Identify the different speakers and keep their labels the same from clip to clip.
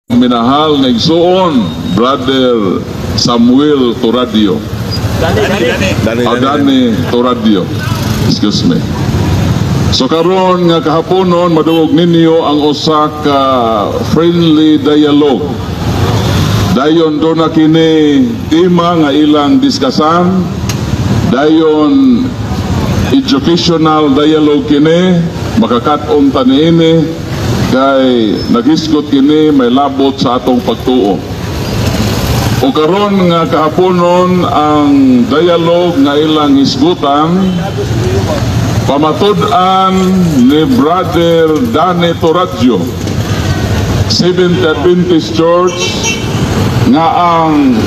Speaker 1: Minahal nga igsuon, Brother Samuel Toradio.
Speaker 2: Dani.
Speaker 1: Oh, Danny Toradio. Excuse me. So karon nga kahaponon, madungog ninyo ang usa ka friendly dialogue. Dayon duna kini tema nga ilang diskasan. Dayon educational dialogue kini, makakat-on ta niini kay naghisgot kini may labot sa atong pagtuo. O karon nga kahaponon, ang dialogue nga ilang hisgutan, pamatud-an ni Brother Danny Toradjo, Seventh Adventist Church, nga ang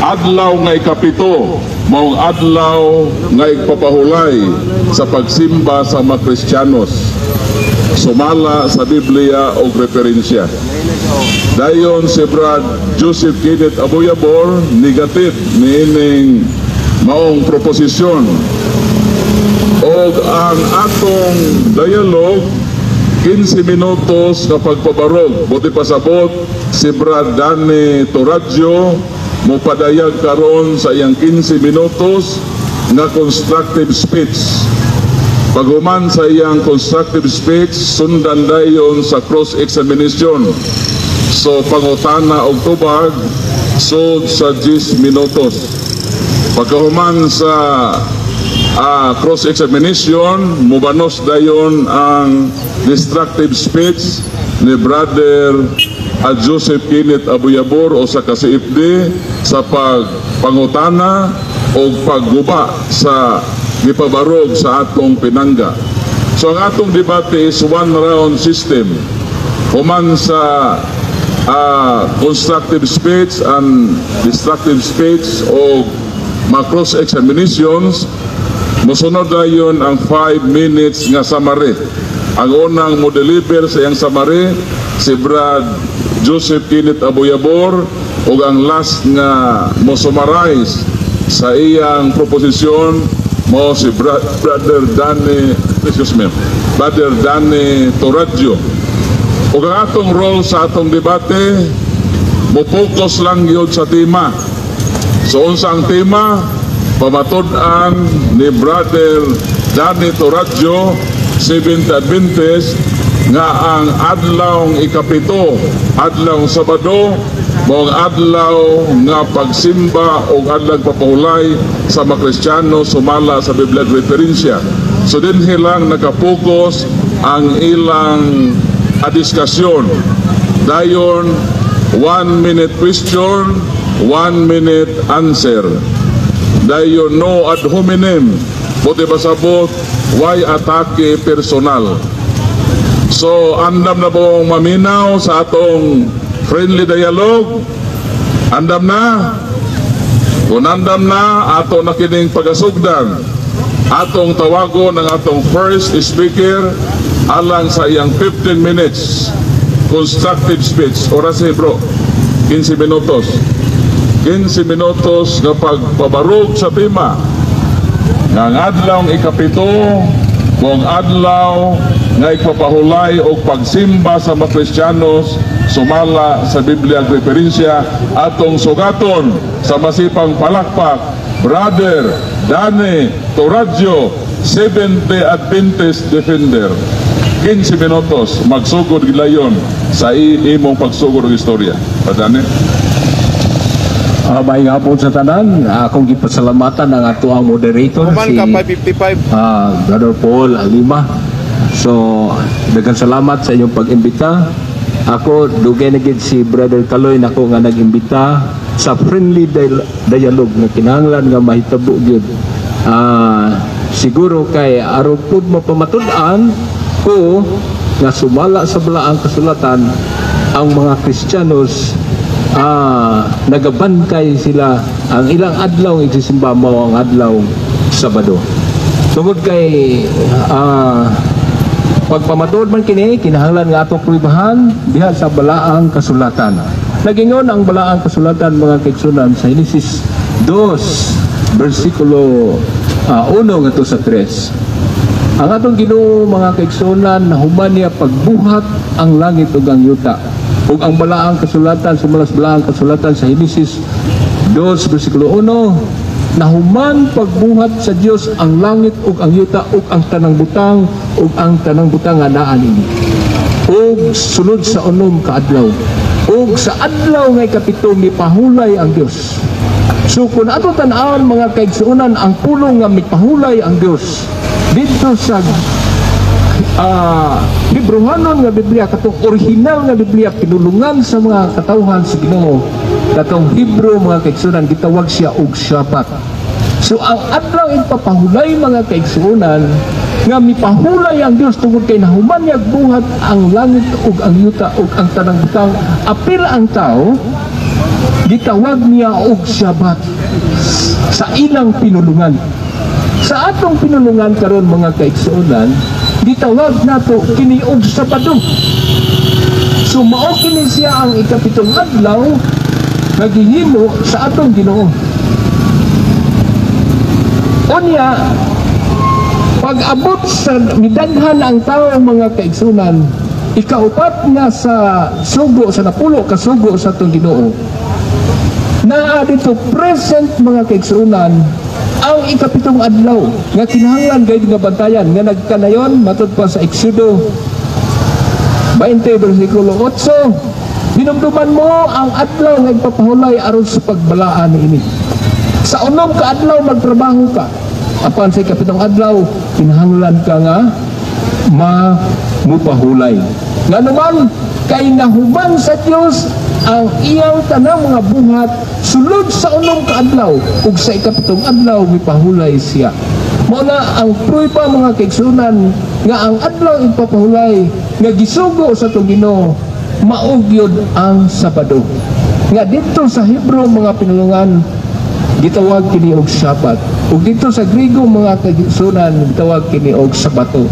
Speaker 1: adlaw nga ikapito maong adlaw nga igpapahulay sa pagsimba sa mga Kristiyanos sumala sa Biblia o referensya. Dayon si Brad Joseph Kenneth Aboyabor, negative niining maong proposisyon. Og ang atong dialogue, 15 minutos nga pagpabarog. Buot pasabot, si Brad Danny Toradjo mopadayag karon sa iyang 15 minutos nga constructive speech. Paghuman sa iyang constructive speech, sundan dayon sa cross-examination. So pangutana og tubag sud sa 10 minutos. Pagkahuman sa cross-examination, mubanos dayon ang destructive speech ni Brother Joseph Kenneth Abuyabor o sa ka-CFD sa pagpangutana o pagguba sa gipabarog sa atong pinangga. So ang atong debate is one round system. Human sa constructive speech and destructive speech o mga cross-examinations, mosunod dayon ang 5 minutes nga summary. Ang unang mo deliver sa iyang summary, si Brad Joseph Kenneth Aboyabor, ug ang last nga mo summarize sa iyang proposisyon mo si Brother Danny, excuse me, Brother Danny Toradjo. Ug ang atong role sa atong debate, mo focus lang gyud sa tema. So unsa ang tema? Pamatud-an ni Brother Danny Toradjo, Seventh Adventist, nga ang adlaw ikapito, adlaw Sabado, maong adlaw nga pagsimba o adlaw papahulay sa mga Kristiyano sumala sa Biblia at referensya. So dinhi lang nakapokus ang ilang adiskasyon. Dayon, 1 minute question, 1 minute answer. Dayon no ad hominem. Buot pasabot, way atake personal. So, andam na pong maminaw sa atong friendly dialogue? Andam na? Kung andam na, ato na kining pagasugdan. Atong tawagon ang atong first speaker alang sa iyang 15 minutes constructive speech. Oras eh, bro. 15 minutos. 15 minutos nga pagpabarog sa tema nga ang adlaw ikapito kung adlaw nga ipapahulay og pagsimba sa mga Kristiyanos sumala sa Biblia ang referensya. Atong sugaton sa masipang palakpak, Brother Danny Toradjo, Seventh-day Adventist Defender. 15 minutos, magsugod gilayon sa imong pagsugod og istorya. Padani.
Speaker 3: Maayong hapon sa tanan. Akong gipasalamatan ang ato ang moderator
Speaker 2: Human
Speaker 3: si
Speaker 2: ka 555.
Speaker 3: Brother Paul Alima. So, daghang salamat sa inyong pag-imbita. Ako, dugay na gid si Brother Kaloy nako nga nag-imbita sa friendly dialogue nga kinahanglan nga mahitabo gyud. Siguro kay aron pud mapamatud-an ko nga sumala sa balaang kasulatan ang mga Kristiyanos, nagabantay sila ang ilang adlaw igsisimba mao ang adlaw Sabado. Tungod kay pagpamatuod man kini, kinahanglan nga atong pruibahan diha sa balaang kasulatan. Nagingon ang balaang kasulatan, mga kaigsunan, sa Genesis 2 bersikulo 1 ngadto sa 3. Ang atong Ginoo, mga kaigsunan, nahuman niya pagbuhat ang langit ug ang yuta. Ug ang balaang kasulatan, sumala sa balaang kasulatan sa Henesis 2 versikulo 1, nahuman pagbuhat sa Dios ang langit ug ang yuta ug ang tanang butang ug ang tanang butang nga naa niini. Ug sulod sa 6 ka adlaw. Ug sa adlaw nga ikapito, mipahulay ang Dios. So kung ato tan-awon, mga kaigsuonan, ang pulong nga mipahulay ang Dios didto sa Hebrehanon nga Biblia, katong original nga Biblia, pinulungan sa mga katawhan sa Ginoo, katong Hebrew, mga kaigsuonan, gitawag siya og Shabbat. So ang adlaw ipapahulay, mga kaigsuonan, nga mipahulay ang Dios tungod kay nahuman niya buhat ang langit ug ang yuta ug ang tanang butang apil ang tao, gitawag niya og Shabbat sa ilang pinulungan. Sa atong pinulungan karon, mga kaigsuonan, gitawag nato kini og Sabado. So mao kini siya ang ikapitong adlaw nga gihimo sa atong Ginoo. Unya, pag abot sa midaghan ang tao, mga kaigsunan, ikaupat nga sa sugo, sa 10 ka sugo sa atong Ginoo, naa dito present, mga kaigsunan, ang ikapitong adlaw nga kinahanglan gayud nga bantayan nga nagkanayon matud pa sa Exodo 20 versikulo 8, "Hinumduman mo ang adlaw nga ipapahulay aron sa pagbalaan niini. Sa 6 ka adlaw magtrabaho ka, apan sa ikapitong adlaw kinahanglan ka nga mamupahulay, nganuman kay nahuman sa Dios ang iyang tanang mga buhat sulod sa 6 ka adlaw ug sa ikapitong adlaw mipahulay siya." Mao na ang prueba, mga kaigsunan, nga ang adlaw ipapahulay nga gisugo sa atong Ginoo mao gyud ang Sabado. Nga didto sa Hebrew, mga pinulungan, gitawag kini og Shabbat. Ug didto sa Griego, mga kaigsunan, gitawag kini og Sabato.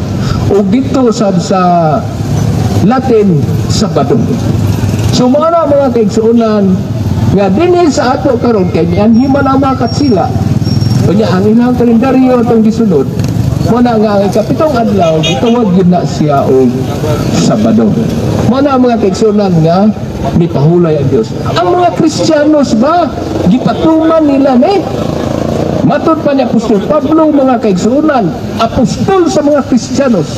Speaker 3: Ug didto sa Latin, Sabado. So mao na, mga kaigsuonan, nga dinhi sa ato karon kay mianhi man ang mga katsila. Unya ang ilang kalendaryo atong gisunod. Mao na nga ang ikapitong adlaw gitawag gyud na siya og Sabado. Mao na, mga kaigsuonan, nga mipahulay ang Dios. Ang mga Kristiyanos ba, gipatuman nila ni? Matod pa ni Apostol Pablo, mga kaigsuonan, apostol sa mga Kristiyanos.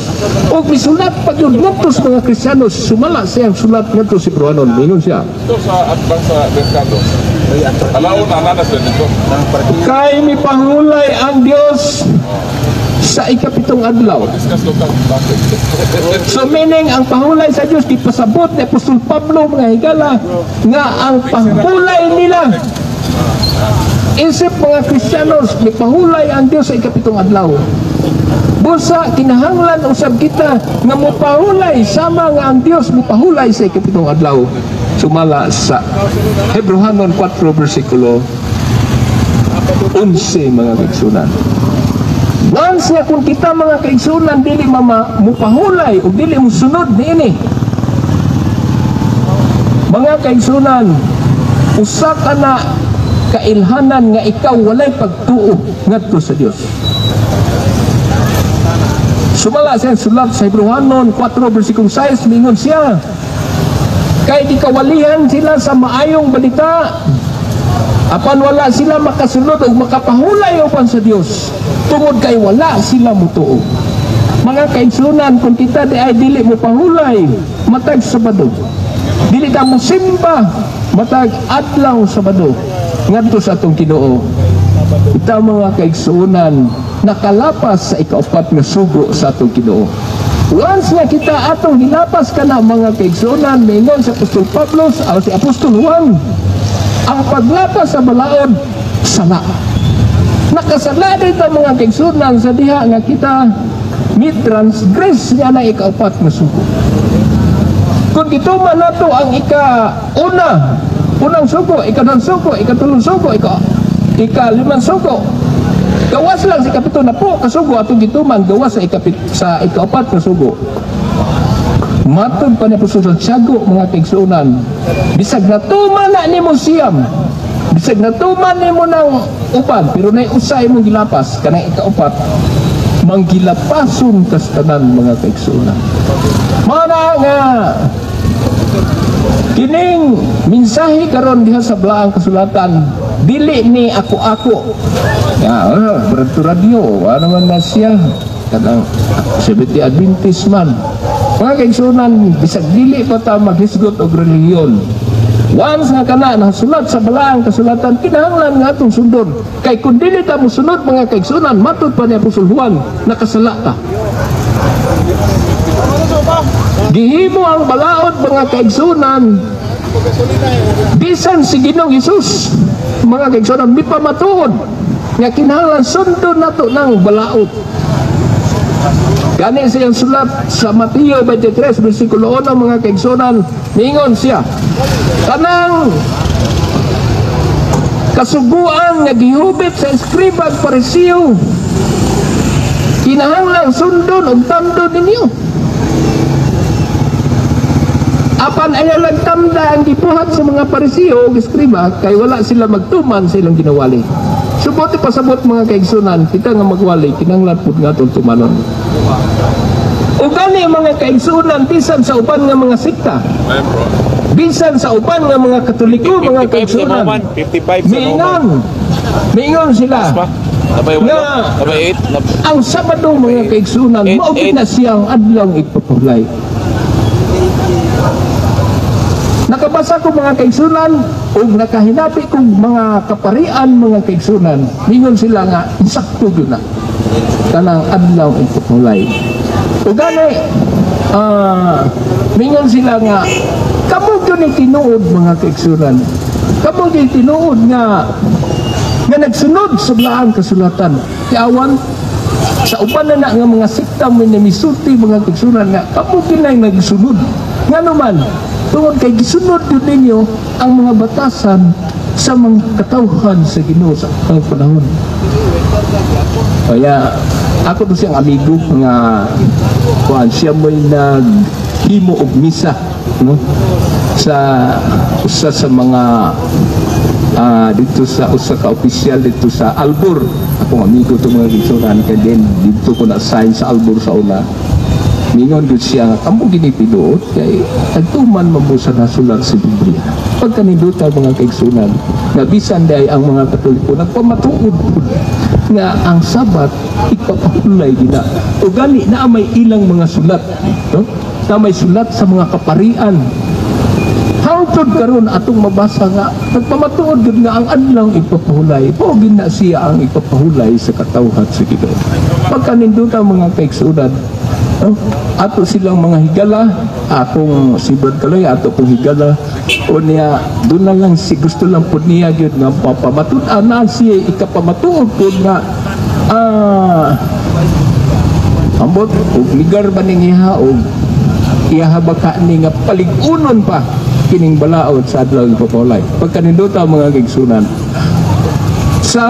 Speaker 3: O misulat pa gyud ngadto sa mga Kristiyanos, sumala siyang sulat ngadto sa Hebrehanon. Mingon siya,
Speaker 1: Ito sa atbang sa merkado. Alauna na sila dito.
Speaker 3: "Kay mipahulay ang Dios sa ikapitong adlaw."
Speaker 1: Discuss local bakit.
Speaker 3: So meaning, ang pahulay sa Dios, gipasabot ni Apostol Pablo, mga higala, nga ang pahulay nila isip mga Kristiyanos, mipahulay ang Dios sa ikapitong adlaw. Busa kinahanglan usab kita nga mopahulay sama nga ang Dios mopahulay sa ikapitong adlaw. Sumala sa Hebrehanon 4 versikulo 11, mga kaigsunan. Once nga kung kita, mga kaigsunan, dili mama mupahulay o dili mo sunod niini, mga kaigsunan, usa ka na kailhanan nga ikaw walay pagtuo ngadto sa Dios. Sumala sa sulat sa Hebrehanon 4 versikulo 6, mingon siya, "Kay gikawalihan sila sa maayong balita, apan wala sila makasunod o makapahulay upan sa Dios tungod kay wala sila mutuo." Mga kaigsunan, kung kita di ay dili mo pahulay matag Sabado, dili ta mo simba matag adlaw Sabado ngadto sa atong Ginoo, kita, mga kaigsuonan, nakalapas sa ikaupat nga sugo sa atong Ginoo. Once nga kita atong gilapas kana, mga kaigsuonan, mingon sa Apostol Pablo o si Apostol Juan, ang paglapas sa balaod, sala. Nakasala dito, mga kaigsuonan, sa diha nga kita mi transgress niya na ikaupat nga sugo. Kung gituman nato ang ika-una, unang sugo, ikaduhang sugo, ikatulong sugo, ikalimang sugo, gawas lang sa ikapito na po kasugo atong gituman, gawas sa ikaupat nga sugo. Matod pa ni Apostol Santiago, mga kaigsuonan, bisag natuman na nimo siyam, bisag natuman nimo ng uban, pero nay usa imong gilapas, kanang ikaupat, manggilapason kas tanan, mga kaigsuonan. Mana nga Kining mensahe karon diha sa Balaang Kasulatan, dili ni ako-ako. Ya, berarti radio, ano man na siya. Kanang Seventh Adventist man. Mga kaigsunan, bisag dili pa ta maghisgot og relihiyon. Once nga kana nasulat sa Balaang Kasulatan, kinahanglan nga atong sundon. Kay kung dili ta mosunod, mga kaigsunan, matud pa ni Apostol Juan, nakasala ta. Gihimo ang balaod, mga kaigsunan, bisan si Ginoong Hesus, mga kaigsunan, mipamatuod nga kinahanglan sundon nato ng balaod. Gani siyang sulat sa Mateo 23 versikulo 1, mga kaigsunan, ningon siya, kanang kasuguan nga gihubit sa eskriba ug Pariseo, kinahanglan sundon ug tamdon ninyo. Apan ayaw lang tamda ang gibuhat sa mga Pariseo ug eskriba kay wala sila magtuman sa ilang ginawali. Subot pasabot, mga kaigsunan, kita nga magwali, kinahanglan pud nga atong tumanon. O gani, mga kaigsunan, bisan sa uban nga mga sekta, bisan sa uban nga mga Katoliko, mga
Speaker 2: 55 sa
Speaker 3: kaigsunan,
Speaker 2: Roman. 55 sa Roman.
Speaker 3: Miingon sila
Speaker 2: Pa? Nabay walo? Nabay 8?
Speaker 3: ang Sabado, mga kaigsunan,
Speaker 2: Eight,
Speaker 3: mao
Speaker 2: eight.
Speaker 3: na siyang adlaw igpapahulay. Nakabasa ko, mga kaigsunan, ug nakahinabi kong mga kaparian, mga kaigsunan, ningon sila nga insakto gyud na kanang adlaw igpapahulay. Ug gani mingon sila nga kamo gyud ni tinuod, mga kaigsunan. Kamo gyud tinuod nga nga nagsunod sa Balaang Kasulatan. Kiawan sa uban na na nga mga sekta mo na misulti, mga kaigsunan, nga kamo ginay nagsunod. Nga naman, tungod kay gisunod yun ninyo ang mga batasan sa mga katawhan sa Ginoo sa ang panahon. Kaya ako to siyang amigo nga kuan, siya mo'y naghimo og misa, no, sa usa sa mga dito sa usa ka opisyal dito sa Albur. Akong amigo to, mga kaigsunan, kay din dito ko na sign sa Albur sa una. Mingon gud siya nga kamo gini tinuod kay nagtuman man mo sa nasulat sa Biblia. Pagkaninduta, mga kaigsunan, nga bisan day ang mga Katoliko nagpamatuod pud nga ang Sabat ipapahulay gina. O gani na may ilang mga sulat, no? Na may sulat sa mga kaparian. Hangtod karon atong mabasa nga nagpamatuod gud nga ang adlaw ipapahulay, mao gid na siya ang ipapahulay sa katawhan sa Ginoo. Pagkaninduta, mga kaigsunan, no? Ato silang mga higala, akong si Brad Kaloy, ato kong higala, o niya, doon na lang si, gusto lang po niya gyud nga papamatud-an na siya ikapamatuod po nga ambot og ligar ba ning iha og iha ba ka ni nga palig-unon pa kining balaod sa adlaw ipapahulay. Pagkaninduta, mga kaigsunan, sa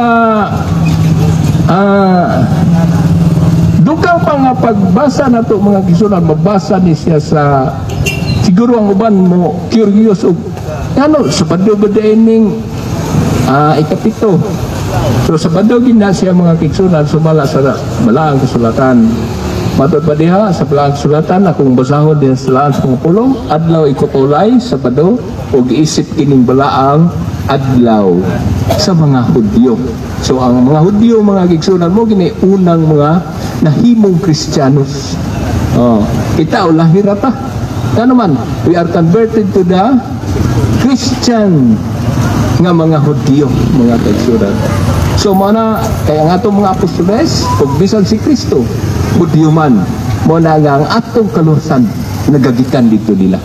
Speaker 3: dugang pa nga pagbasa na to, mga kaigsunan, mabasa ni siya sa siguro ang uban mo curious og ano Sabado ba ning ikapito. So Sabado gid na siya, mga kaigsunan, sumala sa Balaang Kasulatan. Matod pa diha sa Balaang Kasulatan, akong basahon din sa laan sa mga pulong, adlaw ikutulay, Sabado, ug isip kining balaang adlaw sa mga Hudyo. So ang mga Hudyo, mga kaigsunan, mo gini unang mga nahimong Kristiyanos. Oh, kita ulahi ra ta. Kano man, we are converted to the Christian nga mga Hudyo, mga kaigsunan. So mo na kaya nga atong mga apostoles ug bisan si Kristo Hudyo man, mo na nga ang atong kaluwasan nagagikan dito nila.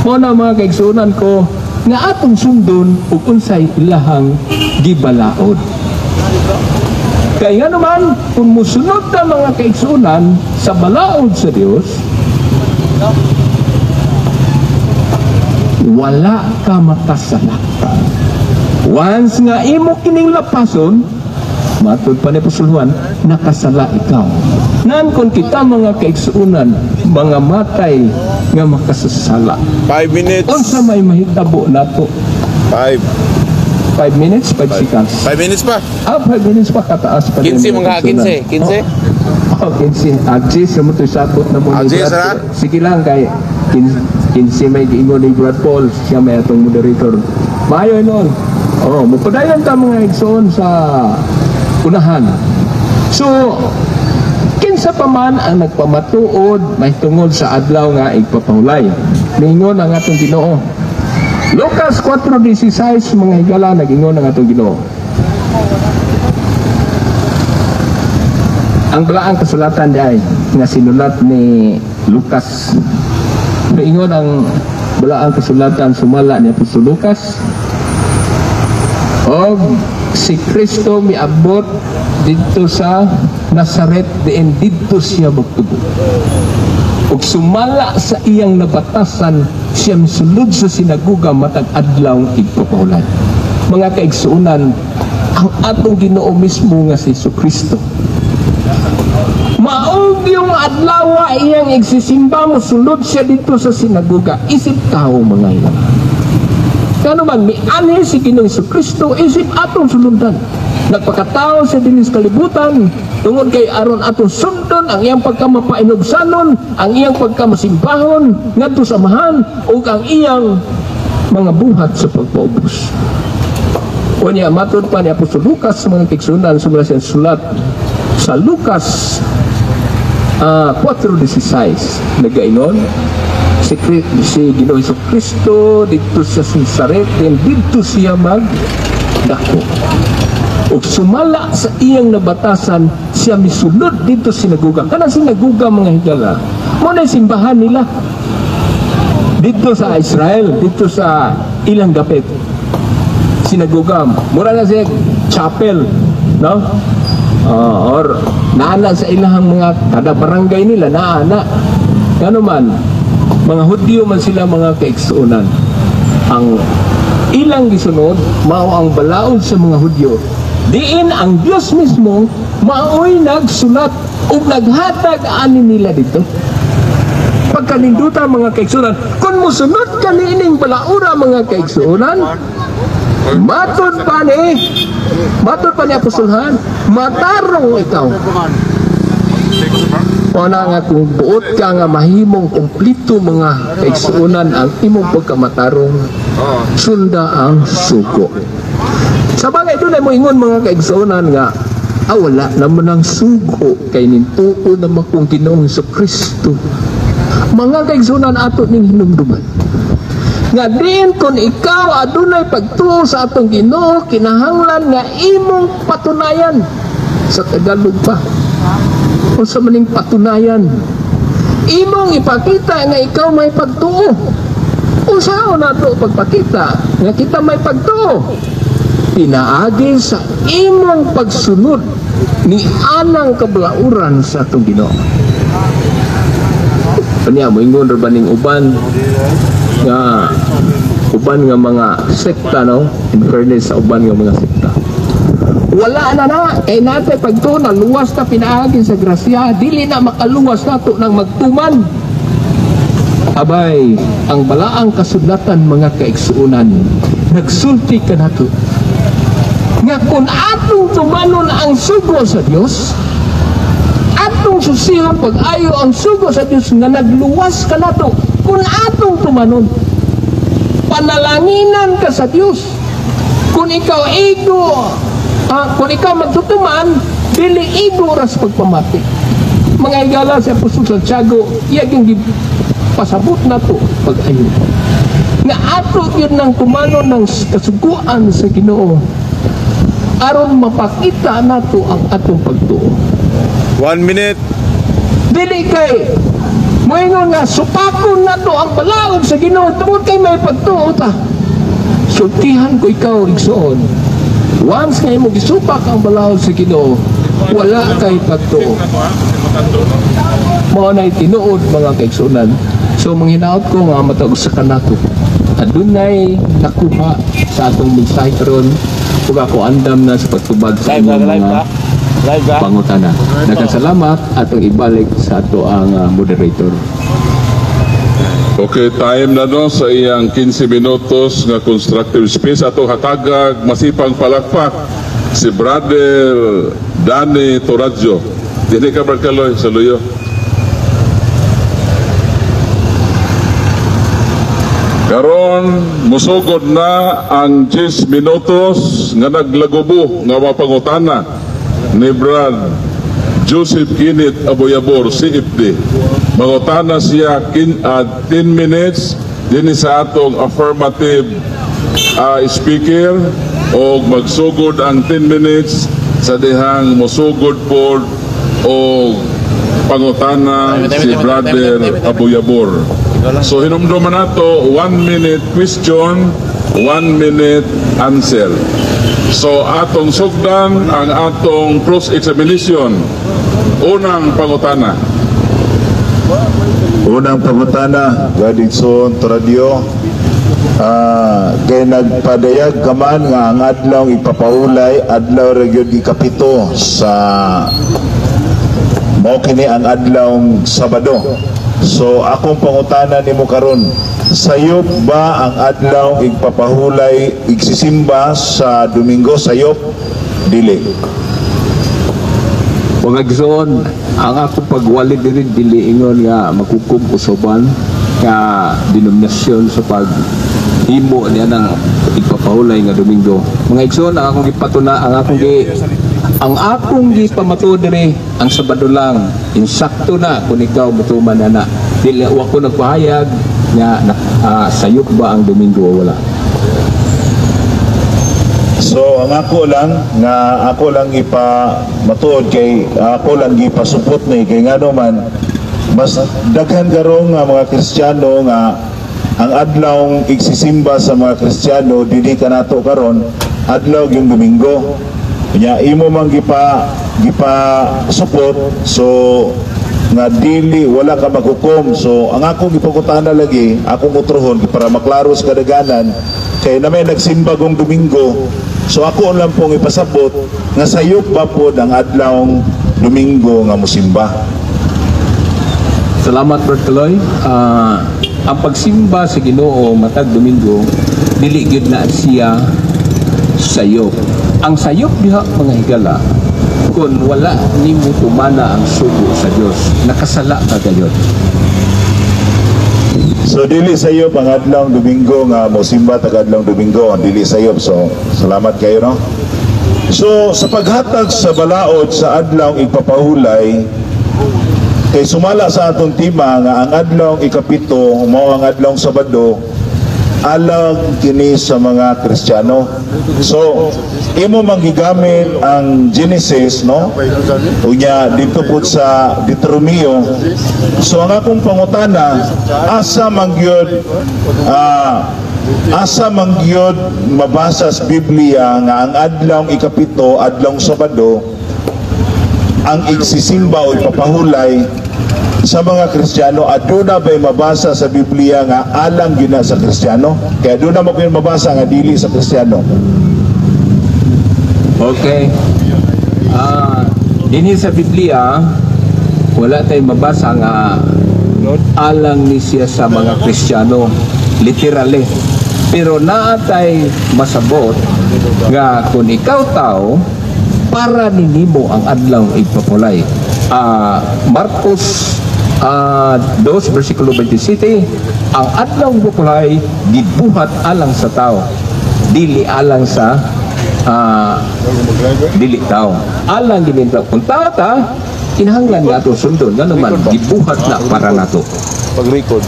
Speaker 3: Mo na, mga kaigsunan ko, nga atong sundon ug unsay ilahang gibalaod. Kaya naman, kung musunod na, mga kaigsunan, sa balaod sa Dios, wala ka makasala. Once nga imo kining lapason, matud pa ni Apostol Juan, nakasala ikaw. Nan kung kita, mga kaigsuunan, mga matay nga makasasala.
Speaker 2: 5 minutes.
Speaker 3: Unsa may mahitabo nato?
Speaker 2: 5.
Speaker 3: 5 minutes, 5 seconds.
Speaker 2: 5 minutes pa.
Speaker 3: Ah, 5 minutes pa, kataas pa din,
Speaker 2: 15 mga
Speaker 3: kaigsuonan.
Speaker 2: 15. 15.
Speaker 3: Oh, 15. Ah, 10 mo to sakot na mo.
Speaker 2: Ah, 10 ra?
Speaker 3: Sige lang kay 15. 15 may giingon ni Brad Paul, siya may atong moderator. Maayo noon. Oh, mupadayon ta, mga igsoon, sa unahan. So, kinsa pa man ang nagpamatuod mahitungod sa adlaw nga igpapahulay? Niingon ang atong Ginoo. Lucas 4:16, mga higala, nag-ingon ang atong Ginoo. Ang balaang kasulatan diay nga sinulat ni Lucas. Niingon ang balaang kasulatan sumala ni Apostol Lucas, og si Kristo miabot didto sa Nazaret, diin didto siya magtubo. Ug sumala sa iyang nabatasan, siya misulod sa sinagoga matag adlaw igpapahulay. Mga kaigsuonan, ang atong Ginoo mismo nga si Kristo, maog yung adlaw iyang igsisimba, mosulod siya dito sa sinagoga isip tao, mga higala. Kano man mianhi si Ginoong Kristo isip atong sulundan. Nagpakatao siya dinhi sa kalibutan tungod kay aron atong sundon ang iyang pagkamapainugsanon, ang iyang pagkamasimbahon ngadto sa Amahan ug ang iyang mga buhat sa pagpaubos. Unya, matod pa ni Apostol Lucas, mga kaigsuonan, sumala siyang sulat sa Lucas 4:16, nagaingon si Ginoo Kristo didto sa Nazaret, then didto siya magdako. Ug sumala sa iyang nabatasan, siya misulod didto sinagoga. Kanang sinagoga, mga higala, mao na simbahan nila didto sa Israel, didto sa ilang dapit. Sinagoga, mura na siya chapel, no? Or naana sa ilang mga kada barangay nila naana. Ngano man mga Hudyo man sila, mga kaigsuonan, ang ilang gisunod mao ang balaod sa mga Hudyo, diin ang Dios mismo maoy nagsulat ug naghatag ani nila dito. Pagkaninduta, mga kaigsuonan, kung mosunod ka niining balaura, mga kaigsuonan, matod pa ni Apostol Juan, matarong ikaw. O na nga kung buot ka nga mahimong kumplito, mga kaigsuonan, ang imong pagkamatarong, sunda ang sugo. Sa bagay, doon ay moingon, mga kaigsuonan, nga wala naman ang sugo kay nintuo naman kong Ginoong Kristo. Mga kaigsuonan, ato ning hinumduman nga diin kung ikaw adunay pagtuo sa atong Ginoo, kinahanglan nga imong patunayan. Sa Tagalog pa, unsa maning patunayan? Imong ipakita nga ikaw may pagtuo. Unsaon nato pagpakita nga kita may pagtuo? Pinaagi sa imong pagsunod ni anang kabalauran sa atong Ginoo. Kanya moingon ra ba ning uban nga mga sekta, no? In fairness sa uban nga mga sekta, wala na na kay natay pagtuo na, luwas na pinaagi sa grasya, dili na makaluwas nato nang magtuman. Abay, ang balaang kasulatan, mga kaigsuonan, nagsulti kanato nga kung atong tumanon ang sugo sa Dios, atong susihon pag-ayo ang sugo sa Dios nga nagluwas kanato, kung atong tumanon, panalanginan ka sa Dios. Kung ikaw igo, kung ikaw magtutuman, dili igo ras pagpamati. Mga higala, si Apostol Santiago, iyang pasabot na to pag-ayo nga ato yun ng tumanon ng kasuguan sa Ginoo aron mapakita nato ang atong pagtuo.
Speaker 2: 1 minute.
Speaker 3: Dili kay moingon nga supakon nato ang balaod sa Ginoo tungod kay may pagtuo ta. Sultihan ko ikaw, igsoon. Once nga imo gisupak ang balaod sa Ginoo, wala kay pagtuo. Mao na tinuod, mga kaigsuonan. So manghinaot ko nga matag usa kanato adunay nakuha sa atong mensahe karon ug ako andam na sa pagtubag sa
Speaker 2: Live ka,
Speaker 3: inyong
Speaker 2: live
Speaker 3: mga
Speaker 2: ka? Live ka?
Speaker 3: pangutana. Daghang salamat, atong ibalik sa ato ang moderator.
Speaker 1: Okay, time na, no, sa iyang 15 minutos nga constructive speech. Ato hatagag masipang palakpak si Brother Danny Toradjo. Dili ka, Brad Kaloy, sa luyo. Karon musugod na ang 10 minutos nga naglagubo nga mapangutana ni Brad Joseph Kenneth Abuyabour, CFD. Mangutana siya 10 minutes dinhi sa atong affirmative speaker o magsugod ang 10 minutes sa dihang musugod po o pangutana si Brother Abuyabour. So hinumduman nato, 1 minute question, 1 minute answer. So atong sugdan ang atong cross-examination. Unang pangutana.
Speaker 4: Unang pangutana, Gadingson Radio. Kay nagpadayag ka man nga ang adlaw ipapahulay, adlaw ra gyud ikapito sa mao kini ang adlaw Sabado. So akong pangutana nimo karon, sayop ba ang adlaw igpapahulay igsisimba sa Domingo, sayop dili?
Speaker 3: Mga igsoon, ang akong pagwali diri dili ingon nga maghukom usoban nga denominasyon sa paghimo niya ng igpapahulay nga Domingo. Mga igsoon, ang akong gipatuna, ang akong gipamatuod diri ang Sabado lang. Insakto na kung ikaw mutuman na na. Dili wa ko nagpahayag nga sayop ba ang Domingo o wala.
Speaker 4: So ang ako lang nga ako lang ipa matuod kay ako lang gipasupot ni kay ngano man mas daghan karon nga mga Kristiyano nga ang adlaw igsisimba sa mga Kristiyano dinhi kanato karon adlaw yung Domingo. Nya imo man gipa gipa supot, so nga dili wala ka maghukom. So ang akong gipangutana lagi, akong utrohon para maklaro sa kadaganan kay na may nagsimba gong Domingo. So ako lang pong ipasabot nga sayop ba pod ang adlaw Domingo nga musimba?
Speaker 3: Salamat, Bert Kaloy. Ang pagsimba sa Ginoo matag Domingo, dili gyud na siya sayop. Ang sayop diha, mga higala, kung wala nimo tumana ang sugo sa Dios, nakasala ka gayod.
Speaker 4: So dili sayop ang adlaw Domingo nga mosimba tag adlaw Domingo, dili sayop. So salamat kayo, no. So sa paghatag sa balaod sa adlaw igpapahulay, kay sumala sa atong tema nga ang adlaw ikapito mao ang adlaw Sabado alang kini sa mga Kristiyano. So imo man gigamit ang Genesis, no? Unya dito po sa Deuteronomio. So ang akong pangutana, asa man gyud mabasa sa Biblia nga ang adlaw ikapito, adlaw Sabado, ang igsisimba o ipapahulay sa mga Kristiyano? Aduna ba'y mabasa sa Biblia nga alang gyud na sa Kristiyano? Kaya aduna mo kayo mabasa nga dili sa Kristiyano?
Speaker 3: Okay. Dinhi sa Biblia, wala tayong mabasa nga alang ni siya sa mga Kristiyano, literally. Pero naa tay masabot nga kung ikaw tao, para ninimo ang adlaw igpapulay. Marcos 2 versikulo 27, ang adlaw igpapulay gibuhat alang sa tao, dili alang sa dili tao. Alang gini tao. Kung tao ta, kinahanglan nga ato sundon nga naman gibuhat na para nato.
Speaker 2: Pag-record.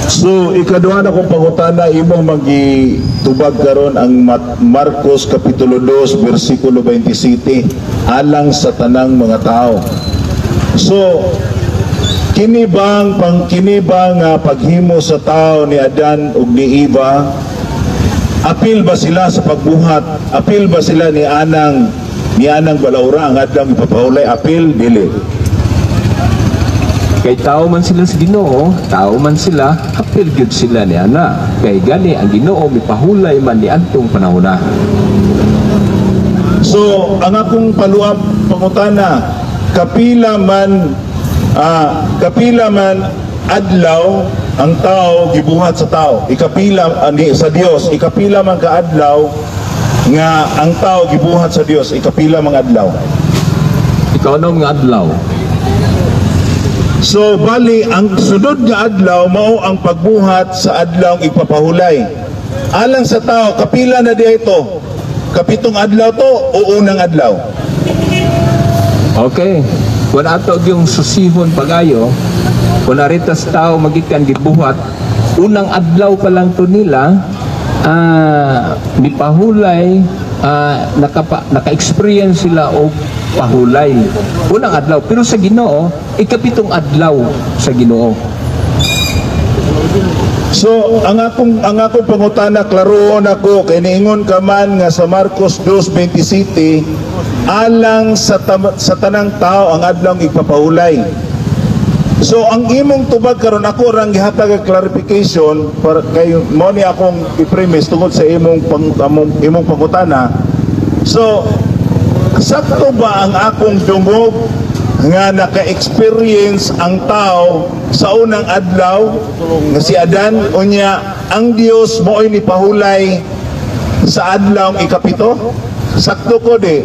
Speaker 4: So ikaduha na kong pangutana, imong magitubag karon ang Marcos kapitulo 2 versikulo 27, alang sa tanang mga tao. So kini ba nga paghimo sa tao ni Adan ug ni Eva, apil ba sila sa pagbuhat? Apil ba sila ni anang balaura ang adlaw ipapahulay, apil dili?
Speaker 3: Kay tao man sila sa Ginoo, tao man sila, apil gyud sila ni ana. Kay gani ang Ginoo mipahulay man ni adtong panahona.
Speaker 4: So, ang akong paluap pangutana, kapila man adlaw ang tao gibuhat sa tao? Ikapila sa Dios, ikapila man ka adlaw nga ang tao gibuhat sa Dios, ikapila mang adlaw?
Speaker 3: Ikaw ano nga adlaw?
Speaker 4: So bali ang sunod nga adlaw mao ang pagbuhat sa adlaw igpapahulay. Alang sa tao, kapila na diay to? Kapitong adlaw to o unang adlaw?
Speaker 3: Okay. Kung ato yung susihon pagayo, kung narita sa tao magikan gibuhat, unang adlaw pa lang to nila, mipahulay, naka-experience sila og pahulay. Unang adlaw. Pero sa Ginoo, ikapitong adlaw sa Ginoo.
Speaker 4: So ang akong pangutana, klarohon ako kay niingon ka man nga sa Marcos 2:27 alang sa tanang tao ang adlaw igpapahulay. So ang imong tubag karon, ako rang gihatag og clarification para kay mo ni akong i-premise tungod sa imong pangutana. So sakto ba ang akong dungog nga naka-experience ang tao sa unang adlaw nga si Adan, unya ang Dios mo'y nipahulay sa adlaw ikapito? Sakto ko di?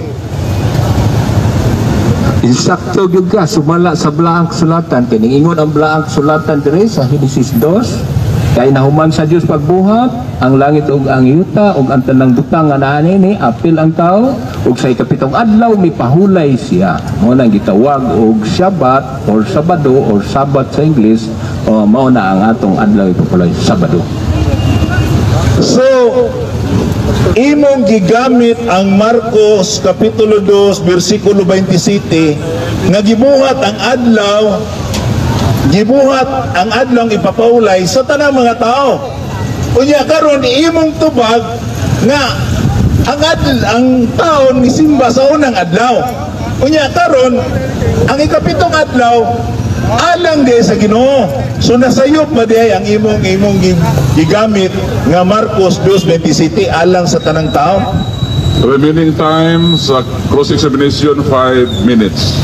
Speaker 3: Insakto gyud ka sumala sa balaang kasulatan kay ingon ang balaang kasulatan diri sa Genesis 2, kay nahuman sa Dios pagbuhat ang langit ug ang yuta ug ang tanang butang nga naa niini, apil ang tao, ug sa ikapitong adlaw mipahulay siya. Mao nang gitawag og Shabbat or Sabado or Sabbath sa English o mao na ang atong adlaw ipapulay, Sabado.
Speaker 4: So, imong gigamit ang Marcos Kapitulo 2 versikulo 27 nga gibuhat ang adlaw ipapahulay sa tanang mga tao. Unya karon imong tubag nga ang tao nisimba sa unang adlaw. Unya karon ang ikapitong adlaw alang di sa Ginoo. So nasayop ba diay ang imong gigamit nga Marcos 2:27 alang sa tanang tao?
Speaker 1: Remaining time sa cross-examination, 5 minutes.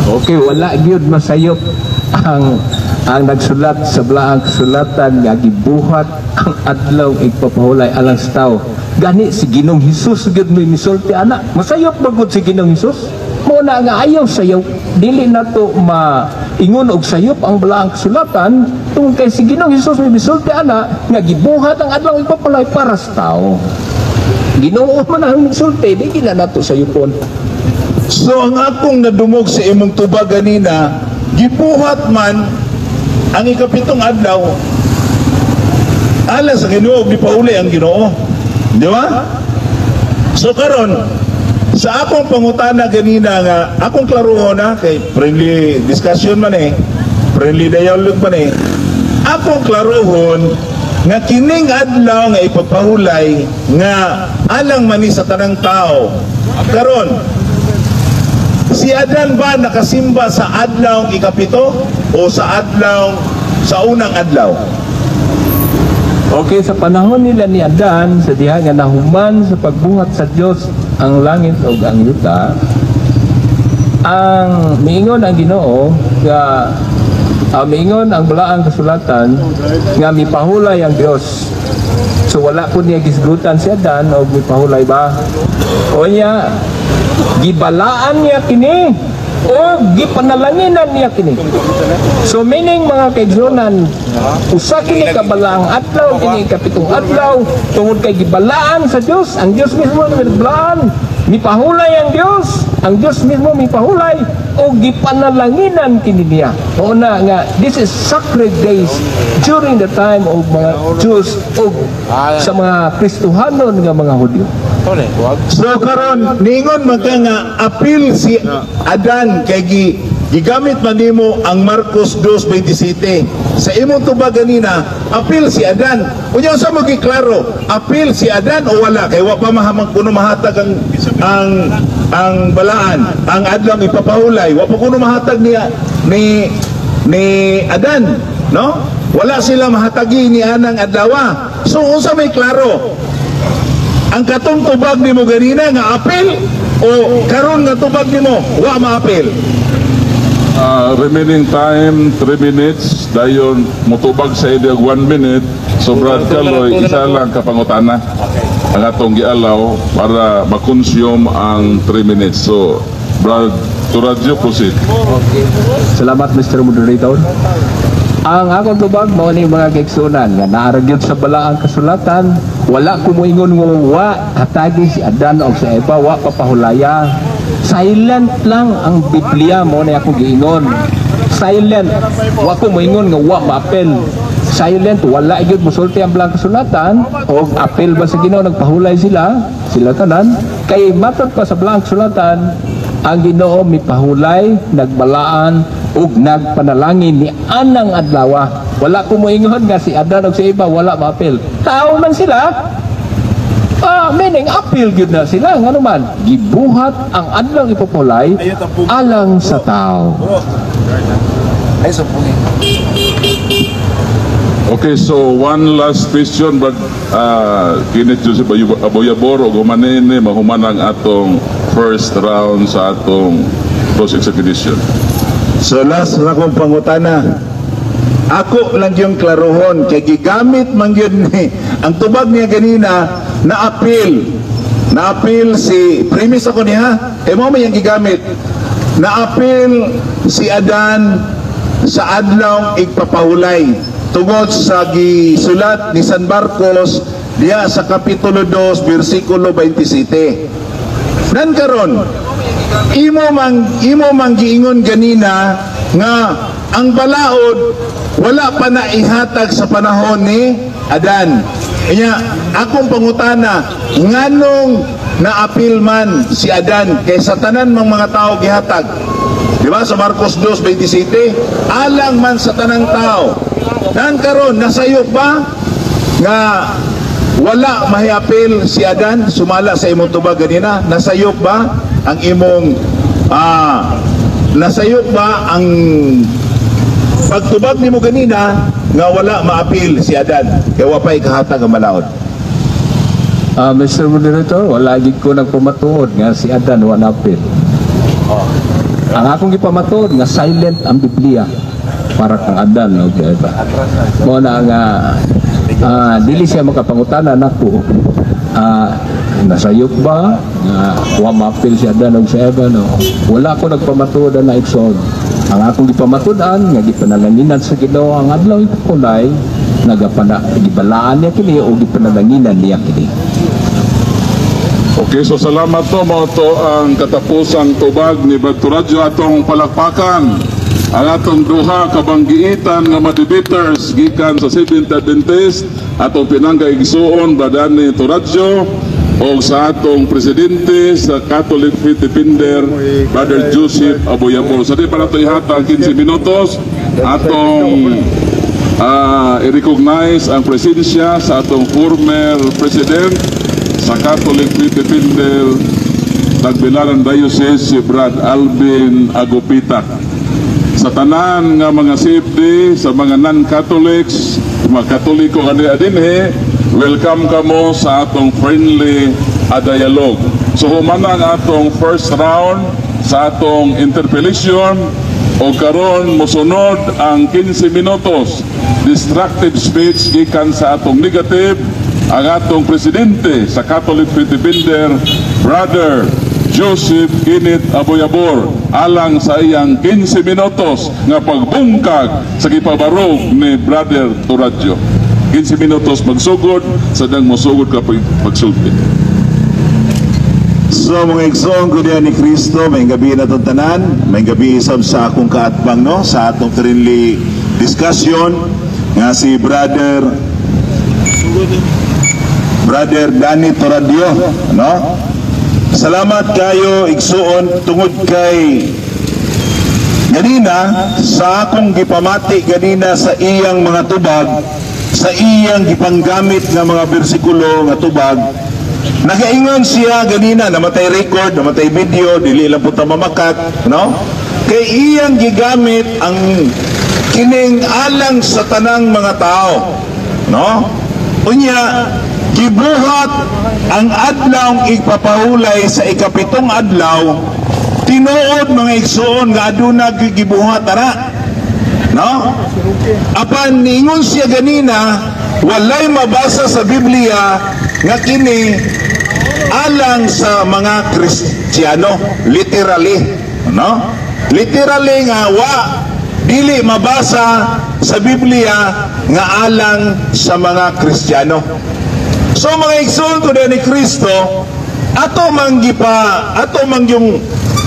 Speaker 3: Okay, wala gyud masayop ang nagsulat sa balaang kasulatan nga gibuhat ang adlaw igpapahulay alang sa tao. Gani si Ginoong Hesus gyud may misulti ana. Masayop ba gud si Ginoong Hesus? Mo na nga ayaw sayaw, dili nato maingon og sayop ang balaang kasulatan tungod kay si Ginoong Hesus may misulti ana nga gibuhat ang adlaw igpapahulay para sa tao. Ginoo man ang misulti, di gina nato sayopon.
Speaker 4: So ang akong nadumog sa imong tubag ganina, gibuhat man ang ikapitong adlaw alang sa Ginoo, gipahulay ang Ginoo. Di ba? So karon sa akong pangutana ganina nga akong klaruhon na kay friendly discussion man eh, friendly dialogue man eh. Akong klaruhon nga kining adlaw nga ipagpahulay nga alang man ni sa tanang tao. Karon si Adan ba nakasimba sa adlaw ikapito o sa unang adlaw?
Speaker 3: Okay, sa panahon nila ni Adan, sa diha nga nahuman sa pagbuhat sa Dios ang langit ug ang yuta, ang miingon ang Ginoo nga miingon ang balaang kasulatan nga mipahulay ang Dios. So wala po niya gisgutan si Adan og mipahulay ba. O niya gibalaan niya kini o gipanalanginan niya kini. So meaning, mga kaigsuonan, usa kini ka balaang adlaw, kini ikapitong adlaw, tungod kay gibalaan sa Dios, ang Dios mismo na nagbalaan, mipahulay ang Dios, ang Dios mismo mipahulay o gipanalanginan kini niya. Mao na nga this is sacred days during the time of mga Jews o sa mga Kristohanon nga mga Hudyo.
Speaker 4: So karon ningon man ka nga apil si Adan kay gigamit man nimo ang Marcos 2:27. Sa imong tubag ganina, apil si Adan. Unya unsa mo giklaro? Apil si Adan o wala? Kay wa pa mahamang kuno mahatag ang balaan, ang adlaw ipapahulay, wa pa kuno mahatag niya ni Adan, no? Wala sila mahatagi ni anang adlawa. So unsa may klaro? Ang katong tubag nimo ganina nga apil o karon nga tubag nimo wa maapil?
Speaker 1: Remaining time, 3 minutes. Dayon, mutubag sa iyo 1 minute. So Brad Kaloy, isa lang kapangutana ang atong gialaw para makonsume ang 3 minutes. So, Brad Turadyo, proceed.
Speaker 3: Okay. Salamat, Mr. Moderator. Ang akong tubag mao ni, mga kaigsuonan, nga naa ra gyud sa balaang kasulatan. Wala ko moingon nga wa hatagi si Adan og si Eva, wa papahulaya. Silent lang ang Biblia, mao ni ako giingon. Silent. Wa ko moingon nga wa maapel. Silent, wala gyud musulti ang balaang kasulatan og apel ba sa Ginoo, nagpahulay sila sila tanan, kay matod pa sa balaang kasulatan, ang Ginoo mipahulay, nagbalaan ug nagpanalangin ni anang adlaw. Wala ko moingon nga si Adan ug si Eva wala maapil. Tao man sila. Ah, meaning apil gyud na sila, ngano man gibuhat ang adlaw ipapulay alang sa tao.
Speaker 4: Ay, sumpungin.
Speaker 1: Okay, so one last question, but Kenneth Joseph Aboyabor o gumanini mahuman ang atong first round sa atong cross-examination.
Speaker 4: So last na akong pangutana. Ako lang yung klarohon kay gigamit man gyud ni ang tubag niya ganina na appeal. Na appeal si premise ako niya. Eh mo may yang gigamit. Na appeal si Adan sa adlaw igpapahulay tungod sa gisulat ni San Marcos diya sa kapitulo 2 bersikulo 27. Nan karon, imo mang giingon ganina nga ang balaod wala pa na ihatag sa panahon ni Adan. Inya akong pangutana, nganong naapil man si Adan kay sa tanan mang mga tao gihatag? Di ba sa Marcos 2:27, alang man sa tanang tao. Nan karon, nasayop ba nga wala mahiapil si Adan sumala sa imong tubag ganina? Nasayop ba ang imong nasayop ba ang pagtubag nimo ganina nga wala maapil si Adan kay wa pay kahatag ang balaod?
Speaker 3: Ah, Mr. Moderator, wala gid ko nagpamatuod nga si Adan wa naapil. Ang akong gipamatuod nga silent ang Biblia para kang Adan o Eva. Mao na nga dili siya makapangutana nako. Nasayop ba nga wa maapil si Adan ug si Eva, no? Wala ko nagpamatuod na, igsoon. Ang akong gipamatud-an nga gipanalanginan sa Ginoo ang adlaw ipakulay, nagapana gibalaan niya kini o gipanalanginan niya kini.
Speaker 1: Okay, so salamat to. Mao to ang katapusang tubag ni Brad Turadyo. Atong palakpakan ang atong duha kabanggiitan nga mga debaters gikan sa Seventh Adventist, atong pinangga igsuon Brad Danny Turadyo o sa atong presidente sa Catholic Faith Defender, Brother Joseph Aboyabor. Sa di pa nato ihatag 15 minutos, atong i-recognize ang presensya sa atong former president sa Catholic Faith Defender Tagbilaran Diocese, si Brad Alvin Agupita. Sa tanan nga mga CFD, sa mga non-Catholics, mga Katoliko kanila dinhi, welcome kamo sa atong friendly dialogue. So human ang atong first round sa atong interpellation o karon mosunod ang 15 minutos destructive speech gikan sa atong negative, ang atong presidente sa Catholic Faith Defender, Brother Joseph Kenneth Aboyabor, alang sa iyang 15 minutos nga pagbungkag sa gipabarog ni Brother Turadyo. 15 minutos magsugod sa dang mosugod ka pagsulti.
Speaker 4: So mga igsoon ko diyan ni Kristo, may gabi na itong tanan, may gabi isab sa akong kaatbang, no, sa atong friendly discussion nga si Brother Danny Toradio, no? Salamat kayo, igsuon, tungod kay ganina sa akong gipamati ganina sa iyang mga tubag, sa iyang gipanggamit nga mga bersikulo nga tubag. Nagaingon siya ganina, namatay record, namatay video, dili lang po ta mamakat, no? Kay iyang gigamit ang kining alang sa tanang mga tao, no? Unya, gibuhat ang adlaw igpapahulay sa ikapitong adlaw. Tinuod, mga igsuon, nga aduna gibuhat ara, no? Apan niingon siya ganina, walay mabasa sa Biblia nga kini alang sa mga Kristiyano literally, no? no? Literally nga wa dili mabasa sa Biblia nga alang sa mga Kristiyano. So mga igsoon ko ni Kristo, ato man gipa, ato man yung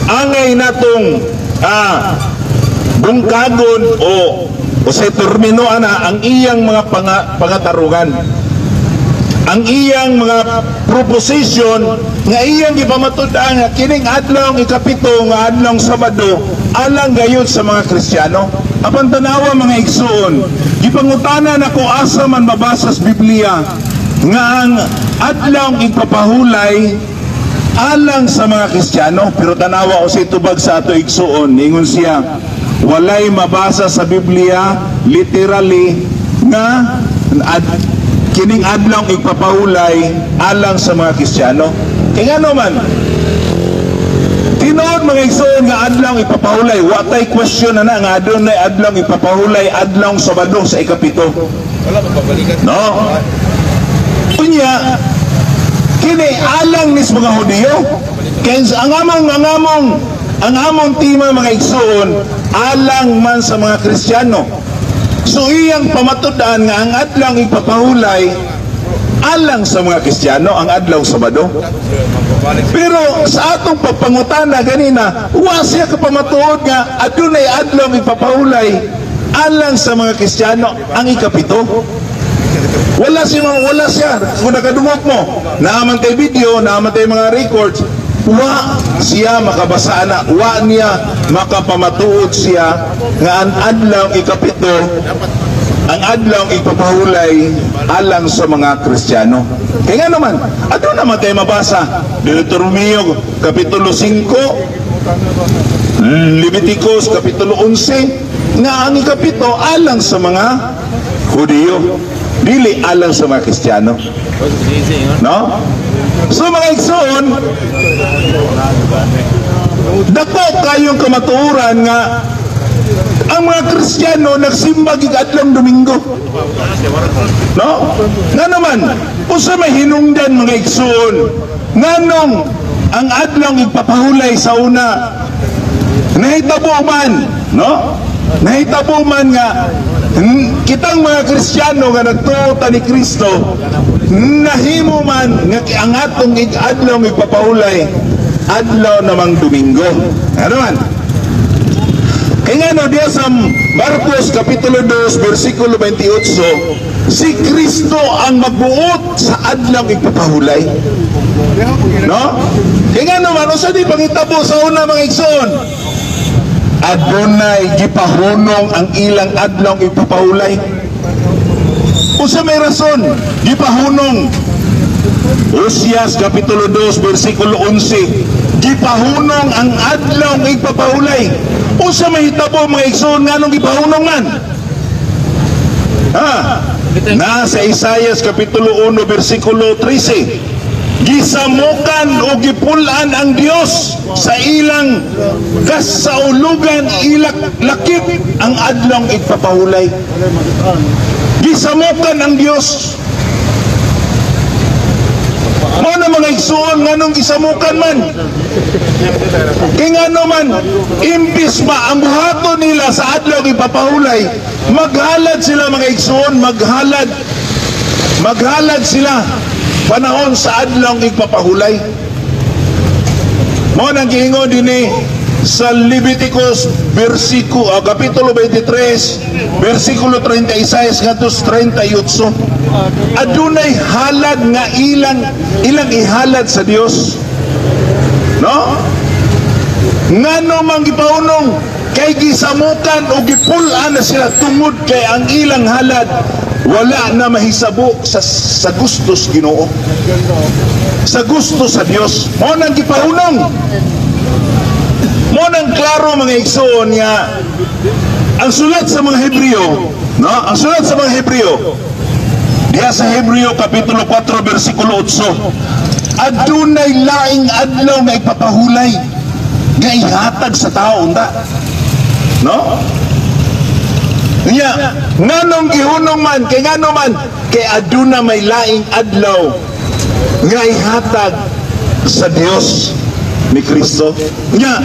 Speaker 4: angay natong bungkagon o o sa termino ana ang iyang mga pangatarungan, ang iyang mga proposition nga iyang gipamatud-an nga kining adlaw ikapito nga adlawng Sabado alang gayud sa mga Kristiyano. Apan tanawa, mga igsoon, gipangutana nako asa man mabasa sa Biblia nga ang adlaw igpapahulay alang sa mga Kristiyano. Pero tanawa ko sa itubag sa ato igsoon, ningon siya walay mabasa sa Biblia literally nga kining adlaw igpapahulay alang sa mga Kristiyano. Kay ngano man, tinuod, mga igsoon, nga adlaw ipapahulay, wa tay question na na nga adunay adlaw ipapahulay, adlaw Sabado sa ikapito.
Speaker 2: Wala pa pabalikan.
Speaker 4: No? Unya, kini alang nis mga Hudiyo. Kay ang among tema, mga igsoon, alang man sa mga Kristiyano. So iyang pamatud-an nga ang adlaw ipapahulay alang sa mga Kristiyano ang adlaw Sabado. Pero sa atong pagpangutana ganina, wa siya kapamatuod nga adunay adlaw ipapahulay alang sa mga Kristiyano ang ikapito. Wala siya, wala siya. Kung nakadungog mo, naaman kay video, naaman kay mga records, wa siya makabasa na, wa niya makapamatuod siya nga ang adlaw ikapito, ang adlaw ipapahulay alang sa mga Kristiyano. Kaya nga naman, aduna naman tayo mabasa. Deuteronomio Kapitulo 5, Leviticus Kapitulo 11, nga ang ikapito alang sa mga Hudiyo, dili alang sa mga Kristiyano. No? So mga igsoon, dako kayong kamatuoran nga ang mga Kristiyano nagsimba gig adlong Domingo. No? Nga naman, usa may hinungdan, mga igsoon, nganong ang adlong igpapahulay sa una nahitabo man, no? Nahitabo man nga kitang mga Kristiyano nga nagtuo ta ni Kristo, nahimo man nga ang atong adlaw igpapahulay adlaw namang Domingo. Ano man? Kaya nga no, diya sa Marcos Kapitulo 2, versikulo 28, si Kristo ang magbuot sa adlaw igpapahulay. No? Kaya nga naman, unsa di pangitabo sa una, mga igsoon? Adunay gipahunong ang ilang adlaw igpapahulay. Unsa may rason? Gipahunong. Osias Kapitulo 2, versikulo 11. Gipahunong ang adlaw igpapahulay. Unsa may hitabo, mga igsoon, nganong gipahunong man? Ha? Nasa Isayas Kapitulo 1 versikulo 13. Gisamukan o gipul-an ang Dios sa ilang kasaulugan ilak lakip ang adlong igpapahulay. Gisamukan ang Dios. Mao na, mga igsuon, nganong gisamukan man? Kay ngano man, imbis ba ang buhaton nila sa adlaw ipapahulay, maghalad sila, mga igsuon, maghalad. Maghalad sila panahon sa adlaw igpapahulay. Mao nang giingon dinhi sa Leviticus versikulo kapitulo 23 versikulo 36 ngadto 38, adunay halad nga ilang ilang ihalad sa Dios, no? Ngano man gipahunong? Kay gisamukan o gipul-an na sila tungod kay ang ilang halad wala na mahisabo sa gustos Ginoo, sa gusto sa Dios. Mao nang gipahunong. Mao nang klaro, mga igsoon, nga ang sulat sa mga Hebreo, no? Ang sulat sa mga Hebreo, diha sa Hebreo Kapitulo 4 versikulo 8, adunay laing adlaw nga ipapahulay nga ihatag sa tao unta. No? Nya, nganong gihunong man? Kay ngano man, kay aduna may laing adlaw nga ihatag sa Dios. ni Kristo. Nya,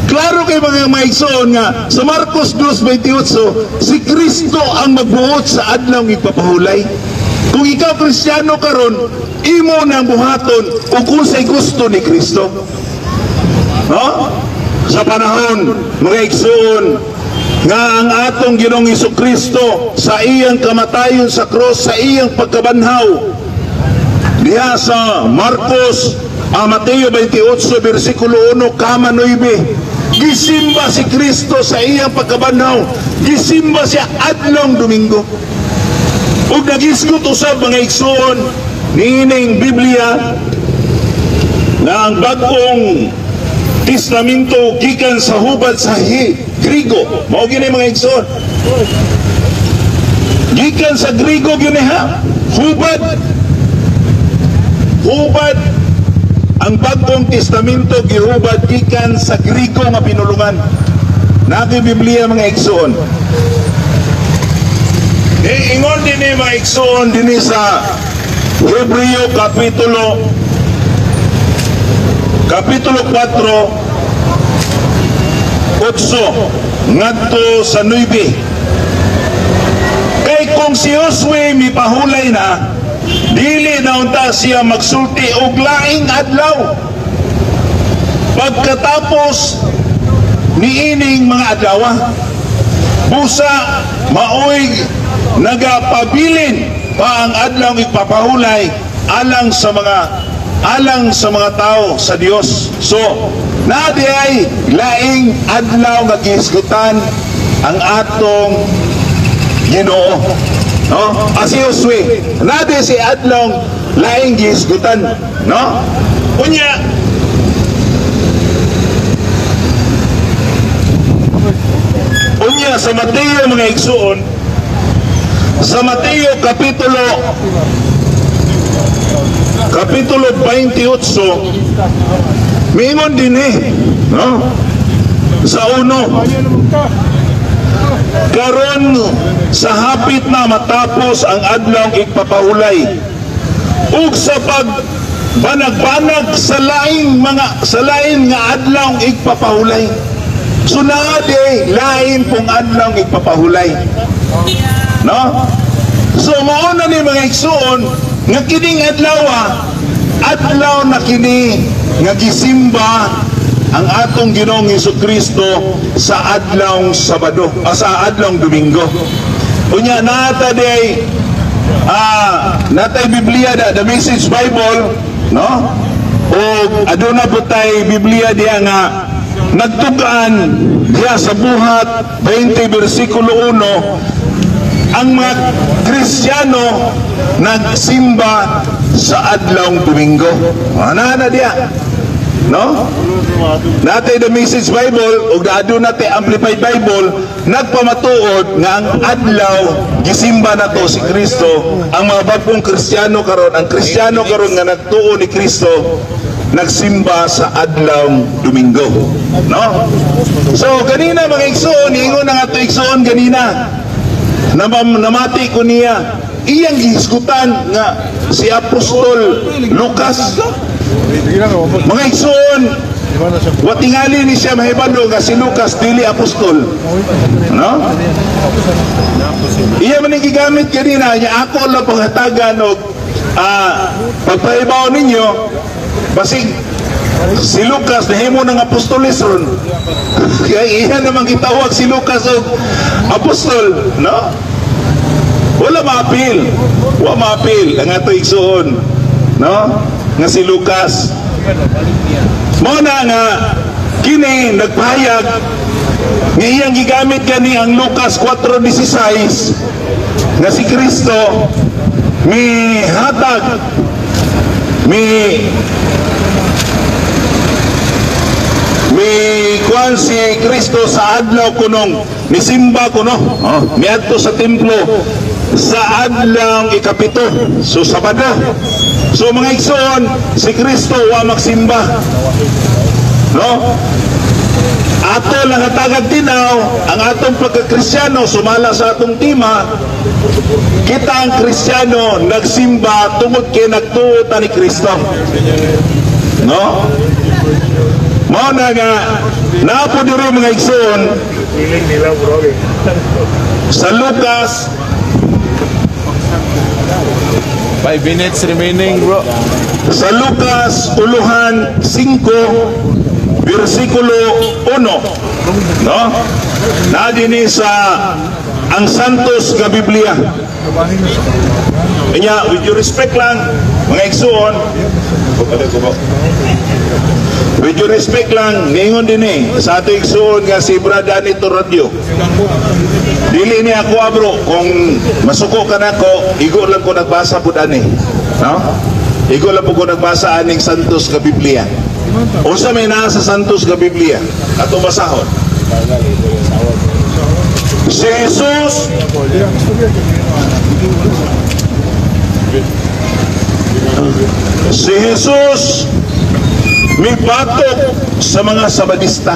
Speaker 4: klaro kay mga maigsoon nga sa Marcos 2:28, si Kristo ang magbuot sa adlaw igpapahulay. Kung ikaw Kristiyano karon, imo nang buhaton ug unsay gusto ni Kristo. No? Sa panahon, mga igsoon, nga ang atong Ginoong Kristo sa iyang kamatayon sa cross, sa iyang pagkabanhaw, diha sa Marcos, Mateo 28, versikulo 1, kama 9, gisimba si Kristo sa iyang pagkabanhaw, gisimba siya adlong Domingo. Ug nagisgot usab, mga igsoon, niining Biblia na ang Bagong Testamento gikan sa hubad sa Grigo. Mao gini, mga igsoon. Gikan sa Grigo gini ha. Hubad. Hubad ang Bagong Testamento, gihubad gikan sa Grigo nga pinulungan. Naki Biblia, mga igsoon. Eh, ingon din ni, mga igsoon, dinhi sa Hebreo kapitulo 4 8 ngadto sa 9: "Kay kung si Josue mipahulay na, dili na unta siya magsulti og laing adlaw pagkatapos niining mga adlaw. Busa maoy nagapabilin pa ang adlaw igpapahulay alang sa mga tao sa Dios." So, naa diay laing adlaw nga gihisgutan ang atong Ginoo. No? Ah, si Josue, naa di si adlaw laing gihisgutan, no? Unya sa Mateo, mga igsuon, sa Mateo kapitulo 28, mingon din eh, no? Sa uno: "Karon sa hapit na matapos ang adlaw igpapahulay ug sa pag banag-banag sa lain nga adlaw igpapahulay." So naa di lain pong adlaw igpapahulay. No? So mao na ni, mga igsuon, nga kining adlaw, adlaw na kini nga gisimba ang atong Ginoong Kristo sa adlaw Sabado, sa adlaw Domingo. Unya nata day natay Biblia da, The Message Bible, no? O aduna po tay Biblia diya nga nagtugaan diya sa Buhat 20 versikulo 1, ang mga Kristiyano nagsimba sa adlaw Domingo. Ana na diya. No? Natay The Message Bible ug aduna natay Amplified Bible nagpamatuod nga ang adlaw gisimba nato si Kristo, ang mga bagong Kristiyano karon, ang Kristiyano karon nga nagtuo ni Kristo, nagsimba sa adlaw Domingo. No? So ganina, mga igsoon, ingon ang ato igsoon ganina. Namati ko niya iyang gihisgutan nga si Apostol Lucas. Mga igsoon, watingali ni siya mahibalo nga si Lucas dili apostol. No? Iya man ang gigamit kanina niya, ako lang panghatagan og pagpahibaw ninyo, basig si Lucas nahimo ng apostolis ron. Kaya iya naman gitawag si Lucas og apostol, no? Wala maapil. Wala maapil ang ato igsuon, no? Nga si Lucas. Mao na nga kini nagpahayag nga iyang gigamit kani ang Lucas 4:16 nga si Kristo mi hatag mi mi kuan si Kristo sa adlaw kunong misimba kuno, oh, miadto sa templo sa adlaw ikapito, so Sabado. So mga igsoon, si Kristo wa magsimba, no? Ato lang hatagag tinaw ang atong pagkakristyano sumala sa atong tema. Kita ang Kristiyano nagsimba tungod kay nagtuo ta ni Kristo, no? Mao na nga naa po diri, mga igsoon, sa Lucas
Speaker 2: 5 minutes remaining, bro.
Speaker 4: Sa Lucas uluhan 5 versikulo 1, no? Naa dinhi sa ang Santos nga Biblia. Kanya, with your respect lang, mga igsoon, with your respect lang, ningon din eh, sa ato igsoon nga si Brad Danny Radio. Dili ni ako ah, bro, kung masuko ka nako, igo lang ko nagbasa po ani. No? Igo lang po ko nagbasa aning Santos nga Biblia. Unsa may naa sa Santos nga Biblia? Ato basahon. Si Jesus mibatok sa mga Sabadista.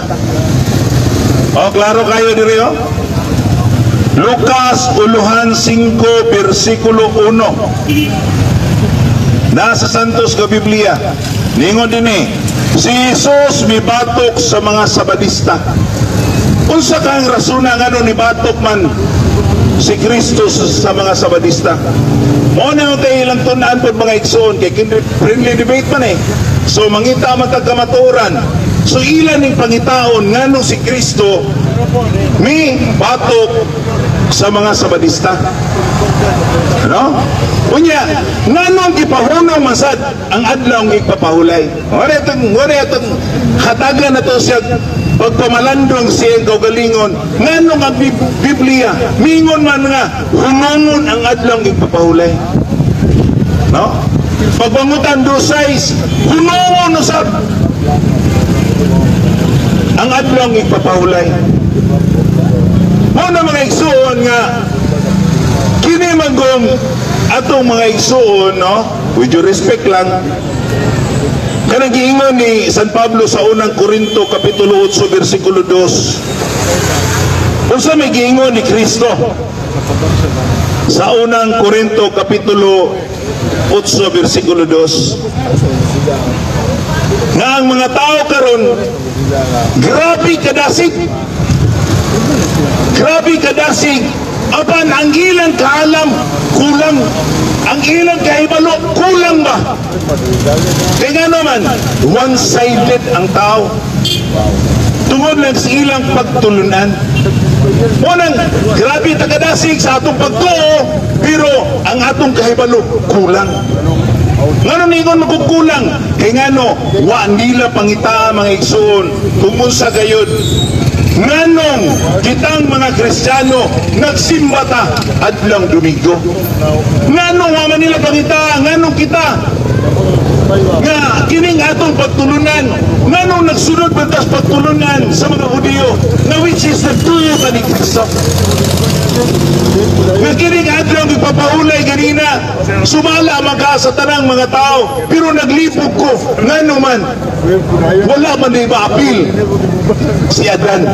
Speaker 4: O, klaro kayo diri, oh? Lucas uluhan 5 versikulo 1. Nasa Santos nga Biblia. Ningon din eh, si Jesus mibatok sa mga Sabadista. Unsa kang rasona ngano nibatok man si Kristo sa mga Sabadista? Mo na kay ilang tun-an pod, mga igsoon, kay friendly debate man eh. So mangita man tag kamatuoran. So ilan ning pangitaon nganong si Kristo mi batok sa mga Sabadista. Ano? Unya, nganong gipahunong man sad ang adlaw ng igpapahulay? Wala itong hatagan na to siya pagpamalandong siyang kaugalingon. Nganong ang Biblia mingon man nga hunongon ang adlaw ng igpapahulay? No? Pagbangutan do size, hunongon usab ang adlaw ng igpapahulay. Mao na, mga igsuon, nga kini manggong atong mga igsuon, no? With your respect lang, kanang giingon ni San Pablo sa Unang Korinto kapitulo 8 bersikulo 2. Unsa may giingon ni Kristo sa Unang Korinto kapitulo 8 bersikulo 2? Nga ang mga tao karon grabe kadasig. Grabe kadasig. Apan ang ilang kaalam kulang. Ang ilang kahibalo kulang ba? Kaya nga naman, one-sided ang tao. Tungod lang sa ilang pagtulunan. Munang, grabe takadasig sa atong pagtuo, pero ang atong kahibalo kulang. Ngano ningon magkukulang? Kay ngano, wa nila pangita, mga igsoon, kung unsa gayud nganong kitang mga Kristiyano nagsimba ta adlaw Domingo. Nganong wa man nila pangita nganong kita nga kining atong pagtulunan, nganong nagsunod man tas pagtulunan sa mga Hudiyo na which is nagtuo ka ni Kristo. Nga kining adlaw ipapahulay ganina, sumala man ka sa tanang mga tao, pero naglipog ko, ngano man, wala man di maapil si Adan.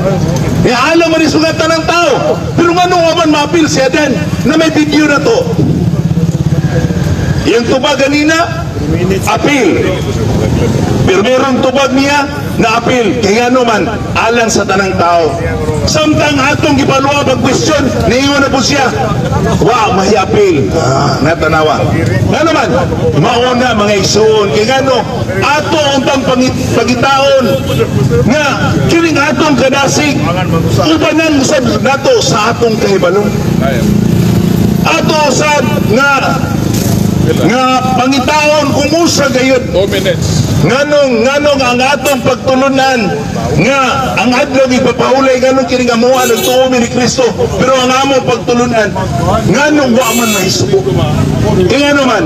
Speaker 4: Ya alam man ni mga tanang tao, pero ngano wa man maapil si Adan na may video na to. Yung tubag ganina, apil. Pero meron tubag niya na apil. Kaya ano man, alang sa tanang tao. Samtang atong gipaluwag ang question, niingon na po siya, wa may apil. Ah, natanawa. Nga naman, mauna, mga igsoon. Kaya ngano, ato untang pangitaon nga kining atong kadasig ubanan usab nato sa atong kahibalo. Ato usab nga nga pangitaon kung usa gayud
Speaker 1: 2 minutes.
Speaker 4: Nganong nganong ang atong pagtulunan nga ang adlaw ipapahulay, nganong kini nga moa nagtuo mi ni Kristo, pero ang among pagtulunan nganong wa man mahisubo? Kay ngano man,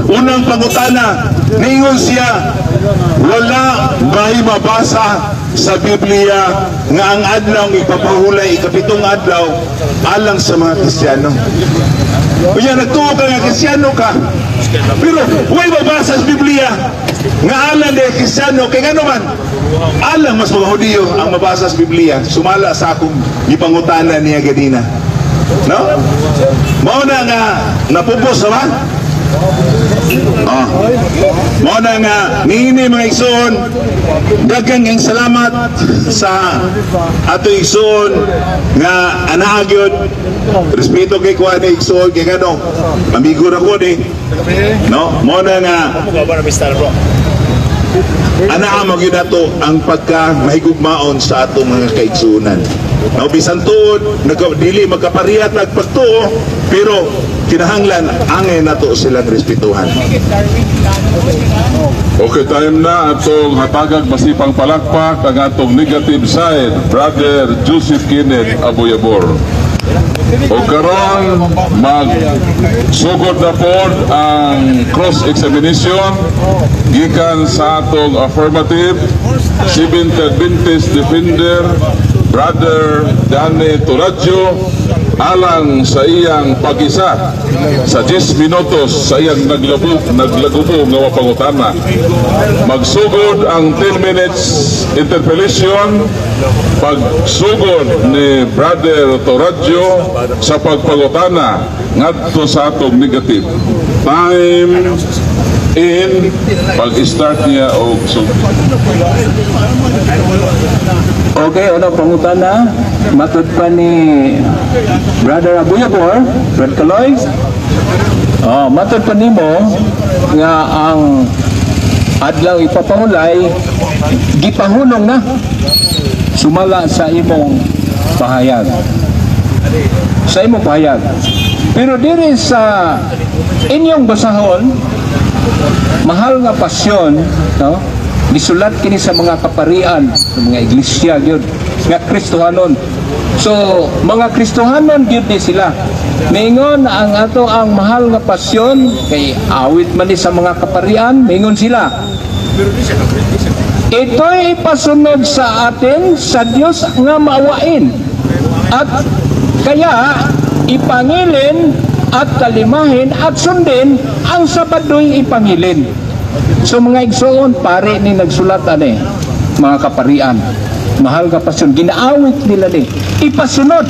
Speaker 4: unang pangutana, ningon siya wala may mabasa sa Biblia nga ang adlaw ipapahulay ikapitong adlaw alang sa mga Kristiyano. Unya nagtuo ka nga Kristiyano ka, pero way mabasa sa Biblia nga alang de Kristiyano. Kay ngano man, alang mas mga Hudiyo ang mabasa sa Biblia, sumala sa akong gipangutana niya ganina. No? Mao na nga napubos naman. Oh. Mao na nga niini, mga igsoon, daghang kayong salamat sa ato igsoon nga anaa gyud. Respeto kay kuan ni igsoon kay ngano amigo ra ko ni, no? Mao na nga anaa mo gyud nato ang pagka mahigugmaon sa atong mga kaigsuonan. No, bisan tuod nagka, dili magkapareha tag pagtuo, pero kinahanglan angay nato silang respetuhan.
Speaker 1: Okay, time na atong hatagag masipang palakpak ang atong negative side, Brother Joseph Kenneth Aboyabor. O karon mag sugod na pod ang cross-examination gikan sa atong affirmative, Seventh Adventist Defender, Brother Danny Toradjo, alang sa iyang pag-isa sa 10 minutos sa iyang naglagubo nga mapangutana. Magsugod ang 10 minutes interpellation pagsugod ni Brother Toradjo sa pagpangutana ngadto sa atong negative. Time in pag-start niya og sugod.
Speaker 3: Okay, ano pangutana? Matod pa ni Brother Abuyabor, Brad Kaloy. Oh, matod pa nimo nga ang adlaw ipapangulay gipahunong na sumala sa imong pahayag. Sa imong pahayag. Pero diri sa inyong basahon, Mahal nga Pasyon, no? Gisulat kini sa mga kaparian, sa mga iglesia gyud nga Kristohanon. So, mga Kristohanon gyud ni sila. Mingon ang ato ang Mahal nga Pasyon kay awit man ni sa mga kaparian, mingon sila. Ito'y ipasunod sa atin sa Diyos nga maawain. At kaya ipangilin at talimahin at sundin ang Sabado'y ipangilin. So mga igsoon, pare ni nagsulat ani, mga kaparian. Mahal nga Pasyon, ginaawit nila ni. Ipasunod.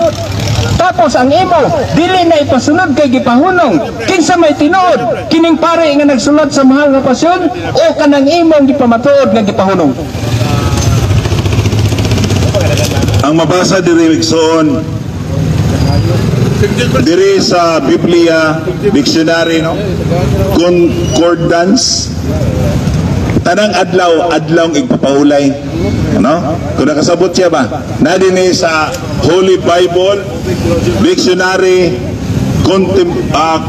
Speaker 3: Tapos ang imo, dili na ipasunod kay gipahunong. Kinsa may tinuod? Kining pare nga nagsulat sa Mahal nga Pasyon o kanang imong gipamatuod nga gipahunong?
Speaker 4: Ang mabasa diri, igsoon, diri sa Biblia dictionary, no, concordance, tanang adlaw adlaw igpapahulay, no? Kung nakasabot siya ba na dinhi sa Holy Bible Dictionary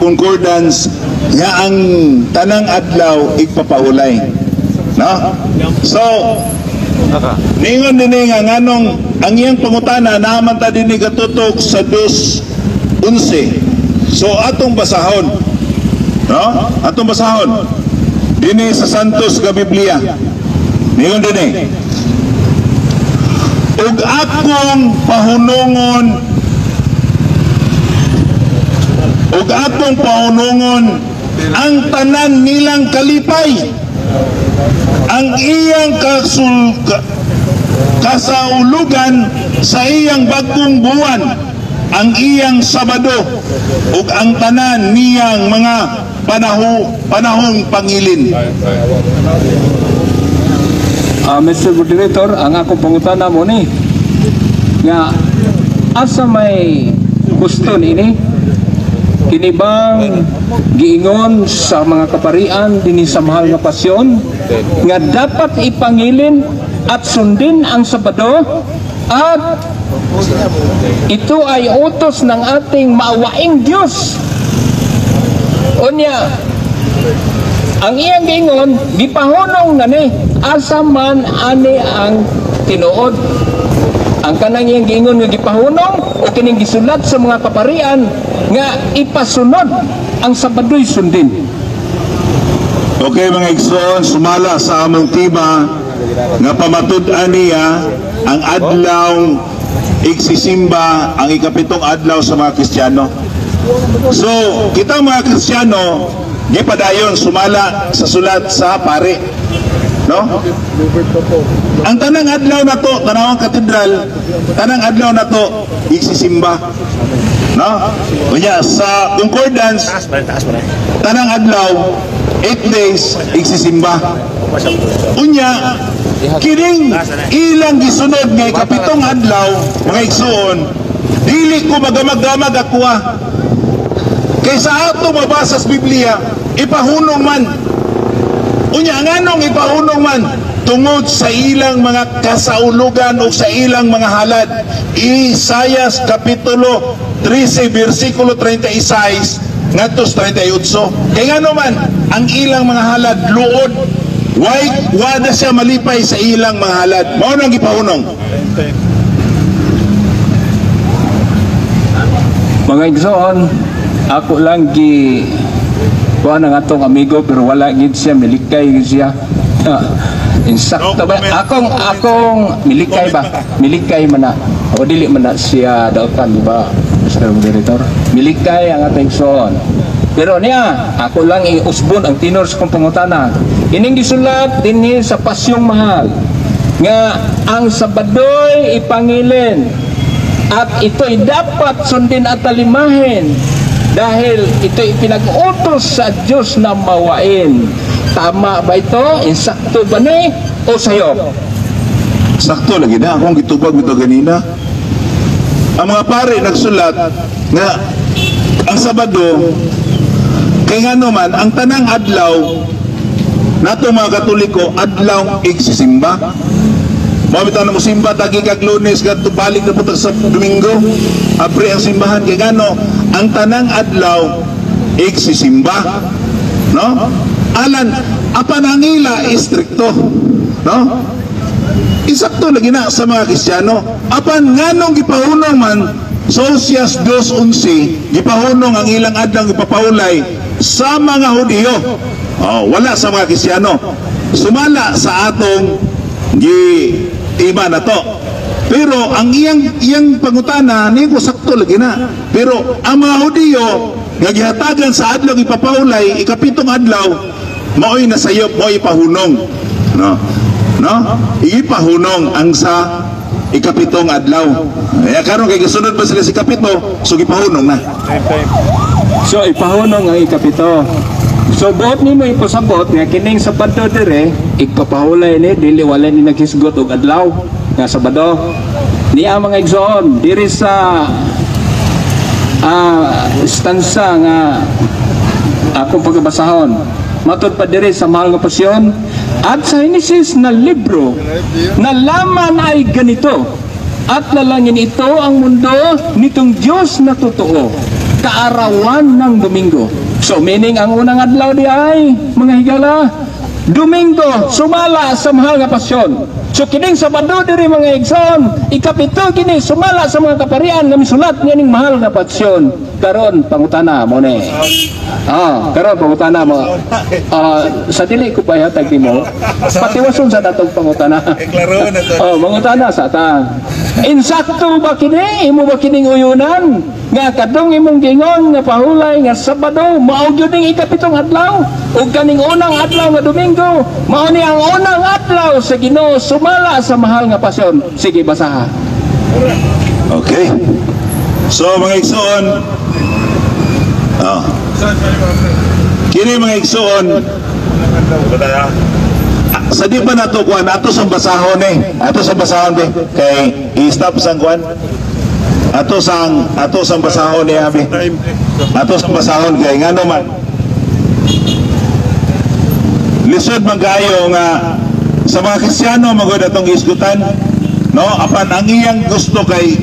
Speaker 4: Concordance nga ang tanang adlaw igpapahulay, no? So ningon dinhi nga nganong ang iyang pangutana naman ta dinhi katutok sa 2:11. So atong basahon, no? Atong basahon dinhi sa Santos nga Biblia. Ningon dinhi, "Ug akong pahunungon, ug akong pahunungon ang tanan nilang kalipay, ang iyang kasaulugan sa iyang bagong buwan, ang iyang Sabado ug ang tanan niyang mga panahong pangilin."
Speaker 3: Mr. Moderator, ang akong pangutana mo ni nga asa may gusto ini, kini bang giingon sa mga kaparian dinhi sa Mahal nga Pasyon nga dapat ipangilin at sundin ang Sabado at ito ay utos ng ating maawaing Diyos? Unya ang iyang giingon gipahunong na ni, asa man ani ang tinuod, ang kanang iyang giingon nga gipahunong o kining gisulat sa mga kaparian nga ipasunod ang Sabado'y sundin?
Speaker 4: Okay, mga igsoon, sumala sa among tema nga pamatud-an niya ang adlaw igsisimba ang ikapitong adlaw sa mga Kristiyano. So, kita mga Kristiyano, gipadayon sumala sa sulat sa pare. No? Ang tanang adlaw na to, tanawang katedral, tanang adlaw na to, igsisimba. No? Unya sa concordance, tanang adlaw, 8 days igsisimba. Unya kining ilang gisunod nga ikapitong adlaw, mga igsuon, dili ko magamag-gamag ako. Kay sa ato mabasa sa Biblia, ipahunong man. Unya nganong ipahunong man? Tungod sa ilang mga kasaulugan o sa ilang mga halad. Isayas kapitulo 13 bersikulo 36 ngadto sa 38. Kay ngano man ang ilang mga halad luod, why wada siya malipay sa ilang mga halad. Mao nang gipahunong.
Speaker 3: Mga igsoon, ako lang gi kuan ang atong amigo pero wala gid siya, milikay gid siya. Insakto
Speaker 4: No
Speaker 3: ba?
Speaker 4: comment.
Speaker 3: Akong milikay ba? Milikay man na. O dili man na siya dautan, di ba, Mr. Moderator? Milikay ang atong igsoon. Pero niya, ako lang iusbon ang tinor sa kong pangutana. Ining gisulat dinhi sa Pasyong Mahal nga ang Sabado'y ipangilin at ito'y dapat sundin at talimahin dahil ito'y pinag-utos sa Diyos na mawain. Tama ba ito? Insakto ba ni? O sayop?
Speaker 4: Sakto lagi na akong gitubag bitaw ganina. Ang mga pare nagsulat nga ang Sabado, kay ngano man ang tanang adlaw nato mga Katoliko adlaw igsisimba. Mao bitaw na mosimba tagi kag Lunes kadto balik na pud sa Domingo. Apre ang simbahan kay ngano ang tanang adlaw igsisimba. No? Alan apan ang ila istrikto. No? Isakto lagi na sa mga Kristiyano. Apan nganong gipahunong man sa Osias 2:11, gipahunong ang ilang adlaw ipapahulay sa mga Hudiyo. Oh, wala sa mga Kristiyano. Sumala sa atong gi iba na to. Pero ang iyang iyang pangutana ni ko sakto lagi na. Pero ang mga Hudiyo nga gihatagan sa adlaw ipapahulay ikapitong adlaw, maoy nasayop, maoy ipahunong. No? No? Ipahunong ang sa ikapitong adlaw. Kaya karon kay gisunod pa sila sa ikapito, so gipahunong na.
Speaker 3: So ipahunong ang ikapito. So buot nimo ipasabot nga kining Sabado dire ipapahulay ni dili wala ni naghisgot og adlaw nga Sabado. Niya, mga igsoon, diri sa stansa nga akong pagkabasahon. Matod pa diri sa Mahal nga Pasyon at sa Henesis na libro na laman ay ganito: "At lalangin ito ang mundo nitong Diyos na totoo, kaarawan ng Domingo." So meaning ang unang adlaw di ay, mga higala, Domingo, sumala sa Mahal nga Pasyon. So kining Sabado diri, mga igsoon, ikapito kini sumala sa mga kaparian nga misulat nining Mahal nga Pasyon. Karon pangutana mo ni. Karon pangutana mo. Sa dili ko pa ihatag nimo, patiwason sa datong pangutana.
Speaker 4: Klaro na to.
Speaker 3: Oh, mangutana sa ta. Insakto ba kini? Imo ba kining uyunan? Nga kadtong imong gingon nga pahulay nga Sabado mao gyud ning ikapitong adlaw ug kaning unang adlaw nga Domingo mao ni ang unang adlaw sa Ginoo sumala sa Mahal nga Pasyon. Sige, basaha.
Speaker 4: Okay. So mga igsoon, kini mga igsoon, sa di pa nato kuan ato sa basahon eh. Ato sa basahon be kay i-stop sang kuan. Ato sang basahon ni abi. Ato sang basahon kay ngano man lisod man kaayo nga sa mga Kristiyano magod atong isgutan, no? Apan ang iyang gusto kay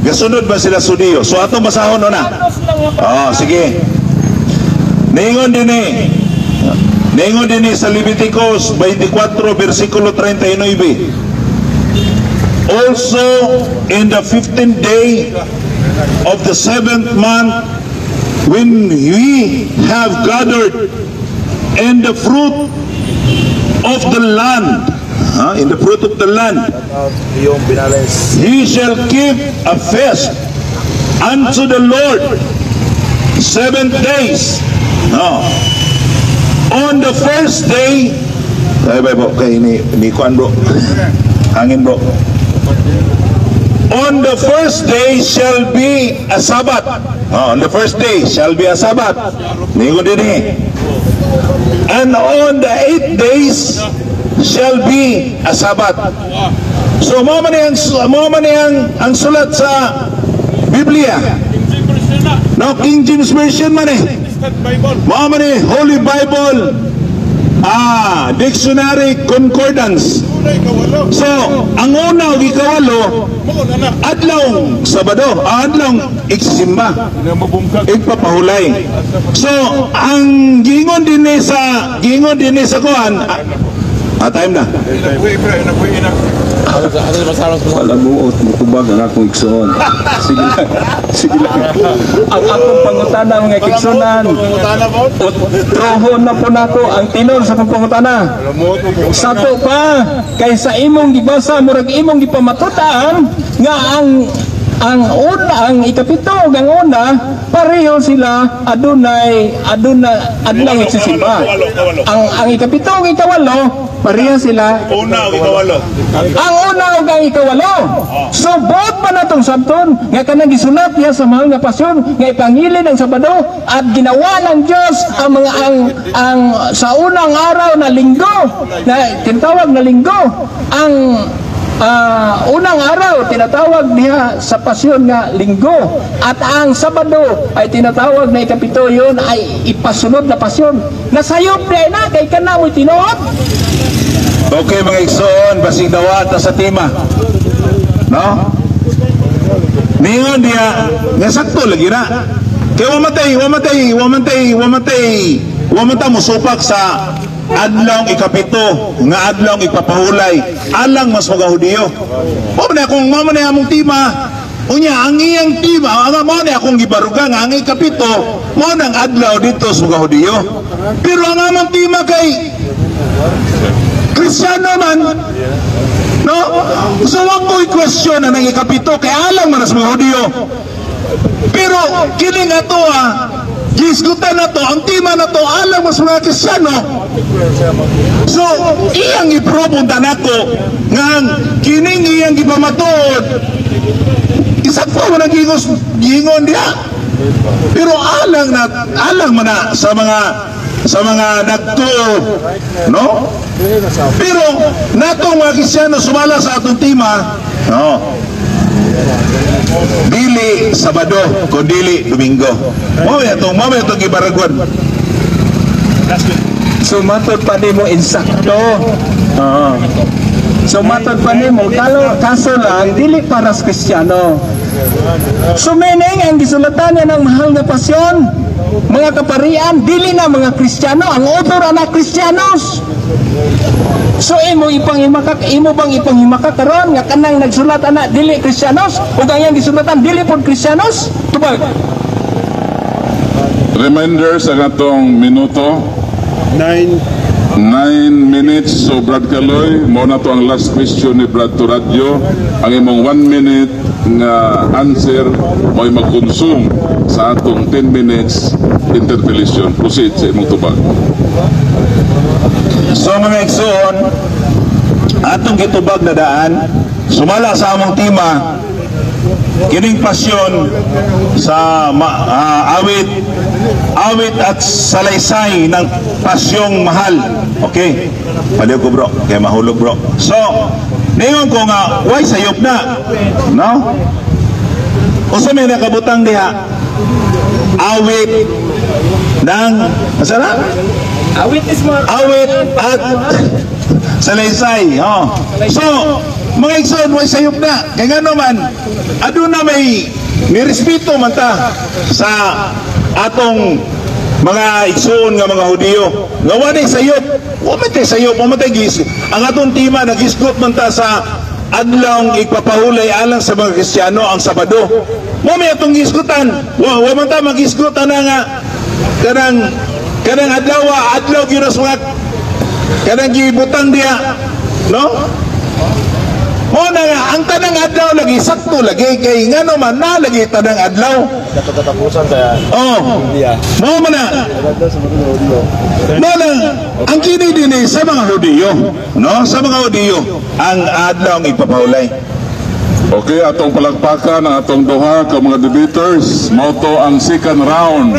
Speaker 4: gasunod ba sila Hudiyo, so atong basahon no na. Oh, sige. Niingon din eh sa Leviticus 24 versikulo 39: "Also in the 15th day of the seventh month, when we have gathered in the fruit of the land," huh? "In the fruit of the land,
Speaker 2: Yung Binales.
Speaker 4: Ye shall keep a feast unto the Lord 7 days." No. On the first day, ay, bay po, kay ni kuan bro. Hangin, bro. On the first day shall be a Sabbath. Oh, on the first day shall be a Sabbath. Ningon dinhi. And on the eight days shall be a Sabbath. So mao man ang sulat sa Biblia. No, King James Version man eh. Mao man ni Holy Bible Dictionary Concordance. So, ang una ug ikawalo, adlaw Sabado, adlaw igsimba, igpapahulay. So, ang gingon dinhi sa kuan, time na.
Speaker 3: Wala buot mutubag ang akong igsoon. Sige lang. Sige lang. Ang akong pangutana, mga kaigsuonan. Utrohon na po nako ang tinor sa akong pangutana. Sa to pa kay sa imong gibasa, murag imong gipamatutan nga ang una, ang ikapito ug ang una, pareho sila adunay adlaw igsisimba. Ang ikapito ug ikawalo, pareho sila.
Speaker 4: Una ug ikawalo.
Speaker 3: Ang una ug ang ikawalo. So both pa natong sabton nga kanang gisulat niya sa Mahal nga Pasyon nga ipangilin ang Sabado at ginawa ng Diyos ang mga ang sa unang araw na linggo na tinatawag na linggo, ang unang araw tinatawag niya sa pasyon nga linggo at ang Sabado ay tinatawag na ikapito, yun ay ipasunod na pasyon. Nasayop na kay kana mo'y tinuod.
Speaker 4: Okay, mga igsoon, basig dawata sa tema. No? Ningon diya, nga sakto lagi na. Kaya wamatay, wamatay, wamatay, wamatay, wamatay mo supak sa adlawng ikapito, nga adlawng ipapahulay, alang mas mga Hudiyo. Mao man akong tema, unya, ang iyang tema, ang mao ni akong gibaruga nga ang ikapito, mao nang adlaw dito sa mga Hudiyo. Pero ang among tema kay Kristiyano man, no? So wag mo i-question na nang ikapito kay alang man sa mga Hudiyo. Pero kini nga to gisgutan na to, ang tema na to alang mas mga Kristiyano. So iyang i-prove unta nako nga ang kining iyang gipamatuod isakto man ang gingos gingon diha. Pero alang man na sa mga nagtuo, no? Pero natong mga Kristiyano sumala sa atong tema, no? Dili Sabado, kun dili Domingo. Mao atong gibaragon.
Speaker 3: So matod pa nimo insakto. Oo. So matod pa nimo kalo kaso lang dili para sa Kristiyano. So meaning ang gisulatan niya ng Mahal na Pasyon, mga kaparian, dili na mga Kristiyano, ang author ana Kristiyanos. So imo bang ipanghimaka karon nga kanang nagsulat ana dili Kristiyanos ug ang iyang gisulatan dili pod Kristiyanos? Tubag.
Speaker 1: Reminder sa katong minuto,
Speaker 2: 9.
Speaker 1: 9 minutes. So Brad Kaloy, mao na to ang last question ni Brad Turadyo. Ang imong 1 minute nga answer mo'y mag-consume sa atong 10 minutes interpellation. Proceed sa imong tubag.
Speaker 4: So mga igsoon, atong gitubag na daan, sumala sa among tema, kining pasyon sa awit at salaysay ng pasyong mahal. Okay? Paliw ko, bro, kaya mahulog, bro. So, ningon ko nga, why sayop na? No? Unsa may nakabutang diha? Awit ng, asa na?
Speaker 3: Awit is mga
Speaker 4: Awit at salaysay. Oh. So, mga igsoon, way sayop na. Kaya nga naman, aduna may nirespeto man ta sa atong mga igsoon nga mga Hudiyo. Nga walay sayop. Wa man tay sayop, wa man tay gis. Ang atong tema nagisgot man ta sa adlawng igpapahulay alang sa mga Kristiyano, ang Sabado. Mao may atong gisgutan. Wa man ta magisgutan na nga kanang adlaw adlaw gyud sa mga kanang gibutang diha, no? Mao na nga ang tanang adlaw lagi sakto lagi kay ngano man na lagi tanang adlaw.
Speaker 2: Katapusan kaya.
Speaker 4: Oh, mao man na. Mao na ang kini dinhi sa mga Hudiyo, no? Sa mga Hudiyo ang adlaw ang ipapahulay.
Speaker 1: Okay, atong palakpakan ang atong duha ka mga debaters. Mao to ang second round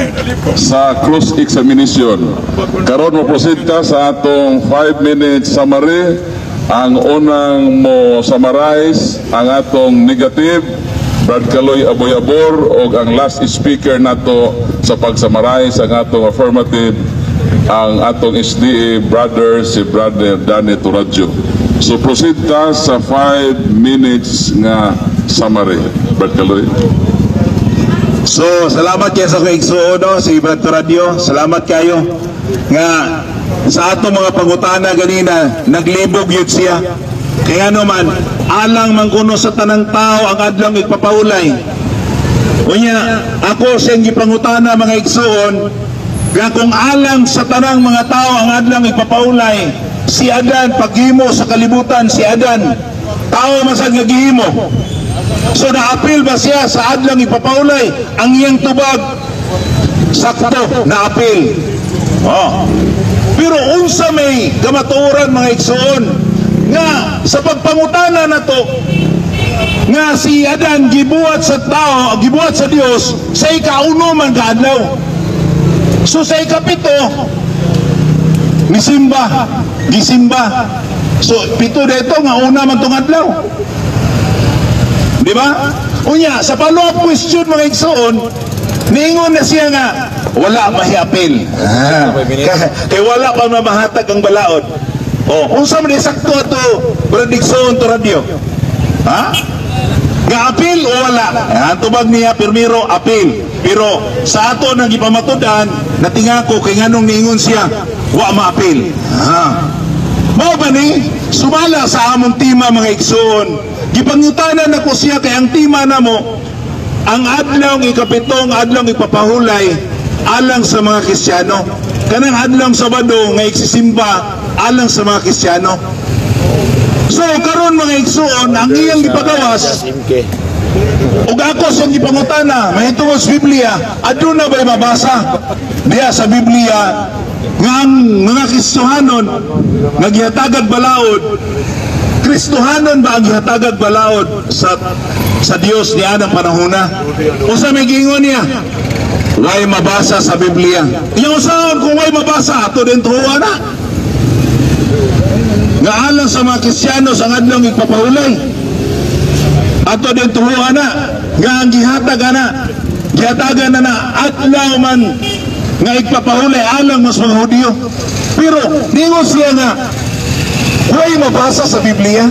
Speaker 1: sa cross examination. Karon mo proceed ta sa atong 5 minute summary. Ang unang mo summarize ang atong negative, Brad Kaloy Aboyabor, o ang last speaker nato sa pag-summarize ang atong affirmative, ang atong SDA brother, si Brother Danny Turadjo. So proceed ta sa 5 minutes nga summary. Brad Kaloy.
Speaker 4: So, salamat kayo sa kaigsuon, no, si Brad Radio. Salamat kayo. Nga, sa atong mga pangutana ganina, naglibog yun siya. Kaya naman, alang man kuno sa tanang tao ang adlong igpapahulay. Unya, ako siyang gipangutana, mga igsuon, nga kung alang sa tanang mga tao ang adlong igpapahulay, si Adan, paghimo sa kalibutan, si Adan, tao man sad nga gihimo. So naapil ba siya sa adlong ipapahulay? Ang iyang tubag, sakto, naapil. Oh. Pero unsa may kamatuoran, mga igsuon, nga sa pagpangutana na to nga si Adan gibuhat sa tao, gibuhat sa Dios sa ikauno man ka adlaw. So sa ikapito nisimba, gisimba. So pito dito nga una man tong adlaw. Di ba? Unya, sa follow-up question, mga igsoon, niingon na siya nga wala mahiapil. Ah, kay wala pa mahatag ang balaod. Oh, unsa man sakto ato, Brad Igsoon to radio? Ha? Nga apil o wala? Ah, tubag niya pirmiro apil. Pero sa ato nang gipamatud-an, natingako kay nganong niingon siya wa maapil. Ha? Mao ba ni sumala sa among tema, mga igsoon? Gipangutanan nako siya kay ang tema namo ang adlong ikapitong adlong ipapahulay alang sa mga Kristiyano. Kanang adlong Sabado nga igsisimba alang sa mga Kristiyano. So karon, mga igsoon, ang iyang gipagawas ug ako siyang gipangutana mahitungod sa Biblia, aduna ba'y mabasa diya sa Biblia nga ang mga Kristohanon nga gihatagag balaod, Kristohanon ba ang gihatagag balaod sa Dios niya ng panahona? Usa may giingon niya, way mabasa sa Biblia. Yung usaon kung way mabasa, ato din tuwa na nga alang sa mga Kristiyano sa adlong igpapahulay. Ato din tuwa na nga ang gihatag ana, gihatagan na na adlaw man nga igpapahulay alang mas mga Hudiyo. Pero ningon siya nga way mabasa sa Biblia.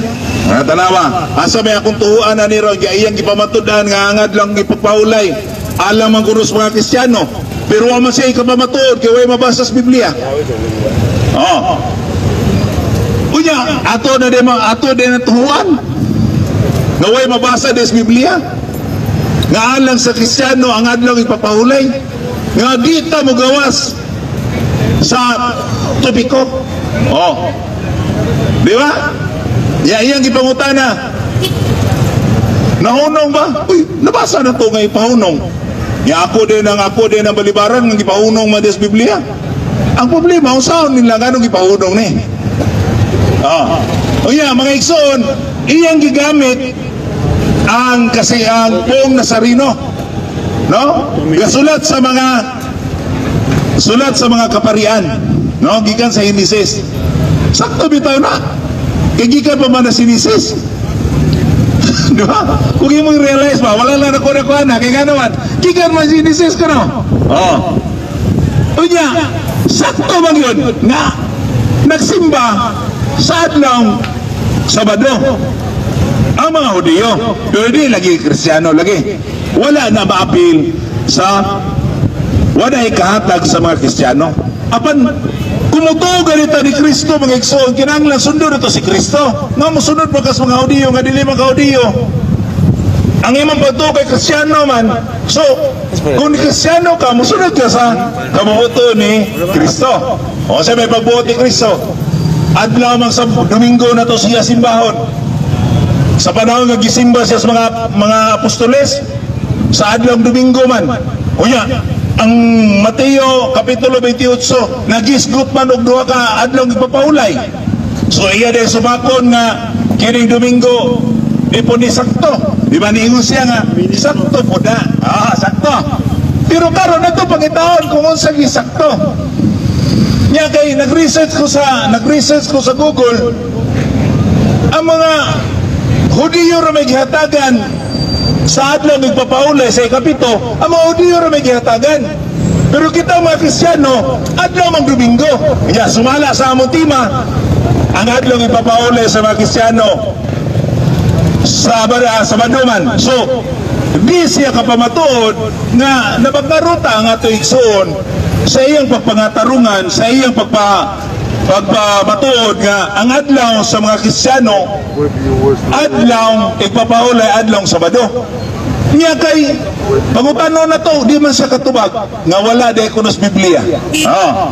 Speaker 4: Ah, tanawa, asa may akong tuhuan na ni ron, iyang gipamatud-an nga ang adlong ipapahulay alang man kuno sa mga Kristiyano. Pero wa man siya ikapamatuod kay way mabasa sa Biblia. Oh. Unya, ato na din ato din ang tuhuan nga way mabasa des Biblia nga alang sa Kristiyano ang adlong ipapahulay nga di ta mogawas sa topiko. Oh. Di ba? Ya iyang gipangutana. Nahunong ba? Uy, nabasa na to nga ipahunong. Ya ako din ang balibaran nga gipahunong man des Biblia. Ang problema, unsaon nila nganong gipahunong ni? Oh. O ya, mga igsoon, iyang gigamit ang kasi ang Poong Nazareno. No? Gasulat sa mga sulat sa mga kaparian, no? Gikan sa Genesis. Sakto bitaw na. Kay gikan pa man na Genesis. Di ba? Kung imong realize ba, wala lang ako na na, kay nga naman, gikan man Genesis ka no? Oh. Unya, sakto man yun, nga, nagsimba sa adlong Sabado ang mga Hudiyo. Pero di lagi Kristiyano lagi. Wala na maapil sa wala ikahatag sa mga Kristiyano. Apan kumutuo ganito ni Kristo, mga igsoon, kinahanglan sundon na to si Kristo. Nga mosunod pa kas mga Hudiyo nga dili mga Hudiyo. Ang imong pagtuo kay Kristiyano man. So, kung Kristiyano ka, musunod ka sa kabubuto ni Kristo. O sa may pagbuot ni Kristo. Adlaw man sa Domingo na to siya simbahon. Sa panahon nga gisimba siya sa mga apostoles sa adlong Domingo man. Unya, ang Mateo kapitulo 28 nagisgot man og duha ka adlong ipapahulay. So iya din sumakon nga kining Domingo Di po ni sakto. Di ba niingon siya nga sakto po na. Ah, sakto. Pero karon na to pangitaon kung unsa sakto. Nya kay nag-research ko sa Google, ang mga Hudiyo ra may gihatagan sa adlaw nagpapaulay sa ikapito, ang mga Hudiyo ra may gihatagan. Pero kita mga Kristiyano, adlaw mang Domingo. Nya sumala sa among tema, ang adlaw ipapaulay sa mga Kristiyano sa Sabado man. So, di siya kapamatuod nga nabagkaruta ang ato igsoon sa iyang pagpangatarungan, sa iyang pagpamatuod nga ang adlaw sa mga Kristiyano, adlaw igpapaulay, adlaw Sabado. Niya kay pangutano na to, di man siya katubag nga wala di kunos Biblia. Oh.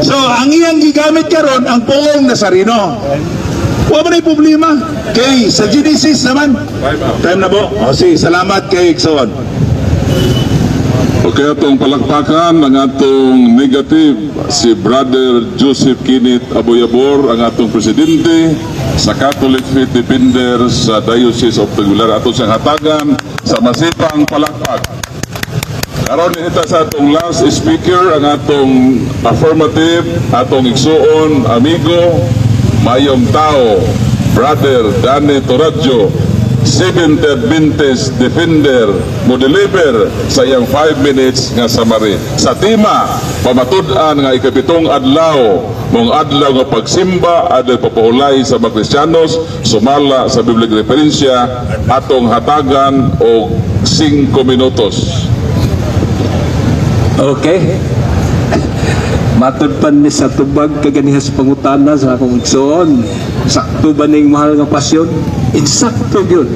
Speaker 4: So ang iyang gigamit karon ang Poong Nazareno. Wa man problema kay sa Genesis naman. Time na po. O si, salamat kay igsoon.
Speaker 1: Okay, atong palakpakan ang atong negative, si Brother Joseph Kinit Aboyabor, ang atong presidente sa Catholic Faith Defenders sa Diocese of Tagular. Ato siyang hatagan sa masipang palakpak. Karon ita sa atong last speaker, ang atong affirmative, atong igsuon, amigo, mayong tao, Brother Danny Toradjo, Seventh Adventist Defender, mo deliver sa iyang 5 minutes nga summary sa tema pamatud-an nga ikapitong adlaw mong adlaw nga pagsimba, adlaw papaulay sa mga Kristiyanos sumala sa biblical referensya. Atong hatagan og 5 minutos.
Speaker 3: Okay. Matud pa ni sa tubag kaganiha sa pangutana sa akong igsoon. Sakto ba ning mahal nga pasyon? Insakto gyud.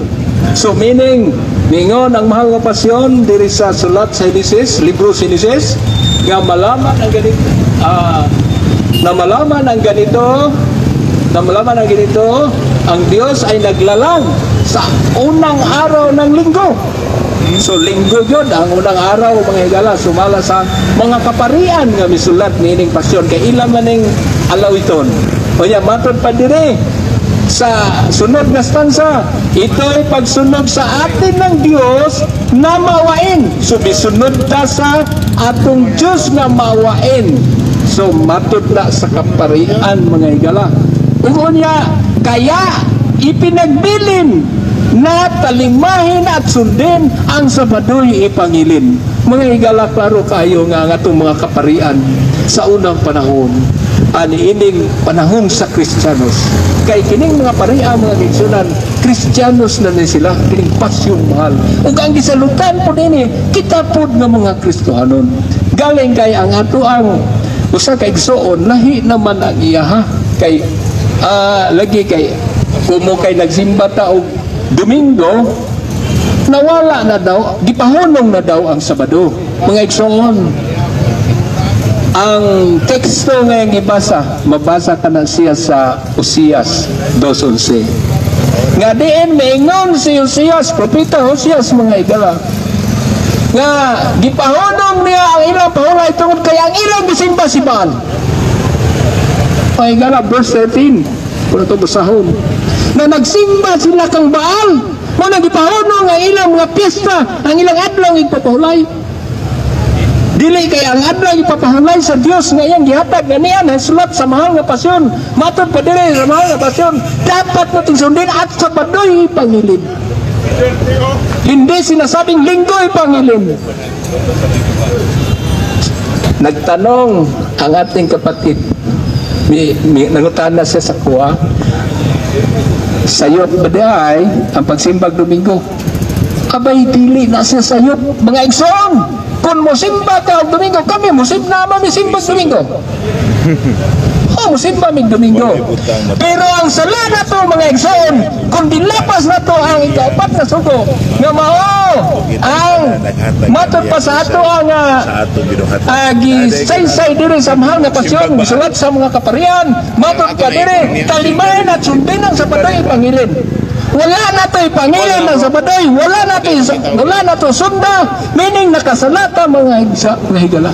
Speaker 3: So meaning, ningon ang mahal nga pasyon diri sa sulat sa Genesis, libro sa Genesis, nga malaman ang ganito, na malaman ang ganito, na malaman ang ganito, ang Diyos ay naglalang sa unang araw ng linggo. So linggo yun, ang unang araw, mga higala, sumala sa mga kaparian nga misulat niining pasyon kay ilang maning alawiton. O ya, matod pa dire sa sunod nga stanza, ito'y pagsunod sa atin ng Diyos na mawain. So bisunod ta sa atong Diyos nga mawain. So matod na sa kaparian, mga higala. Ug unya, kaya ipinagbilin na talimahin at sundin ang Sabado'y ipangilin. Mga higala, klaro kayo nga ang atong mga kaparian sa unang panahon, ani ining panahon sa Kristiyanos. Kay kining mga parian, mga kaigsunan, Kristiyanos na ni sila, kining pasyon mahal. Ug ang gisalutan po nini, kita pod nga mga Kristohanon. Galing kay ang ato ang usa ka igsoon, lahi naman ang iyaha. Kay lagi kay kumo kay nagsimba ta og Domingo, nawala na daw, gipahunong na daw ang Sabado. Mga igsoon, ang teksto nga iyang ibasa, mabasa ka na siya sa Osias 2.11. Nga diin maingon si Osias, Propeta Osias, mga igala, nga gipahunong niya ang ilang pahulay tungod kay ang ilang gisimba si Baal. Mga igala, verse 13, kung ito basahon, na nagsimba sila kang Baal, mo na gipahunong ang ilang mga piyesta, ang ilang adlaw igpapahulay. Dili kay ang adlaw ipapahulay sa Dios nga iyang gihatag ganiyan ang sulat sa mahal nga pasyon. Matod pa diri sa mahal nga pasyon, dapat nating sundin at Sabado'y ipangilin. Hindi sinasabing Linggo ipangilin. Nagtanong ang ating kapatid, nangutana siya sa kuha, sayop ba di ay ang pagsimbag Domingo? Abay, dili na siya sayop, mga igsoon. Kung mosimba ka og Domingo, kami mosimba naman mi simbag Domingo. Oh, mosimba mig Domingo. Pero ang sala na to, mga igsoon, kung dilapas na to ang ikaapat na sugo, nga mao ang matod pa sa ato ang gisaysay diri sa mahal nga pasyon, gisulat sa mga kaparian, matod pa diri, talimahin at sundin ang Sabado'y ipangilin. Wala na to ipangilin ang Sabado'y, wala na to sunda, meaning nakasalata, mga higala.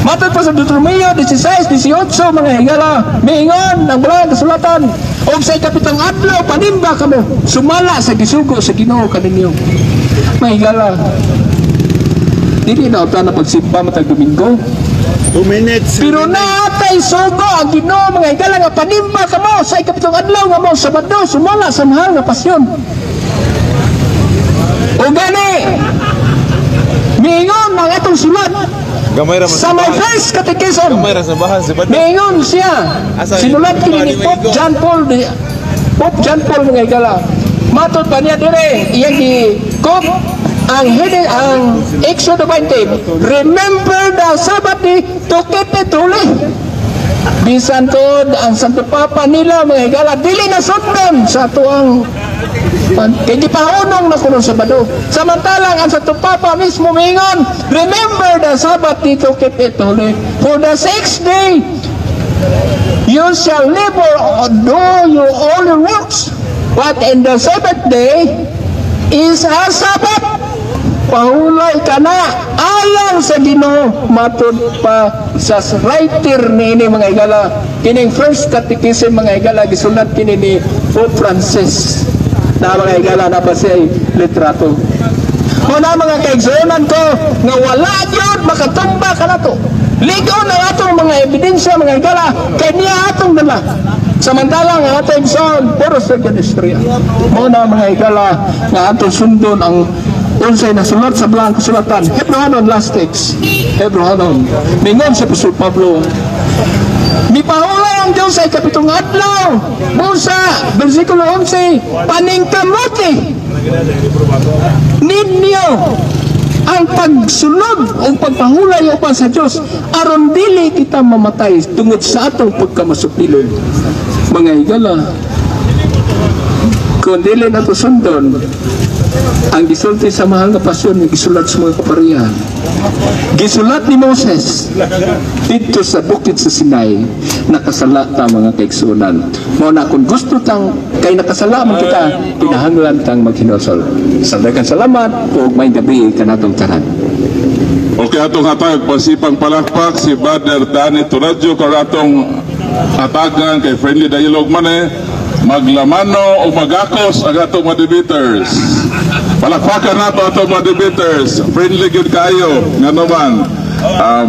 Speaker 3: Matod pa sa Deuteronomio 16:18, mga higala, miingon ang balaang kasulatan, og sa ikapitong adlaw panimba kamo sumala sa gisugo sa Ginoo kaninyo. Mga higala, dili na uta na pagsimba matag Domingo.
Speaker 2: 2 minutes.
Speaker 3: Pero naatay sugo ang Ginoo, mga higala, nga panimba kamo sa ikapitong adlaw nga mo Sabado sumala sa mahal nga pasyon. O gani, miingon ang atong sulat
Speaker 5: Gamay ra man
Speaker 3: sa my first catechism.
Speaker 5: Gamay ra sa bahan si Badong.
Speaker 3: Miingon siya.
Speaker 5: Asa,
Speaker 3: Sinulat kini ni
Speaker 5: di
Speaker 3: Pope
Speaker 5: maigo?
Speaker 3: John Paul Pope John Paul, mga higala. Matod pa niya dire, iyang gi quote ang heading, ang Exodo 20, "Remember the Sabbath day to keep it holy." Bisan tuod ang Santo Papa nila, mga higala, dili na sundon sa tuang kay gipahunong na kuno Sabado. Samantalang ang Santo Papa mismo mingon, "Remember the Sabbath day to keep it holy. For the sixth day you shall labor or do your all your works. But in the seventh day is a Sabbath." Pahulay ka na alang sa Ginoo, matud pa sa writer niini, mga higala. Kining first catechism, mga higala, gisulat kini ni Pope Francis. Na mga higala, na pa siya litrato. O na, mga kaigsuonan ko, nga wala gyud makatumba kanato. Ligaw na atong mga ebidensya, mga higala, kay niya atong dala. Samantalang ang atong igsoon, puro sa istorya. Mao na, mga higala, nga atong sundon ang unsay nasulat sa balaang kasulatan. Hebreohanon, last text. Hebreohanon. Mingon sa Apostol Pablo, mipahulay ang Diyos sa ikapitong adlaw. Busa, versikulo 11, paningkamuti ninyo ang pagsunod o pagpahulay upan sa Diyos aron dili kita mamatay tungod sa atong pagkamasuplilon. Mga higala, kung dili nato sundon ang gisulti sa mahal nga pasyon nga gisulat sa mga kaparihan, gisulat ni Moses dito sa bukid sa Sinai, nakasala ta, mga kaigsuonan. Mao na kung gusto tang kay nakasala man kita, kinahanglan tang maghinulsol. Sa daghang salamat ug maayong gabii kanatong tanan.
Speaker 1: Okay, atong hatag pasipang palakpak si Brother Danny Turadyo. Kung atong hatagan kay friendly dialogue man eh, maglamano o magakos ang atong mga debaters. Palakpakan nato atong mga debaters. Friendly gyud kayo nga naman.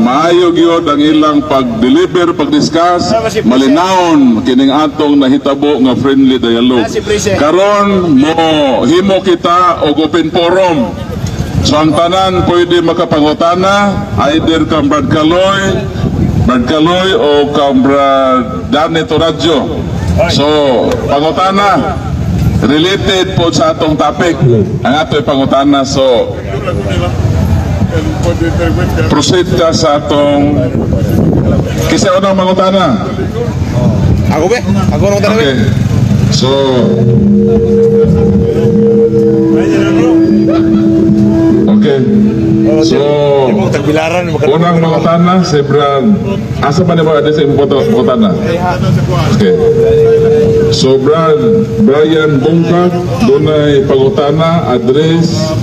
Speaker 1: Maayo gyud ang ilang pag-deliver, pag-discuss, malinawon kining atong nahitabo nga friendly dialogue. Karon mo himo kita og open forum. So ang tanan pwede makapangutana, either kang Brad Kaloy, Brad Kaloy o kang Brad Danny Toradjo. So, pangutana related po sa atong topic. Ang ato pangutana, so proceed ka sa atong kasi unang mangutana.
Speaker 5: Ako be? Ako nang tanong.
Speaker 1: Okay. So, okay. So,
Speaker 5: Tagbilaran mo.
Speaker 1: Unang mangutana si Brad. Asa pa ni mo sa imong pangutana? Okay. So Brad Brian Bungkak, dunay pangutana address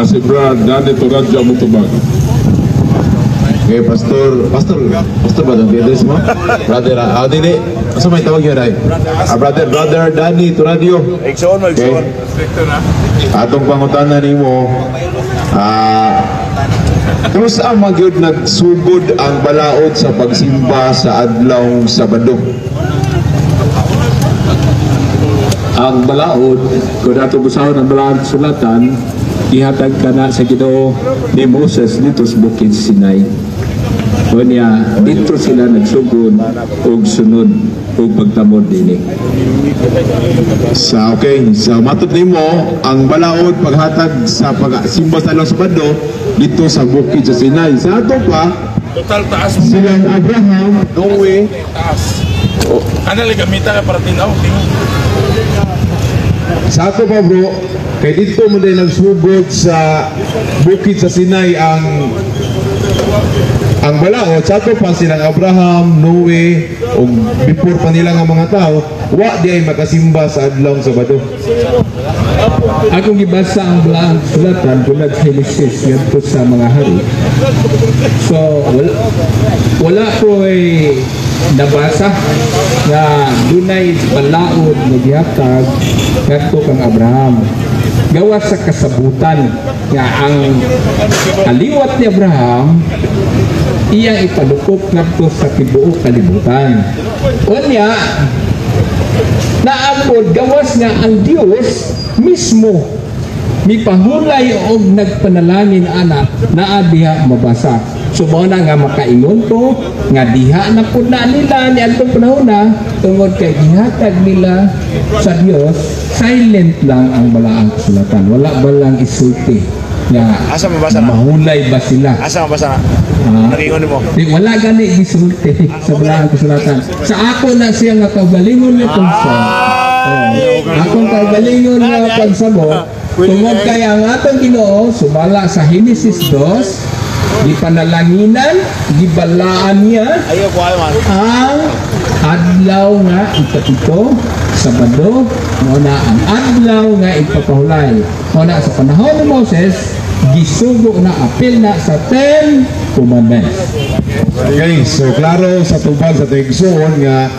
Speaker 1: si Brad Danny Toradjo mutubag.
Speaker 6: Okay, Pastor, Pastor, Pastor ba itong address mo? Brother, dili. Asa may tawag yun ay? Brother, Brother Danny Turadio.
Speaker 5: Igsoon mo,
Speaker 6: Okay.
Speaker 5: igsoon.
Speaker 6: Atong pangutana nimo, kanus-a man gyud nagsugod ang balaod sa pagsimba sa adlaw Sabado?
Speaker 3: Ang balaod, kung ato busahon ang balaod sulatan, ihatag ka na sa Ginoo ni Moses dito sa Bukid Sinai. Unya, dito sila nagsugod og sunod og pagtamod dinhi.
Speaker 6: Sa okay, sa matod nimo ang balaod paghatag sa pagsimba sa adlaw Sabado dito sa Bukid sa Sinai. Sa ato pa,
Speaker 7: Total taas mo.
Speaker 6: silang Abraham, Noe,
Speaker 7: Taas. Ano lang gamita ka para tinaw? Tingnan.
Speaker 6: Sa ato pa, bro, kay dito mo din nagsugod sa Bukid sa Sinai ang balaod. Sa ato pa silang Abraham, Noe, ug before pa nila nga mga tao, wa di ay makasimba sa adlaw Sabado.
Speaker 3: Akong gibasa ang balaang kasulatan bulag sa Genesis ngadto sa Mga Hari. So wala ko'y nabasa nga dunay balaod nga gihatag ngadto kang Abraham. Gawas sa kasabutan nga ang kaliwat ni Abraham iyang ipadukop ngadto sa tibuok kalibutan. Unya, naapod gawas nga ang Dios mismo mipahulay og nagpanalangin ana, naa diha mabasa. So mao na nga makaingon ko nga diha na pud na nila ni adtong panahon na, tungod kay gihatag nila sa Dios, silent lang ang balaang kasulatan, wala ba lang isulti nga
Speaker 5: Asa mabasa na?
Speaker 3: Mahulay ba sila?
Speaker 5: Asa mabasa na?
Speaker 3: Ah.
Speaker 5: Nagingon nimo.
Speaker 3: Di, wala gani gisulti sa balaang kasulatan. Sa ako na siya nga kaugalingon nga pagsabot. Oh, akong kaugalingon nga pagsabot tungod kay ang atong Ginoo sumala sa Genesis 2, gipanalanginan, gibalaan niya
Speaker 5: Ayaw ko ayo man.
Speaker 3: Ang adlaw nga ikapito, Sabado, mao na ang adlaw nga ipapahulay. Mao na sa panahon ni Moses, gisugo na, apil na sa Ten Commandments.
Speaker 6: Okay, so klaro sa tubag sa tigsuon nga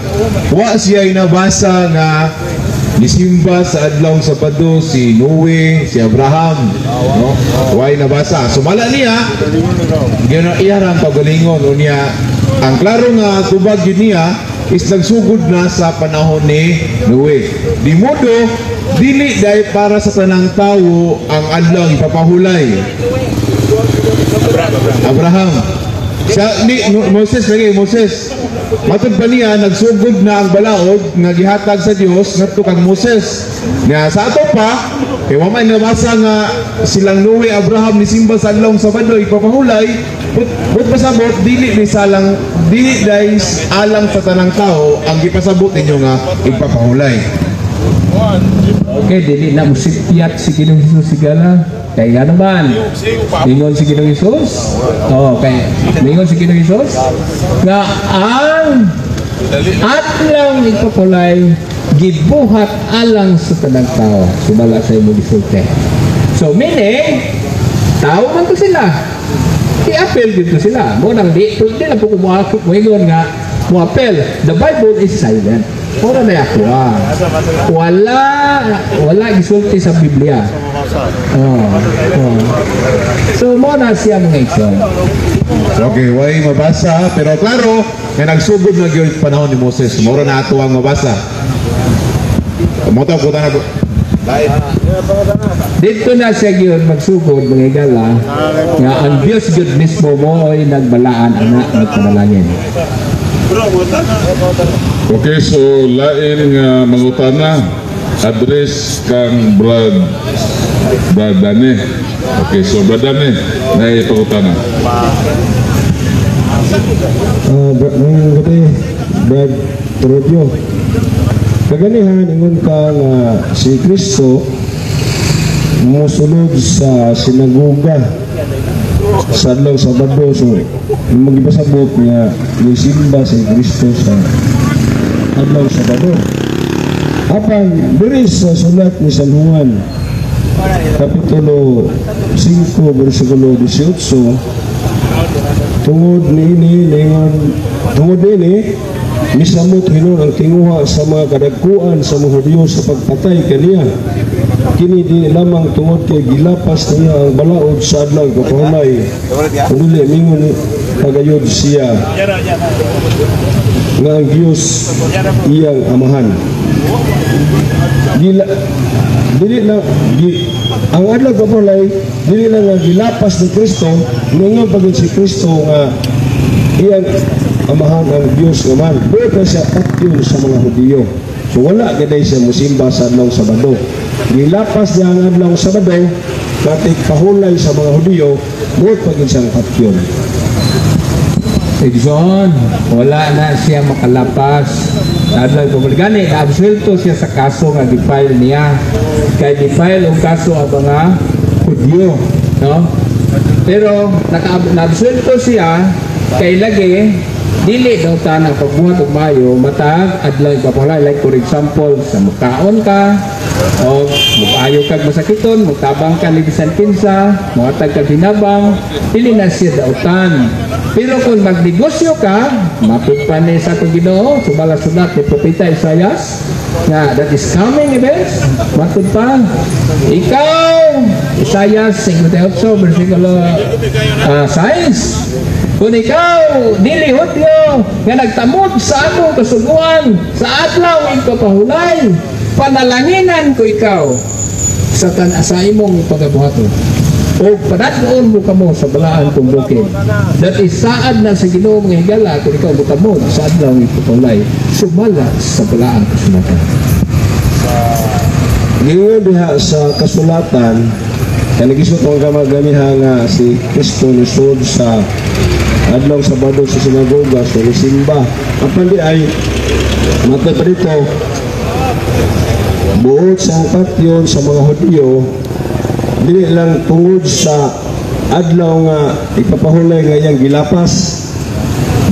Speaker 6: wa siya inabasa nga nisimba sa adlaw Sabado si Noe, si Abraham, no? Wa nabasa. Sumala niya, gina iya ra ang pagalingon unya ang klaro nga tubag yun niya is nagsugod na sa panahon ni Noe. Di modo dili dahil para sa tanang tawo ang adlaw ipapahulay. Abraham. Sa ni Moses lagi Moses. Matod pa niya, nagsugod na ang balaod nga gihatag sa Dios ngadto kang Moses. Nga sa ato pa kay wa may nabasa nga silang Noe, Abraham nisimba sa adlaw Sabado ipapahulay, but pasabot dili ni salang dili dai alang sa tanang tao ang gipasabot ninyo nga ipapahulay.
Speaker 3: Okay, dili na musipyat si Ginoong Hesus sigala. Kay nga naman, ningon si Ginoong Hesus. Oh, kay ningon si Ginoong Hesus nga ang adlaw ipapahulay gibuhat alang sa tanang tao. Sumala sa imong gisulti. So meaning, tao man to sila. I-appeal dito sila. Mo nang di na po kumuha muingon nga mo-appeal. The Bible is silent. Ora na ako ah. Wala gisulti sa Biblia. Oh. So mo na siya, mga igsoon.
Speaker 6: Okay, way mabasa pero klaro nga nagsugod na gyud panahon ni Moses. Moro na ato ang mabasa. Mo ta ko na.
Speaker 3: Dito na siya gyud magsugod, mga higala, nga ang Dios gyud mismo mo ay nagbalaan ana, nagpanalangin.
Speaker 1: Okay, so lain nga mangutana, address kang Brad Dane. Okay, so Brad Dane, na pangutana.
Speaker 8: Ngayong gabi, Brad Torobio. Kaganihan, ingon ka nga si Kristo musulod sa sinagoga sa adlaw Sabado, so imong gipasabot nga nisimba si Kristo sa adlaw Sabado. Apan diri sa sulat ni San Juan Kapitulo 5 versikulo 18, tungod niini ningon, tungod niini misamot hinon ang tinguha sa mga kadagkuan sa mga Hudyo sa pagpatay kaniya. Kini di lamang tungod kay gilapas niya ang balaod sa adlaw ipapahulay, kundi mingon pagayod siya nga ang Diyos iyang amahan. Gila, dili lang gi, ang adlaw ipapahulay dili lang nga gilapas ni Kristo, ningon pagid si Kristo nga iyang amahan ang Diyos nga man. Buot na siya patyon sa mga Hudiyo. So wala gaday siya musimba sa adlaw Sabado. Gilapas niya ang adlaw Sabado katik pahulay sa mga Hudiyo, buot pagid siyang patyon.
Speaker 3: Igsoon, wala na siya makalapas. Adlaw ipapahulay. Gani, naabsuelto siya sa kaso nga gi-file niya. Kay gi-file ang kaso ang mga Hudyo, no? Pero naka naabsuelto siya kay lagi Dili daw ta ang pagbuhat og maayo matag adlaw ipapahulay. Like for example, sa mukaon ka o muayo kag masakiton, mutabang ka ni bisan kinsa, muhatag kag hinabang, dili na siya dautan. Pero kung magnegosyo ka, matud pa ni sa atong Ginoo, sumala sulat ni Propeta Isaias, nga that is coming events, matud pa. Ikaw, Isaias 58, versikulo 6, kung ikaw, dili Hudyo, nga nagtamod sa akong kasuguan, sa adlaw ipapahulay, panalanginan ko ikaw sa imong pagabuhaton. O padat-on mo kamo sa balaan kong bukid. That is saad na sa Ginoo, mga higala, kung ikaw motamod sa adlaw ipapahulay, sumala sa balaang kasulatan.
Speaker 8: Giingon diha sa kasulatan, kaya nagisot ang kamaganiha nga si Kristo nisod sa adlaw Sabado sa sinagoga, so nisimba. Apan di ay matay pa dito, buot sa patyon sa mga Hudyo, dili lang tungod sa adlaw nga ipapahulay nga iyang gilapas,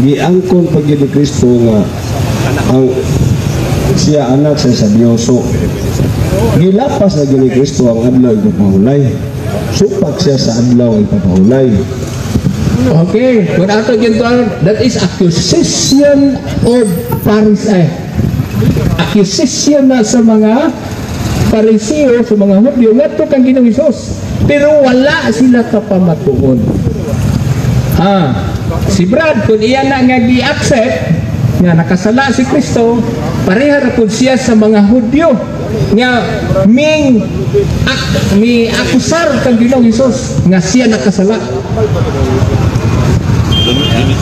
Speaker 8: giangkon pag ni Kristo nga ang siya anak sa Dios. So, gilapas na ni Kristo ang adlaw ipapahulay. Supak siya sa adlaw ipapahulay.
Speaker 3: Okay, kung ato gintuan, that is accusation of Paris eh. Accusation na sa mga Pariseo, sa mga Hudyo, ngadto kang Ginoong Hesus. Pero wala sila kapamatuon. Si Brad, kung iya na nga gi-accept, nga nakasala si Kristo, pareha ra pud siya sa mga Hudyo nga ming ak, mi akusar kang Ginoong Hesus nga siya nakasala.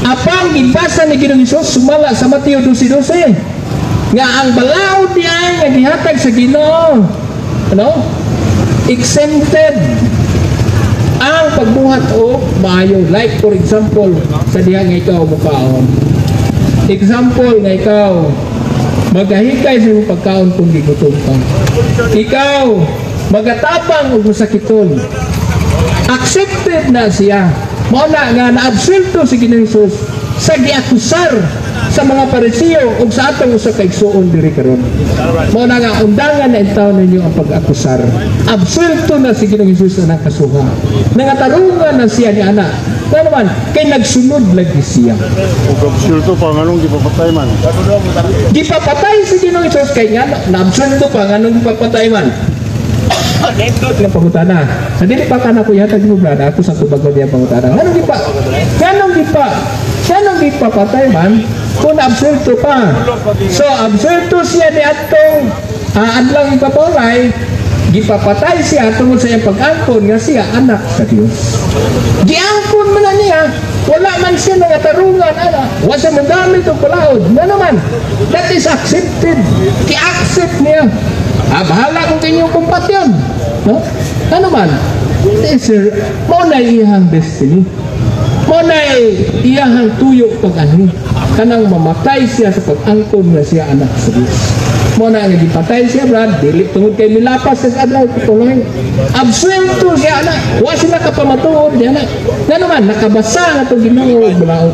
Speaker 3: Apang gibasa ni Ginoong Hesus sumala sa Mateo 12:12 nga ang balaod niya nga gihatag sa Ginoo, ano, exempted ang pagbuhat o maayo. Like for example, sa diha nga ikaw mukaon, example nga ikaw magahikay sa imong pagkaon kung gigutom ka, ikaw magatabang og masakiton, accepted na siya. Mao na nga naabsulto si Ginoong Hesus sa giakusar sa mga Pariseo ug sa atong usa ka igsuon diri karon. Mao na nga undangan na intawon ninyo ang pag-akusar. Absulto na si Ginoong Hesus na kasuha. Nangatarungan na siya ni ana. Nga naman, kay nagsunod lagi siya.
Speaker 2: Ug absulto pa, nganong gipapatay man?
Speaker 3: Gipapatay si Ginoong Hesus kay nga naabsulto pa, nganong gipapatay man? Nga pangutana. Sa dili pa kana ko ihatag mo, Brad, ako sa tubagon niya pangutana. Nganong gipapatay man kung absulto pa? So absulto siya ni atong adlaw ipapulay, gipapatay siya tungod sa iyang pag-angkon nga siya anak sa Dios. Giangkon man na niya, wala man siya nangatarungan, ana. Wa siya mogamit og palaod. Nga naman, that is accepted. Gi-accept niya. Bahala kung inyong kumpatyon. No? Ano man? Sir, mao na iyang destiny. Mao na iyang tuyo pag-anhi. Kanang mamatay siya sa pag-angkon nga siya anak sa Dios. Mao na nga gipatay siya, Brad, dili tungod kay milapas sa adlaw tuloy. Absuelto siya anak. Wa sila kapamatuod niya anak. Nga naman, nakabasa nga itong Ginoo og balaod.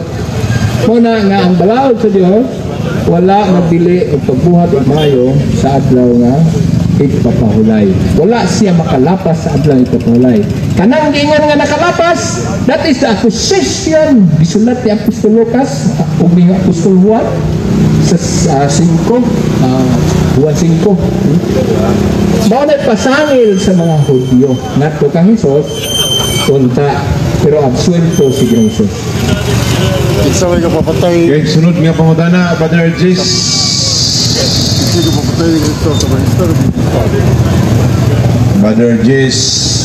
Speaker 3: Mao na nga ang balaod sa Dios wala mabili og pagbuhat og maayo sa adlaw nga ipapahulay. Wala siya makalapas sa adlaw ipapahulay. Kanang giingon nga nakalapas, that is the accusation gisulat ni Apostol Lucas ug ni Apostol Juan sa 5, Juan 5. Mao na pasangil sa mga Hudyo ngadto kang Hesus unta, pero absuelto si Ginoong Hesus.
Speaker 2: Kinsa may kapapatay?
Speaker 6: Okay, sunod nga pangutana, Brother Jis.
Speaker 2: Kinsa kapapatay ni Kristo sa Magister?
Speaker 6: Brother Jis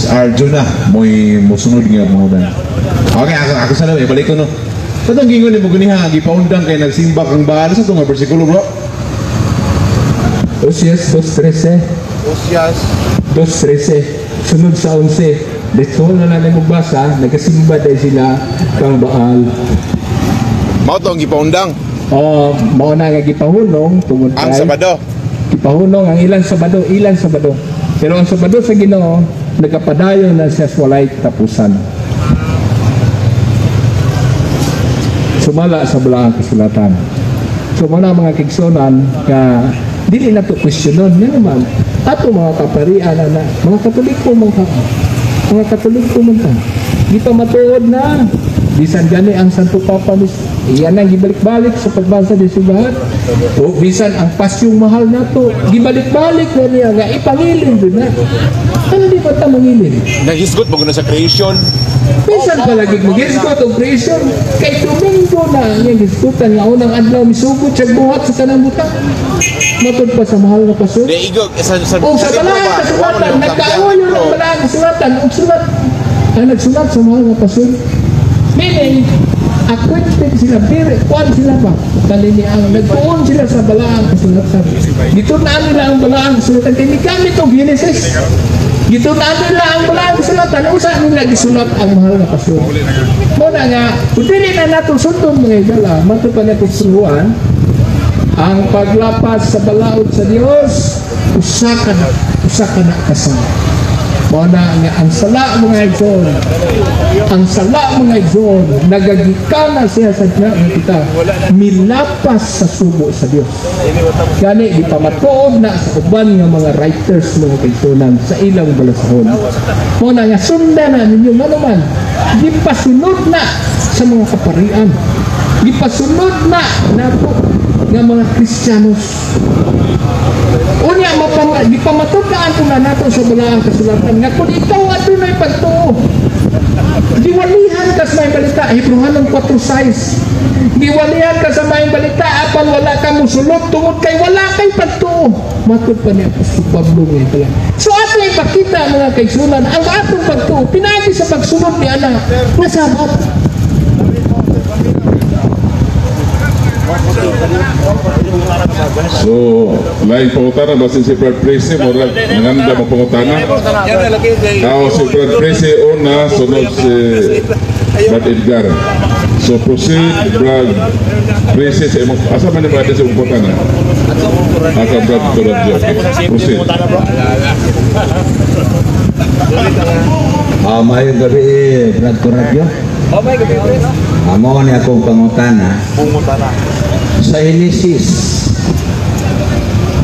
Speaker 6: Arjuna, mo'y musunod nga pangutana. Okay, ako sa lang, ibalik ko no. Sa itong gingon ni mo ganiha, gipaundang kay nagsimba kang Baal sa itong nga bersikulo, bro.
Speaker 3: Osias 2.13.
Speaker 5: Osias.
Speaker 3: 2.13 sunod sa 11. Dito na lang mo basa, nagasimba dahil sila kang Baal.
Speaker 5: Mao to ang gipaundang.
Speaker 3: O, mao na nga gipahunong tungod
Speaker 5: Ang
Speaker 3: kay
Speaker 5: Sabado.
Speaker 3: Gipahunong ang ilang Sabado, ilang Sabado. Pero ang Sabado sa Ginoo nagapadayon na siya sa walay katapusan. Sumala sa balaang kasulatan. So muna, mga kaigsuonan, nga dili na to questionon nga naman ato mga kaparian na mga Katoliko man ka, mga Katoliko man ta, di pa matuod na bisan gani ang Santo Papa mis iyan ang gibalik-balik sa pagbasa di simbahan o bisan ang pasyong mahal nato, gibalik-balik na niya nga ipangilin din na. Ano, di ba ta mangilin?
Speaker 5: Naghisgot mo na sa creation.
Speaker 3: Bisan pa lagi mo gisgot og creation kay Domingo na ang iyang gisgutan nga unang adlaw misugod siya buhat sa tanang butang. Matod pa sa mahal na pastor.
Speaker 5: Di igog sa
Speaker 3: O sa balaang kasulatan, nagkauyo ng balaang kasulatan, og sulat, ang nagsulat sa mahal na pastor. Meaning, acquainted sila, very, kuan sila ba? Kalini ang, nagpuon sila sa balaang kasulatan. Gitunaan nila ang balaang kasulatan, kay migamit og Genesis. Gitunaan nila ang balaang kasulatan, usa nila gisulat ang mahal na pastor. Mo na nga, kung dili na nato sundon, mga higala, mato pa na Juan, ang paglapas sa balaod sa Dios, usa ka na kasala. Mao na nga ang sala, mga igsoon, ang sala, mga igsoon, nagagikana siya sa nga kita milapas sa sugo sa Dios. Gani di pa matuod na sa uban nga mga writers, mga kaigsuonan, sa ilang balasahon. Mao na nga sundan na ninyo, ngano man gipasunod na sa mga kaparian, gipasunod na nato nga mga Kristiyanos. Unya gipamatud-an po na nato sa balaang kasulatan nga kung ikaw adunay pagtuo, giwalihan ka sa maayong balita, Hebreohanon 4:6. Giwalihan ka sa maayong balita apan wala ka mosulod tungod kay wala kay pagtuo. Matod pa ni Apostol Pablo ngayon pala. So ato ipakita, mga kaigsuonan, ang atong pagtuo pinaagi sa pagsunod ni ana nga Sabat.
Speaker 1: So, laing pangutana, basin si Brad Presi, murag nanganda mo pangutana. Kao si Brad Presi una, sunod si Brad Edgar. So proceed, Brad Presi, sa imong, asa man ni Brad sa imong pangutana? Aka Brad Coradjo. Okay. Proceed.
Speaker 9: Ah, maayong gabi eh, Brad Coradjo.
Speaker 7: Oh my gabi, pre.
Speaker 9: Amo ni akong pangutana. Sa Genesis,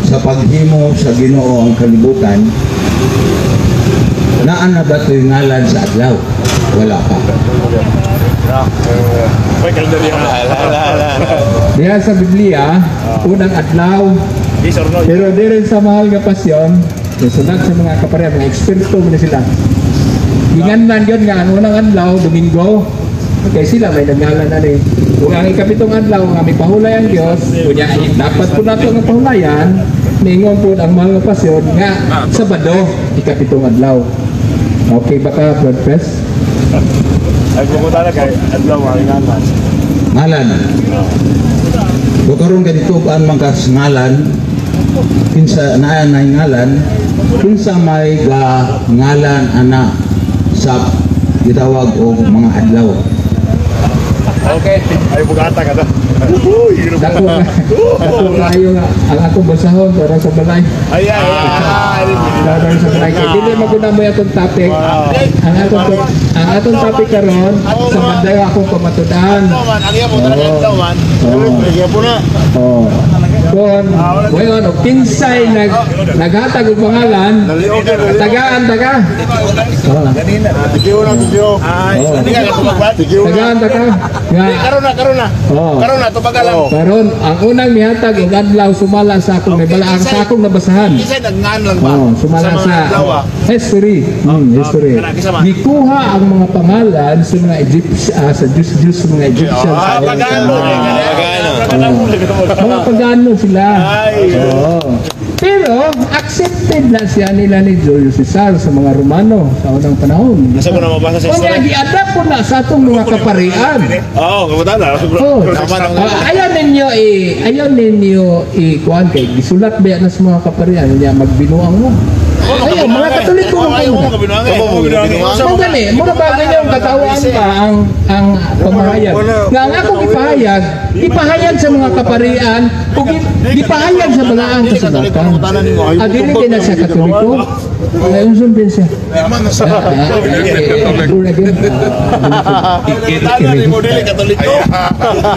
Speaker 9: sa paghimo sa Ginoo ang kalibutan, naa na ba to'y ngalan sa adlaw? Wala pa.
Speaker 3: Diya sa Biblia, unang adlaw, pero dirin sa mahal nga pasyon, sulat sa mga kapareha, mga eksperto man sila. Ginganlan yun nga ang unang adlaw, Domingo, kay sila may nagngalan na ni. Kung ang ikapitong adlaw nga may pahulay ang Dios, kunya dapat po nato nga pahulayan, ningon po ang mahal nga pasyon nga Sabado, ikapitong adlaw. Okay ba ka, Brad Press?
Speaker 7: Ay, pangutana kay adlaw ang ngalan.
Speaker 9: Ngalan. So karon ganito ang man kas ngalan, kinsa naa na ngalan, kinsa may ga ngalan ana sa gitawag og mga adlaw?
Speaker 7: Okay. Ay, bugata ka na.
Speaker 3: Dako dako kaayo nga ang akong basahon para sa balay.
Speaker 7: Ay, ay, ay.
Speaker 3: Para sa balay kay dili maguna mo atong topic. Ang atong topic karon sa banday akong pamatud-an.
Speaker 5: Man, ang iya mo talaga adlaw man.
Speaker 3: Oo. Oh. Kung ngayon, o kinsay naghatag og pangalan, tagaan taga. Oh.
Speaker 2: Tigiw na, tigiw.
Speaker 7: Ay, hindi ka tumagbat.
Speaker 3: Tagaan taga. Nga
Speaker 5: Karon na, karon na.
Speaker 3: Oh.
Speaker 5: Karon na tubaga lang.
Speaker 3: Karon ang unang mihatag og adlaw sumala sa akong naibala sa akong nabasahan.
Speaker 5: Kinsa nagngan lang ba?
Speaker 3: Oh, sumala
Speaker 5: mga
Speaker 3: sa
Speaker 5: adlaw, ah.
Speaker 3: history. History.
Speaker 7: Kana, kisa man.
Speaker 3: Gikuha ang mga pangalan sa mga Egyptian, sa Diyos-Diyos sa mga Egyptian.
Speaker 5: Ah, pagano. Pagano.
Speaker 3: Mga pagano sila. Oo. Pero accepted na siya nila ni Julius Caesar sa mga Romano sa unang panahon.
Speaker 7: Nasa ko na mabasa sa
Speaker 3: Kanya
Speaker 7: history.
Speaker 3: gi-adapt po na sa atong mga kaparian.
Speaker 7: Oo, kabutan na.
Speaker 3: Oh, ayaw ninyo i kuan kay gisulat ba na sa mga kaparian niya magbinuang mo. Ayaw, mga Katoliko man kayo. Mo gani, mura ba ganyan katawaan ba ang pamahayag? Nga ang akong ipahayag, ipahayag sa mga kaparian ug gipahayag sa balaang kasulatan. Ah, dili kay na sa Katoliko. Ay, unsa din siya? Born again.
Speaker 5: Mangutana ni mo dili Katoliko.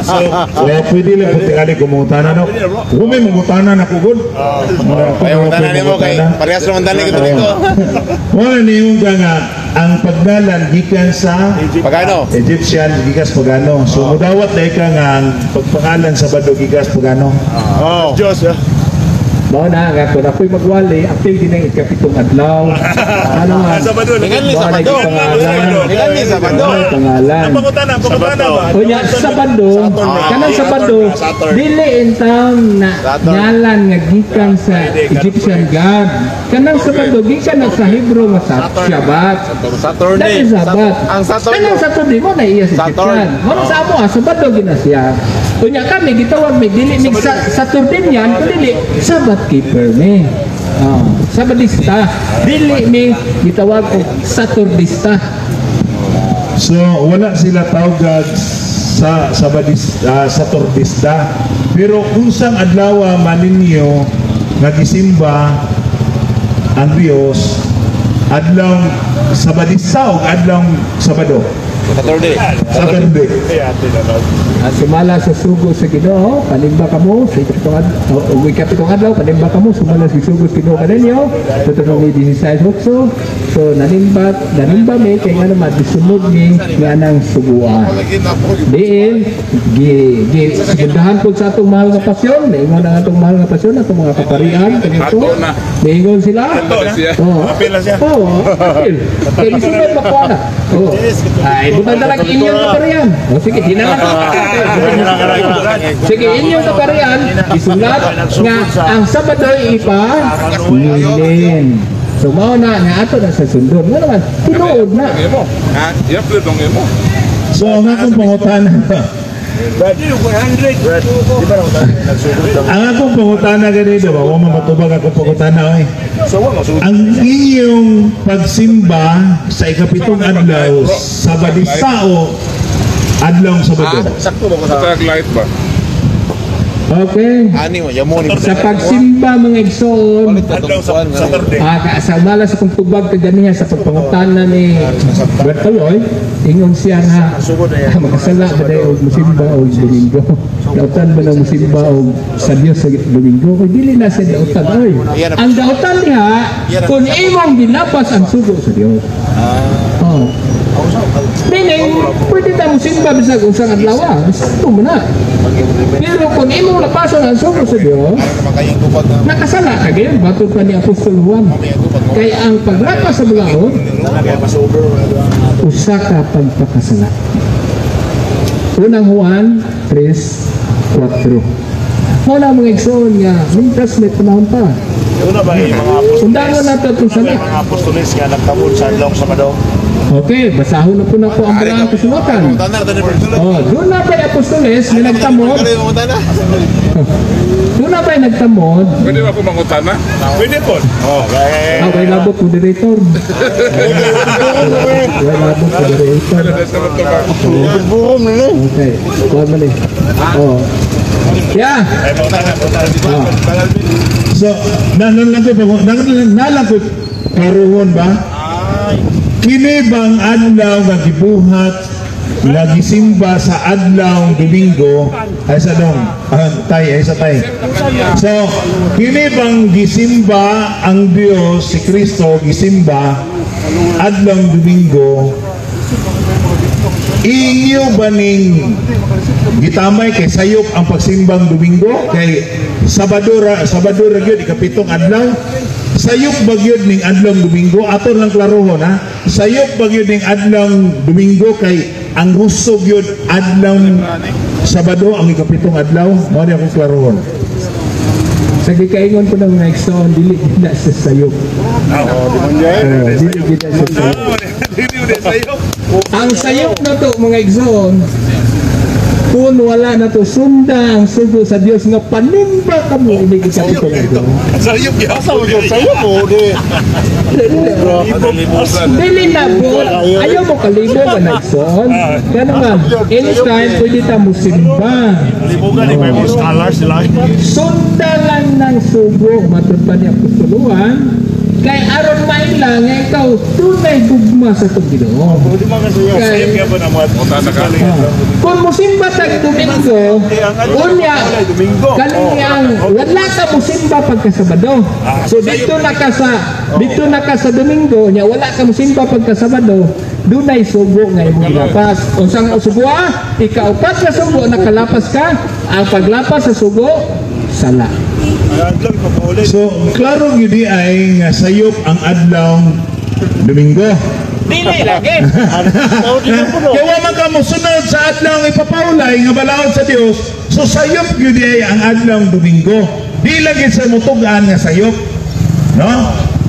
Speaker 4: So, well, pwede lang kung tingali kumutana, no? Kung may mangutana na ko, good.
Speaker 5: Ay, mangutana nimo kay parehas naman dali Katoliko.
Speaker 4: Wala niyong ka nga, ang pagdalan gikan sa
Speaker 5: Pagano?
Speaker 4: Egyptian, gikas pagano. So, mudawat na ka nga ang pagpangalan sa Sabado gikas pagano.
Speaker 5: Oh. Diyos.
Speaker 3: Mao na nga kung ako'y magwali, apil din ang ikapitong adlaw. Ano nga?
Speaker 7: Sabado.
Speaker 5: Ingan ni
Speaker 3: Mao na
Speaker 5: Sabado.
Speaker 3: pangalan.
Speaker 5: Ingan ni Sabado.
Speaker 3: Mao na pangalan.
Speaker 7: Pangutana, pangutana ba?
Speaker 3: Unya, Sabado, kanang Sabado, dili in town na ngalan nga gikan sa Egyptian god. Kanang Sabado gikan na sa Hebrew nga sa Shabbat.
Speaker 5: Saturday.
Speaker 3: That is Sabbath.
Speaker 5: Ang Saturday.
Speaker 3: Kanang Saturday mo na iya sa
Speaker 5: Saturn.
Speaker 3: Egyptian. Mo na sa amo ah, Sabado gina siya. Unya kami gitawag mi dili mig sa Saturdinian kun dili Sabbath keeper mi. Ah, Sabadista. Dili mi gitawag og Saturdista.
Speaker 4: So, wala sila tawgag sa Sabadis, Saturdista. Pero unsang adlaw man ninyo nga gisimba ang Dios, adlaw Sabadista o adlaw Sabado?
Speaker 5: Saturday.
Speaker 4: Saturday.
Speaker 3: Sumala sa sugo sa Ginoo, panimba kamo sa ikapitong adlaw, o ikapitong adlaw, panimba kamo sumala sa sugo sa Ginoo kaninyo. Deuteronomy 16:8. So nanimba mi kay nga naman gisunod mi nga anang suguan. Diin gi gi segundahan po sa atong mahal nga pasyon, niingon ang atong mahal nga pasyon atong mga kaparian kanito. Niingon sila. Oo.
Speaker 7: Apil na siya.
Speaker 3: Oo, apil. Kay gisunod makuha na. Oo. Ay, butang talag inyong kaparian. O sige, di na lang. Sige, inyong kaparian, isulat nga ang Sabado ipa ngilin. So mao na nga ato na sa sundon. Nga naman, tinuod na.
Speaker 1: Imo.
Speaker 5: Ha?
Speaker 1: I-upload ang imo.
Speaker 4: So, ang akong pangutana, ang akong pangutana ganito ba, wa man matubag akong pangutana oy. Ang inyong pagsimba sa ikapitong adlaw, Sabadista o adlaw Sabado?
Speaker 5: Sakto ba ko sa
Speaker 1: Tag light ba?
Speaker 3: Okay.
Speaker 5: Ani mo, yamo ni.
Speaker 3: Sa pagsimba mga igsoon,
Speaker 7: Adlaw sa Saturday.
Speaker 3: Sa mala sa kong tubag kaganiha sa pagpangutana ni Bertoloy, ingon siya nga makasala ba dahil og musimba og Domingo. Dautan ba ng musimba og sa Dios sa Domingo? Oy, dili na siya dautan oy. Ang dautan niya kung imong ginapas ang sugo sa Dios. Oh. Meaning, pwede ta musimba bisag unsang adlaw, sakto man na. Pero kung imong lapason ang sugo sa Dios, nakasala ka gayon, batod pa ni Apostol Juan. Kay ang paglapas sa bulaod, usa ka pagpakasala. Unang Juan 3:4. Mao na mga igsoon nga mintras may panahon pa.
Speaker 7: Una ba yung mga apostoles?
Speaker 3: Undangon nato itong
Speaker 7: Una ba
Speaker 3: sala.
Speaker 7: yung mga apostoles nga nagtamod sa adlaw Sabado?
Speaker 3: Okay, basahon na po na po ang balaang kasulatan. Oh, doon na ba'y apostoles nga nagtamod? Doon na ba'y nagtamod?
Speaker 1: Pwede ba ako mangutana?
Speaker 7: Pwede po. Oh,
Speaker 3: Ah, way labot moderator. Way labot moderator. Okay, kuha mo ni. Oh. Yeah.
Speaker 7: Ay, pangutana, pangutana.
Speaker 3: Oh.
Speaker 4: So, nalang ko nalang ko klaruhon ba? Kini bang adlaw nga gibuhat nga gisimba sa adlaw Domingo ay sa dong tay ay sa tay. So, kini bang gisimba ang Dios si Kristo gisimba adlaw Domingo, inyo ba ning gitamay kay sayop ang pagsimbang Domingo kay Sabado ra gyud ikapitong adlaw? Sayop ba gyud ning adlaw Domingo? Ato lang klarohon ha, sayop ba gyud ning adlaw Domingo kay ang husto gyud adlaw Sabado ang ikapitong adlaw? Mao ni akong klarohon.
Speaker 3: Sa gikaingon ko ng mga igsoon, dili na sa sayop. Oh, dili na sa sayop. Ang sayop na to mga igsoon, kung wala na to sunda ang sugo sa Dios nga panimba kamo inig ikapitong adlaw.
Speaker 7: Sayop ya. Sayop mo di.
Speaker 3: Dili na po. Ayaw mo kalibog ang igsoon. Kaya naman, anytime pwede ta mo simba.
Speaker 7: Libugan ni Bible scholars sila.
Speaker 3: Sunda lang ng sugo. Matod pa ni Apostoluan, Kay aron maila nga ikaw dunay gugma sa atong Ginoo. Kay kung musimba tag Domingo, unya kaniyang wala ka musimba pagka Sabado. So dito na ka sa Domingo, nya wala ka musimba pagka Sabado, dunay sugo nga imong gilapas. Unsang sugo ah? Ikaupat nga sugo nakalapas ka, ang paglapas sa sugo sala.
Speaker 4: So, klaro gyud ay nga sayop ang adlaw Domingo.
Speaker 3: Dili lagi.
Speaker 4: Kaya wa man ka mosunod sa adlaw ipapawlay nga balaod sa Dios, so sayop gyud ay ang adlaw Domingo. Di lagi sa mutug-an nga sayop. No?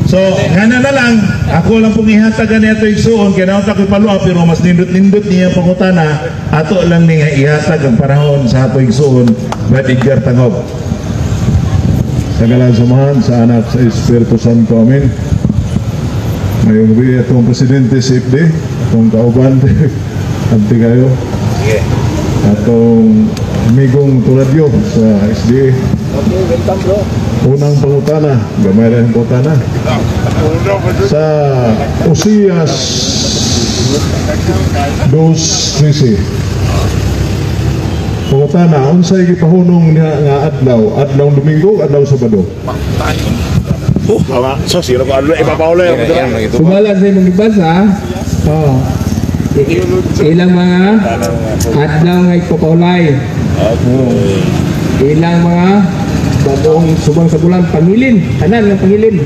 Speaker 4: So, ngana na lang, ako lang pong ihatag ani ato igsuon, kaya naunta ko'y palua, pero mas nindot-nindot niya pangutana, ato lang ni nga ihatag ang panahon sa ato igsuon, Brad Edgar Tangob.
Speaker 6: Sa ngalan sa Amahan, sa Anak, sa Espiritu Santo. Amen. Ngayong gabi, atong presidente sa FD, atong kauban, anti kayo. Atong amigong turadyo sa SDA.
Speaker 2: Okay, welcome, bro.
Speaker 6: Unang pangutana, gamay rin ang pangutana. Sa Osias 2:13. Pangutana, unsay gipahunong niya nga adlaw? Adlaw Domingo, adlaw Sabado?
Speaker 5: Oh, tama. So, sino ko adlaw ipapaulay ako dira.
Speaker 3: Sumala sa imong gibasa, oh. Ilang mga adlaw nga ipapaulay. Oh. Ilang mga bagong subang sa bulan pangilin, tanan nga pangilin.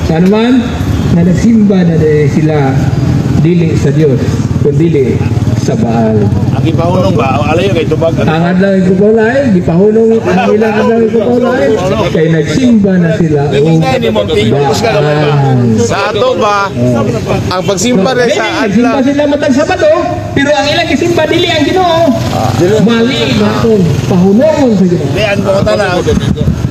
Speaker 3: Sa naman na nagsimba na dahil sila dili sa Dios kundi sa Baal.
Speaker 5: Ang gipahunong ba? Alayo kay tubag.
Speaker 3: Ang adlaw ipapaulay, gipahunong ang ilang adlaw ipapaulay kay nagsimba na sila og Baal.
Speaker 5: Sa ato ba, ang pagsimba rin sa
Speaker 3: Dili,
Speaker 5: adlaw
Speaker 3: nagsimba sila matag Sabado, pero ang ilang gisimba dili ang Ginoo. Mali maton pahunongon sa Ginoo.
Speaker 5: Di ang pangutana.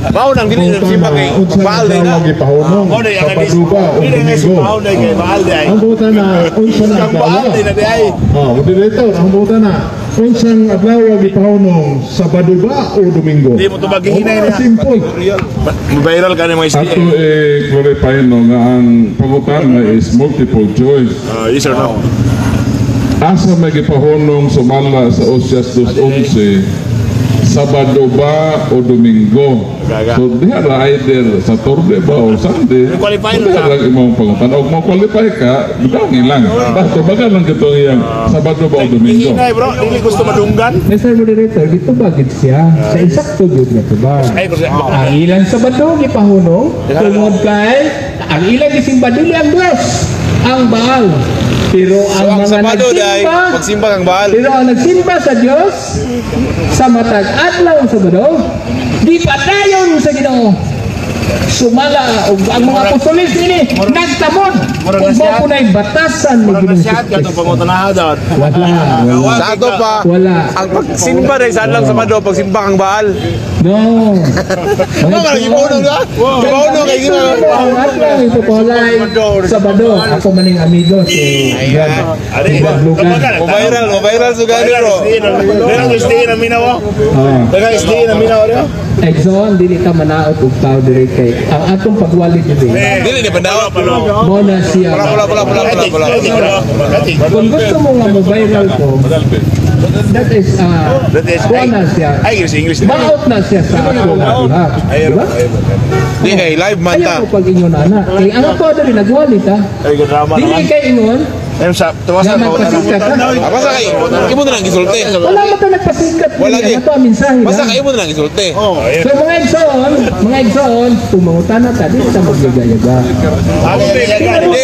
Speaker 5: Mao nang dili na simba kay
Speaker 6: Unsay
Speaker 5: Baal day
Speaker 6: adlaw
Speaker 5: na.
Speaker 6: gipahunong?
Speaker 5: Mao day ang
Speaker 6: Sabado ba o
Speaker 5: Dili nga
Speaker 6: Domingo?
Speaker 5: Baal day kay Baal day.
Speaker 6: Ang pangutana, unsa na
Speaker 5: Ang Baal
Speaker 6: adlaw?
Speaker 5: day na day.
Speaker 6: Oh, moderator, ang pangutana, unsang adlaw gipahunong? Sabado ba o Domingo?
Speaker 5: Di mo tubag gihinay
Speaker 6: Oh,
Speaker 5: niya.
Speaker 6: simple.
Speaker 5: Viral ka ni mga
Speaker 1: Ato
Speaker 5: SDA.
Speaker 1: eh, clarify no nga ang pangutana is multiple choice.
Speaker 5: Yes or no?
Speaker 1: Asa may gipahunong sumala sa Osias 2:11, Sabado ba o Domingo?
Speaker 5: Gaga.
Speaker 1: So diha ra either Saturday ba o Sunday.
Speaker 5: Qualify
Speaker 1: So, diha
Speaker 5: na.
Speaker 1: lang imong pangutana. Og mo qualify ka, butangi lang. Basta baga lang kito iyang Sabado ba o Domingo.
Speaker 5: Gihinay, bro, dili gusto madunggan.
Speaker 3: Mr. Moderator, gitubag gid siya sa insakto gyud nga tubag.
Speaker 5: Ay, kasi
Speaker 3: Ang ilang Sabado gipahunong tungod kay ang ilang gisimba dili ang Dios, ang Baal. Pero ang
Speaker 5: So ang
Speaker 3: mga
Speaker 5: Sabado day,
Speaker 3: nagsimba,
Speaker 5: pagsimba kang Baal.
Speaker 3: pero ang nagsimba sa Dios sa matag adlaw sa Sabado, di padayon sa Ginoo. Sumala og ang mga apostoles nini nagtamod ug mao punay batasan ni Ginoong Kristo.
Speaker 5: Pangutanaha daw.
Speaker 3: Wala, wala.
Speaker 5: Sa ato pa,
Speaker 3: Wala.
Speaker 5: ang pagsimba day sa adlaw Sabado, pagsimba kang Baal.
Speaker 3: No.
Speaker 5: Ano ka gipahunong ka? Gipahunong kay Ginoo.
Speaker 3: Ang adlaw ipapawalay Sabado. Ako maning amigo si Brad. Si Brad Lugan.
Speaker 5: Mo viral, mo viral sugani, bro.
Speaker 3: Ah.
Speaker 5: Daghang SDA na minaw ro.
Speaker 3: Exxon, dili ka manaot og tao diri kay ang atong pagwali diri.
Speaker 5: Dili ni pandaw.
Speaker 3: Mo na siya.
Speaker 5: Pula pula pula pula pula.
Speaker 3: Kung gusto mo nga mo viral ko, that is kuha na siya.
Speaker 5: Ay, English.
Speaker 3: Maot na siya sa ako nga diha. Diba?
Speaker 5: Di kay live man ta.
Speaker 3: Ayaw ko pag ingon ana. Kay ang ako diri nagwali ta.
Speaker 5: Ay, drama.
Speaker 3: Dili kay ingon
Speaker 5: Ayun sa tuwas
Speaker 3: nga magpasikat ka.
Speaker 5: Ah, basta kay imo na lang gisulti.
Speaker 3: Wala man ta nagpasikat.
Speaker 5: Wala
Speaker 3: dili.
Speaker 5: di.
Speaker 3: Ang ato ang mensahe
Speaker 5: Basta
Speaker 3: lang.
Speaker 5: kay imo na lang gisulti.
Speaker 3: So mga igsoon, pumangutana ta dili ta magyagayaga.
Speaker 5: Hindi,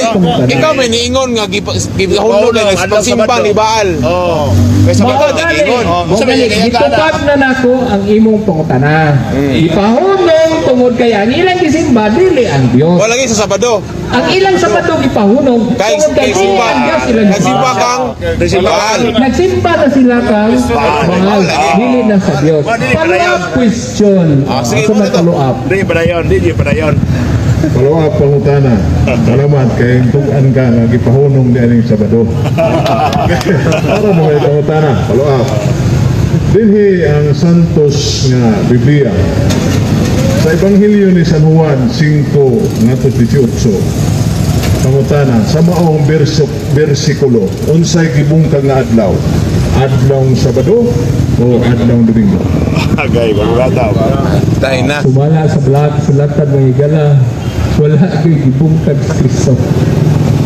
Speaker 5: ikaw may niingon nga gihulog na pagsimba ni Baal.
Speaker 3: Oh.
Speaker 5: Ikaw nag-ingon.
Speaker 3: Mao gani, gitupad na nako ang imong pangutana. Ipahunong tungod kay ang ilang gisimba dili ang Dios.
Speaker 5: Wala lagi sa Sabado.
Speaker 3: Ang ilang Sabado gipahunong
Speaker 5: Kay
Speaker 3: tungod kay
Speaker 5: kay
Speaker 3: dili
Speaker 5: simba.
Speaker 3: ang Dios ilang
Speaker 5: Nagsimba
Speaker 3: gisimba.
Speaker 5: kang Baal.
Speaker 3: Nagsimba na sila kang Baal, dili na sa Dios. Follow up question.
Speaker 5: Ah, sige,
Speaker 3: Asa
Speaker 5: mo
Speaker 3: may
Speaker 5: dito.
Speaker 3: follow up?
Speaker 6: Follow up pangutana. Salamat kay tug-an ka nga gipahunong di aning Sabado. Para mo may pangutana, follow up. Dinhi ang Santos nga Biblia. Sa Ebanghelyo ni San Juan 5:18, pangutana, sa maong bersikulo, unsay gibungkag nga adlaw? Adlawng Sabado o adlawng Domingo?
Speaker 4: Agay, bagulata.
Speaker 5: Tayo na.
Speaker 3: Sumala sa balaang kasulatan, mga higala, wala ko'y gibungkag sa Kristo.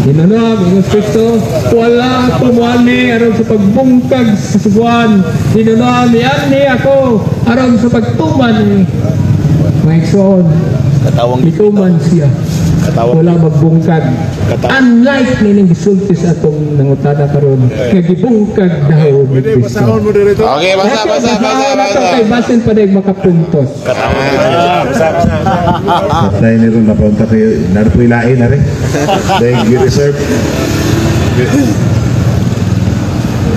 Speaker 3: Hinunong, ingon si Kristo, wala ako muali aron sa pagbungkag sa Kasugoan. Hinunong, niani ako aron sa pagtuman. Mga igsoon,
Speaker 4: Katawang
Speaker 3: mituman siya.
Speaker 4: Katawang
Speaker 3: Wala magbungkag. Unlike nining gisulti sa atong nangutana karon, nga gibungkag daw ni Kristo.
Speaker 2: Basahon mo dito.
Speaker 5: Okay, basa, basa, basa, basa.
Speaker 3: Kay basin pa dahil makapuntos.
Speaker 6: Patay ni ron napunta kayo, naroon lain na rin. Thank you, reserve.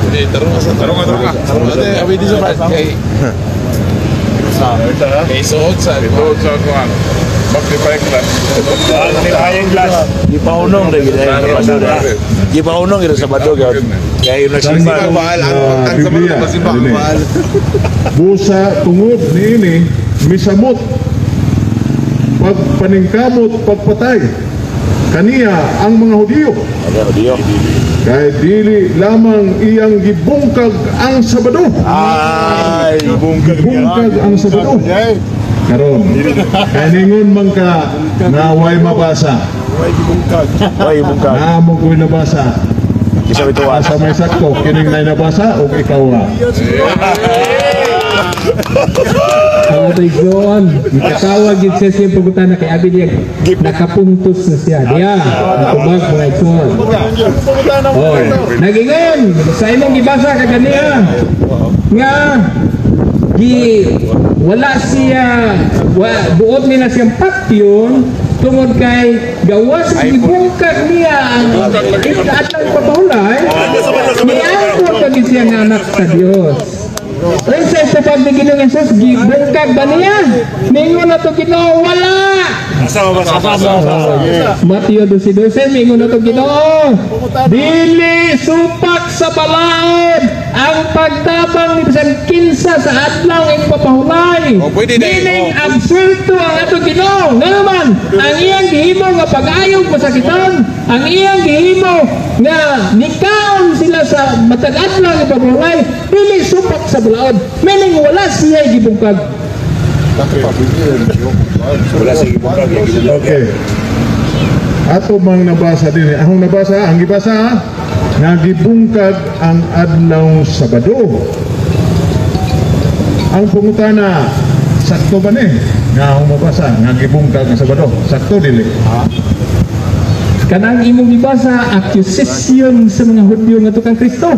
Speaker 5: Hindi, tarong ka sa tarong ka, tarong ka. Tarong ka, abi di sa kay Kay suod sa
Speaker 1: Ito sa kuan. Magnifying glass.
Speaker 4: Magnifying glass. Gipaunong rin gid sa Sabado. Gipaunong gid sa Sabado gyud. Kay yung nagsimba.
Speaker 5: Ang bahal, ang sa
Speaker 6: Biblia,
Speaker 5: masimba ang
Speaker 6: dili.
Speaker 5: bahal.
Speaker 6: Busa tungod niini misamot pagpaningkamot pagpatay kaniya ang mga Hudiyo
Speaker 4: Ano diyo?
Speaker 6: kay dili lamang iyang gibungkag ang Sabado.
Speaker 4: Ay, bungkag.
Speaker 6: Gibungkag ang Sabado. Karon kay ningon man ka nga way mabasa,
Speaker 4: Way bungkag.
Speaker 6: naa mo ko'y nabasa.
Speaker 4: Kisa bituan.
Speaker 6: Asa may sakto, kining nay nabasa o ikaw ah?
Speaker 3: Ang ato igsoon, ikatawag yun siya siyang pagutana kay abi niya, nakapuntos na siya. Diya, nakubag mga igsoon. Oh, nagingon sa imong gibasa kaganiya nga gi wala siya buot nila siyang patyon tungod kay gawas gibungkag niya ang atlang papahulay, niangkon kagi siya nga anak sa Dios. Unsa sa pag ni Ginoong Hesus, gibungkag ba niya? Ningon na to Ginoo, wala. Mateo 12:12, mingon na to Ginoo. Dili supak sa balaod ang pagtabang ni bisan kinsa sa adlaw ing papahulay.
Speaker 5: Oh, pwede na eh.
Speaker 3: Meaning absuelto ang ato Ginoo. Nga naman, ang iyang gihimo nga pag-ayog masakitan, ang iyang gihimo nga nikaon sila sa matag adlaw ing papahulay, dili supak sa balaod. Meaning wala siya gibungkag.
Speaker 4: Wala sa gibungkag.
Speaker 6: Okay. Ato mang nabasa din. Akong nabasa, ang gibasa, nga gibungkag ang adlaw Sabado. Ang pangutana, sakto ba ni? Nga akong mabasa, nga gibungkag ang Sabado. Sakto dili?
Speaker 3: Kanang imong gibasa, accusation sa mga Hudyo nga kang Kristo.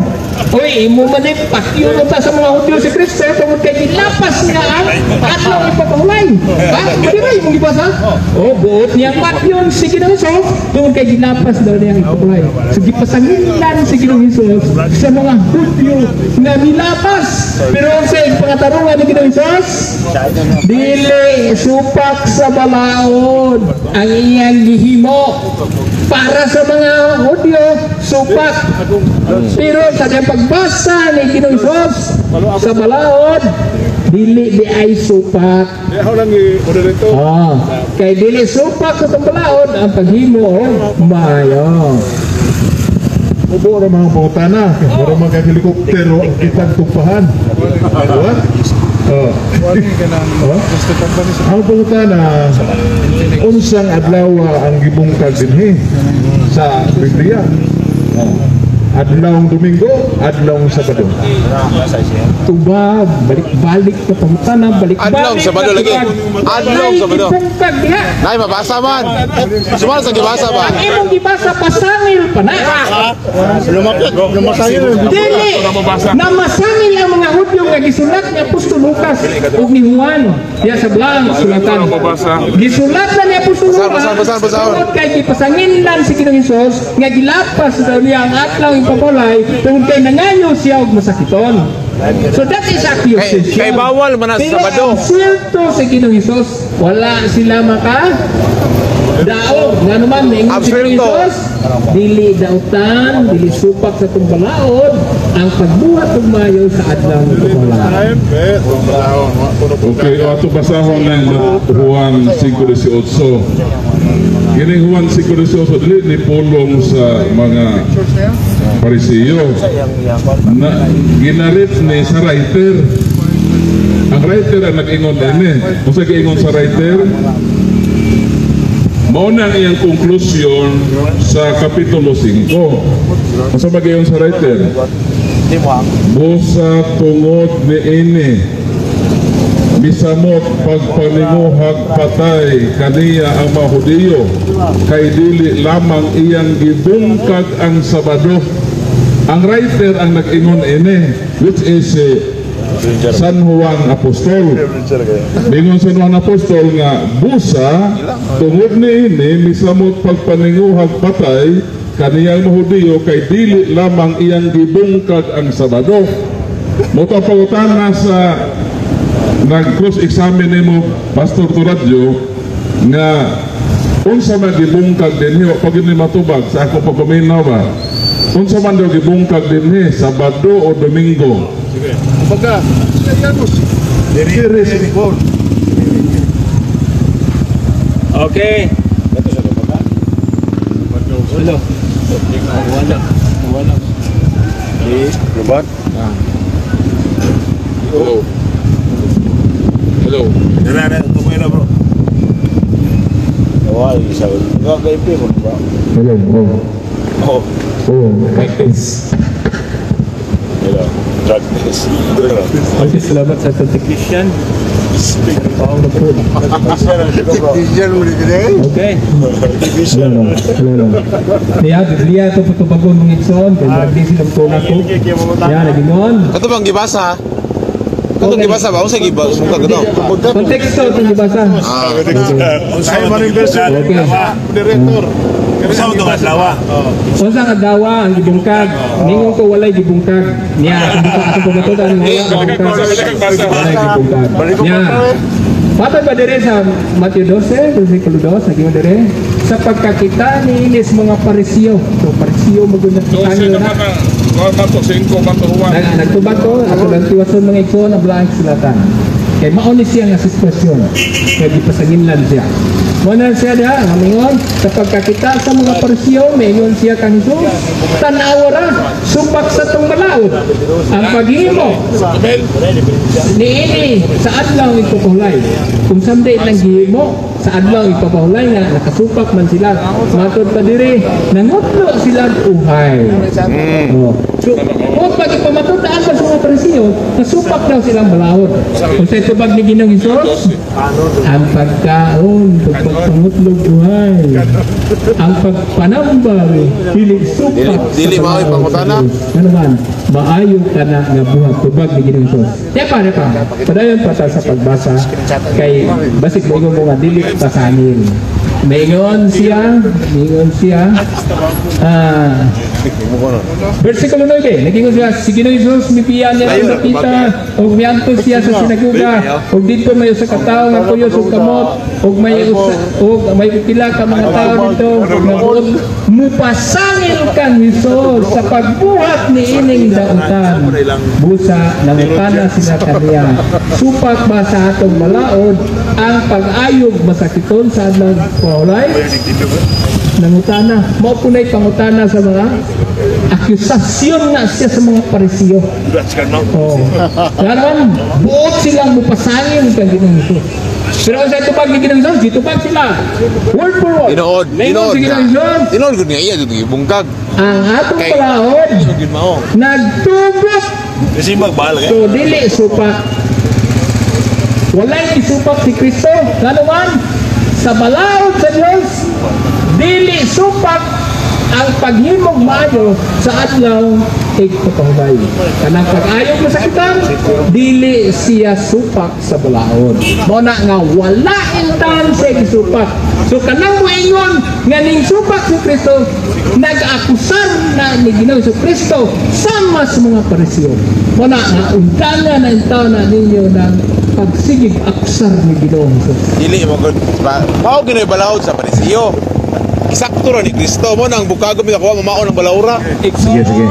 Speaker 3: Oy, imo man ni pakyo ta sa mga Hudyo si Kristo tungod kay gilapas niya ang adlaw ipapahulay. Ha? Di ba imong gibasa? Oh, buot niya patyon si Ginoong Hesus tungod kay gilapas daw niya ang ipapahulay. So gipasangilan si Ginoong Hesus sa mga Hudyo nga nilapas. Pero sa pangatarungan ni Ginoong Hesus, dili supak sa balaod ang iyang gihimo. Para sa mga Hudyo, supak. Pero sa kanyang pagbasa ni Ginoong Hesus sa balaod, dili di ay supak.
Speaker 2: Ako lang i-moderator.
Speaker 3: Ah, kay dili supak sa itong balaod ang paghimo og maayo.
Speaker 6: Ubo ra mga pangutana. Mura mga helikoptero ang kitang tupahan. What? Oh. Oh? Ang pangutana, unsang adlaw ang gibungkag dinhi sa Biblia? Oh. Adlawng Domingo, adlawng Sabado.
Speaker 3: Tubag, balik-balik ka pangutana, balik-balik.
Speaker 5: Adlong Sabado
Speaker 3: ka
Speaker 5: lagi.
Speaker 3: tubag.
Speaker 5: Adlong
Speaker 3: Nay,
Speaker 5: Sabado.
Speaker 3: gibungkag diha.
Speaker 5: Nay, mabasa man. Sumala sa gibasa ba?
Speaker 3: Ang imong gibasa pasangil pa na. Dili na masangil ang mga Hudyo nga gisulat ni Apostol Lucas ug ni Juan diya sa balaang sulatan. Gisulat na ni Apostol
Speaker 5: Basahan,
Speaker 3: Lucas
Speaker 5: basahan, basahan, basahan.
Speaker 3: tungod kay gipasanginlan si Ginoong Hesus nga gilapas daw niya ang adlaw ipapulay tungod kay nangayo siya og masakiton. So that is accusation.
Speaker 5: Kay bawal man na sa
Speaker 3: Pero
Speaker 5: Sabado.
Speaker 3: ang swelto sa Ginoong Hesus, wala sila maka daog. Nga naman, maingon si Ginoong
Speaker 5: Absuelto.
Speaker 3: Hesus, dili dautan, dili supak sa itong balaod, Ang pagbuhat og maayo sa adlaw igpapahulaan.
Speaker 1: Okay, o ato basahon ng Juan 5:18. Kini Juan 5:18 dili ni pulong sa mga Parisiyo. Na, ginarit ni sa writer. Ang writer ang nag-ingon ini. Kung sa giingon sa writer, mao na ang iyang konklusyon sa Kapitulo 5. Unsa ba gayon sa writer? Busa tungod niini, misamot pagpaninguhag patay kaniya ang mga Hudiyo kay dili lamang iyang gibungkag ang Sabado. Ang writer ang nag-ingon ini, which is San Juan Apostol. Mingon San Juan Apostol nga busa tungod niini misamot pagpaninguhag patay kaniya ang mga Hudiyo kay dili lamang iyang gibungkag ang Sabado. Mao to pangutana sa nag-cross-examine nimo, Pastor Turadyo, nga unsa man gibungkag dinhi, wa pa gyud ni matubag sa ako pagpaminaw ba, unsa man daw gibungkag dinhi, Sabado o Domingo?
Speaker 2: Kumbaga, Diri.
Speaker 3: Okay. Hello. Wala. Wala.
Speaker 4: Lubat?
Speaker 1: Hello, hello.
Speaker 4: Dara na, tumoy na, bro. Wala, isa. Gagaypi mo ba?
Speaker 6: Hello, oh.
Speaker 4: Oh,
Speaker 6: Oh, mic test.
Speaker 4: Hello. Drug test.
Speaker 3: Okay, salamat sa atong technician. Paong na po. Okay. Hello, hello. Niya, Biblia ito patubagon mga igsoon. Kaya drug silang tuna ko. Yan, nagingon.
Speaker 5: Kato bang gibasa? Kato gibasa ba? Unsa gibasa? Bungkag kato?
Speaker 3: Konteksto itong gibasa.
Speaker 5: Ah.
Speaker 3: Okay.
Speaker 7: Director.
Speaker 4: Unsa man tong adlaw?
Speaker 3: Unsa nga dawa ang gibungkag? Ningon ko walay gibungkag. Niya, atong pamatudan wala gibungkag. Walay gibungkag. Niya. Patay ba dire sa Matthew 12, versikulo 2, naging dire? Sa pagkakita ni inis mga Parisiyo. So, Parisiyo maguna
Speaker 1: 12
Speaker 3: na.
Speaker 1: Naman ang Mato 5, Mato Juan.
Speaker 3: Nagtubag ko, ako lang tiwason mga igsoon ang balaang kasulatan. Kay mao ni siya nga sitwasyon. Kay gipasanginlan siya. Mao na siya diha, ngamingon, sa pagkakita sa mga Parisiyo, maingon siya kang Jesus, tan-awa ra, supak sa tong balaod. Ang paghimo niini sa adlaw igpapahulay. Kung samday lang gihimo sa adlaw igpapahulay nga nakasupak man sila. Matod pa diri, nangutlo sila uhay. Oh. So, o pag ipamatutaan pa sa mga Parisiyo, nasupak daw silang balaod. Kung sa tubag ni Ginoong Hesus, ang pagkaon, pagpangutlog uhay, ang pagpanambal, dili supak
Speaker 5: Dili
Speaker 3: sa
Speaker 5: mao'y
Speaker 3: balaod sa
Speaker 5: pangutana.
Speaker 3: Dios. Ano man, maayo ka na nga buhat tubag ni Ginoong Hesus. Di pa. Padayon pa ta sa pagbasa kay basig moingon mo nga dili pasanin. Maingon siya. Ah, versikulo 9, nag-ingon siya, si Ginoong Hesus mipiya niya ang nakita, ug miadto siya sa sinagoga, ug didto may usa ka tawo nga kuyos og kamot, ug may usa, ug may pila ka mga tawo didto nga buot mupasangil kang Hesus sa pagbuhat ni ining dautan. Busa nangutana sila kaniya, supak ba sa atong balaod ang pag-ayog masakiton sa adlaw paulay? Nangutana, mao punay pangutana sa mga akusasyon nga siya sa mga Parisiyo. Oh. Karon buot silang mupasangil kang Ginoong Hesus. Pero sa tubag ni Ginoong Hesus, gitubag sila. Word for word.
Speaker 5: Tinuod,
Speaker 3: Ningon
Speaker 5: tinuod
Speaker 3: si Ginoong Hesus,
Speaker 5: Tinuod gud nga iya jud gibungkag.
Speaker 3: Ang atong balaod
Speaker 5: Gud mao.
Speaker 3: Nagtubok.
Speaker 4: Kasi magbahal kay.
Speaker 3: So dili supak. Walay isupak si Kristo. Ngano man sa balaod sa Dios dili supak ang paghimog maayo sa adlaw igpapahubay. Kanang pag-ayog masakitan, dili siya supak sa balaod. Mao na nga wala intan siya gisupak. So kanang moingon nga ning supak si Kristo, nag-akusar na ni Ginoong Kristo sama sa mga Parisiyo. Mao na nga undanga na intaw na ninyo ng pagsigig akusar ni Ginoong Jesus.
Speaker 5: Dili mo gud mao ginoy balaod sa Parisiyo. Sakto ra ni Kristo mo nang bukago mi kakuha mamao ng balaura.
Speaker 6: Sige, sige.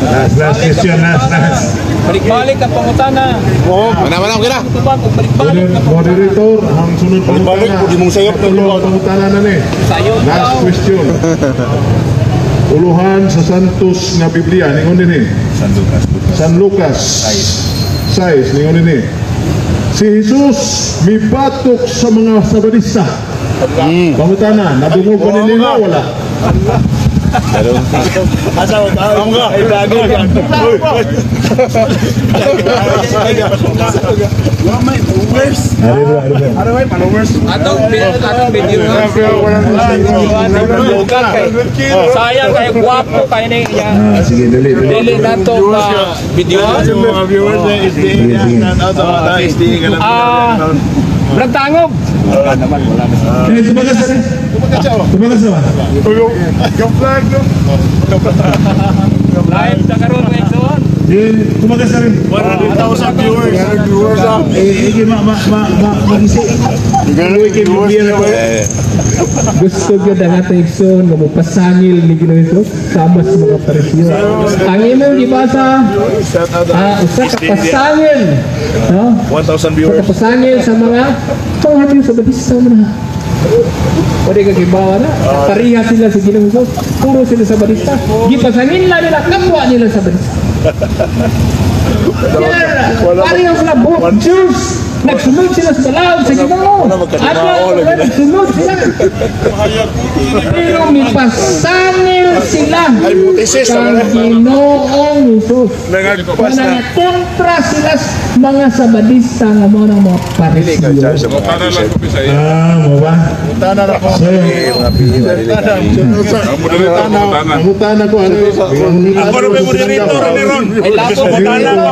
Speaker 6: Last, last question, last, last.
Speaker 3: Balik-balik ang pangutana.
Speaker 5: Mana mana okay na.
Speaker 3: Tubag og balik-balik ang pangutana.
Speaker 6: Moderator, ang sunod pangutana.
Speaker 2: Balik, pwede mong sayop ng
Speaker 6: Tulo ang pangutana na ni.
Speaker 3: Sayo
Speaker 6: Last
Speaker 3: daw.
Speaker 6: question. Uluhan sa Santos nga Biblia, ningon din eh.
Speaker 4: San Lucas.
Speaker 6: San Lucas 6, ningon din eh. Si Jesus mibatok sa mga Sabadista. Pangutana, nadungog ba ni nila wala?
Speaker 4: Asa mo ka? Ay, vlogger ka.
Speaker 6: Ari bro, ari bro.
Speaker 3: Atong video nga. Bukan kay sayang kay gwapo kay ni iya.
Speaker 6: Ah, sige, dali, dali.
Speaker 3: Dili nato ba
Speaker 5: Video.
Speaker 7: Mga viewers na
Speaker 6: Sige, sige.
Speaker 3: Ah, Brad Tangob.
Speaker 6: Eh, tumagas na rin. Tumagas na ba?
Speaker 3: Live ta karon mga igsoon.
Speaker 6: Eh, tumagas na rin.
Speaker 7: 100,000 viewers. Viewers ah.
Speaker 6: Eh, eh, ma, ma, ma, ma, magisi. Uy, kay Biblia na ko.
Speaker 3: Gusto gyud ang atong igsoon nga mopasangil ni Ginoo Jesus sama sa mga Pariseo. Ang imong gibasa, usa ka pasangil, no?
Speaker 4: 1,000
Speaker 3: Usa ka
Speaker 4: viewers.
Speaker 3: pasangil sa mga panghapil sa Batista mo na. Pwede ka kibawa na. Pareha sila sa Ginoong Jesus. Puro sila sa Batista. Gipasangil na nila, kapwa nila sa Batista. Yeah, pareho sila, both Jews. Nagsunod sila sa balaod sa Ginoo. Ano, nagsunod sila. Pero mipasangil sila kang Ginoong Jesus.
Speaker 4: Nangagpas na.
Speaker 3: Nangakontra sila sa mga Sabadista nga mo ng mga Pariseo.
Speaker 1: Pangutana lang ko Bisaya.
Speaker 6: Ah, mo ba?
Speaker 2: Tana na ko.
Speaker 6: So,
Speaker 1: Ang moderator, pangutana.
Speaker 6: pangutana ko, ano?
Speaker 7: Ako rin may moderator ni Ron.
Speaker 3: Ay, lapot
Speaker 6: Pangutana ko.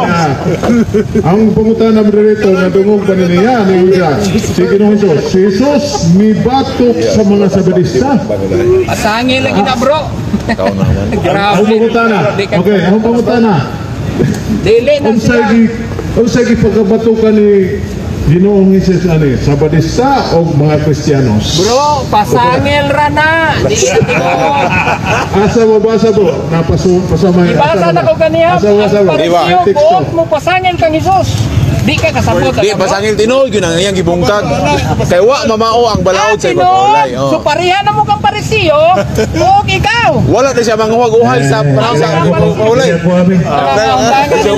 Speaker 6: Ang pangutana moderator nga dungog pa niya ni Uja. Si Ginoong Jesus. Si Jesus mibatok sa mga Sabadista.
Speaker 3: Pasangil lagi na, bro.
Speaker 6: Ang
Speaker 3: Grabe.
Speaker 6: pangutana. Okay, ang pangutana.
Speaker 3: Dili na
Speaker 6: Unsay
Speaker 3: sila.
Speaker 6: gi unsay gi pagkabatukan ni Ginoong Jesus ani Sabadista o mga Kristiyanos?
Speaker 3: Bro, pasangil ra na. Dili na tinuod.
Speaker 6: Asa mo basa bro? Napasu pasama.
Speaker 3: Ibasa na ko ganiya.
Speaker 6: Asa mo basa
Speaker 3: Ang
Speaker 6: bro?
Speaker 3: Pariseo,
Speaker 6: Teksto.
Speaker 3: buot mo pasangil kang Jesus. Di ka kasabot.
Speaker 5: Di
Speaker 3: ano, bro?
Speaker 5: pasangil tinuod gyud ang iyang gibungkag. Kay wa mamao ang
Speaker 3: Ah,
Speaker 5: balaod sa
Speaker 3: tinuod.
Speaker 5: ipapahulay.
Speaker 3: So
Speaker 5: Oh.
Speaker 3: pareha na mo kang Pariseo o ikaw.
Speaker 5: Wala na siya manguhag-uhay sa sa ipapahulay.
Speaker 6: Ako abi.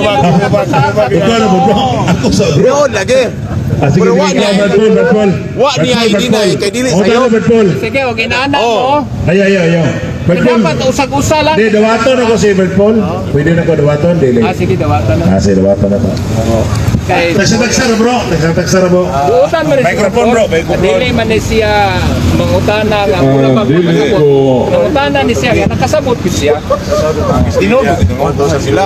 Speaker 6: Ikaw na mo bro. Ako sa bro.
Speaker 5: Tinuod lagi.
Speaker 6: Ah, sige,
Speaker 5: Pero wa
Speaker 6: sige,
Speaker 5: niya-
Speaker 6: ikaw, Bad Paul, Bad Paul.
Speaker 5: Wa niya
Speaker 6: Bad Paul,
Speaker 5: hindi na,
Speaker 6: Bad Paul.
Speaker 5: kay dili
Speaker 6: Oh,
Speaker 5: sayo.
Speaker 6: tama, Bad Paul.
Speaker 3: Sige, og inaana
Speaker 5: Oh.
Speaker 3: mo.
Speaker 6: Ay, ay, ay, ay. Bad Paul.
Speaker 3: Dapat usag-usa lang.
Speaker 6: Di, dawaton ako si Bad Paul. Pwede na ko dawaton, dili.
Speaker 3: Ah, sige, dawatan na.
Speaker 6: Ah, sige, dawaton ako.
Speaker 3: Kay
Speaker 6: Tagsa-tagsa ra bro. Tagsa-tagsa ra bro.
Speaker 3: buutan man ni siya.
Speaker 4: Microphone, bro, microphone.
Speaker 3: Dili man ni siya mangutana nga pura
Speaker 1: Ah,
Speaker 3: pa
Speaker 1: dili
Speaker 3: makasabot.
Speaker 1: ko.
Speaker 3: Nangutana ni siya nga nakasabot gyud siya.
Speaker 5: Tinuod gyud sila.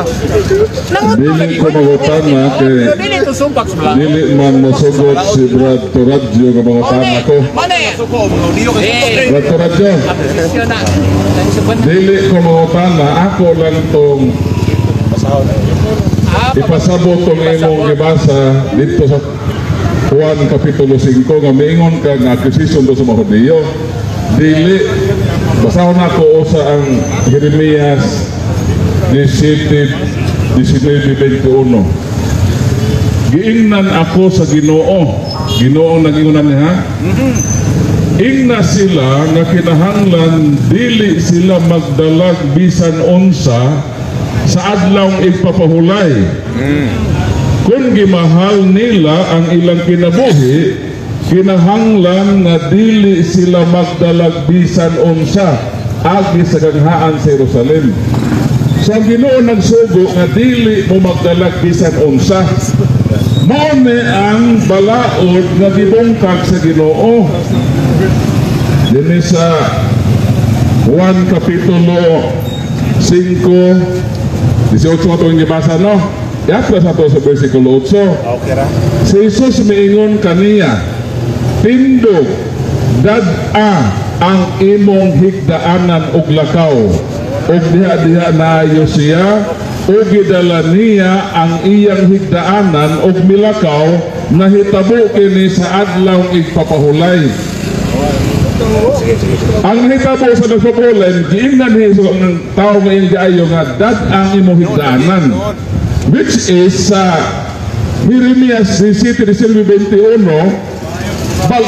Speaker 3: Nanguto
Speaker 1: Dili
Speaker 3: lagi.
Speaker 1: ko mangutana kay
Speaker 3: Pero dili to sumbak sa bala.
Speaker 1: Dili man mosugot si Brad Toradjo nga mangutana ko.
Speaker 3: Mane. Eh,
Speaker 1: Brad Toradjo,
Speaker 3: siya na. Nang
Speaker 1: dili ko mangutana, ako lang tong
Speaker 3: Ah,
Speaker 1: ipasabot tong imong gibasa dito sa Juan Kapitulo 5 nga miingon ka nga accusation do sa mga Hudiyo. Dili basahon ako usa ang Jeremias 17 19:21. Giingnan ako sa Ginoo. Ginoo nag-ingonan niya ha? Ingna sila nga kinahanglan dili sila magdalag bisan unsa sa adlawng igpapahulay. Kung gimahal nila ang ilang kinabuhi, kinahanglan nga dili sila magdalag bisan unsa agi sa ganghaan sa Jerusalem. So ang Ginoo nagsugo nga dili mo magdalag bisan unsa. Mao ni ang balaod nga gibungkag sa Ginoo. Dinhi sa Juan Kapitulo 5, 18 atong gibasa, no? Yapla sa ato sa versikulo 8.
Speaker 4: Okay ra.
Speaker 1: Si Jesus miingon kaniya, "Tindog, dad-a ang imong higdaanan og lakaw." Ug diha-diha naayo siya, ug gidala niya ang iyang higdaanan ug milakaw, nahitabo kini sa adlaw igpapahulay. Ang nahitabo sa nagpapulay, giingnan ni Jesus ang tao nga iyang giayo nga dad-a ang imong higdaanan. Which is sa Jeremias 17, 21,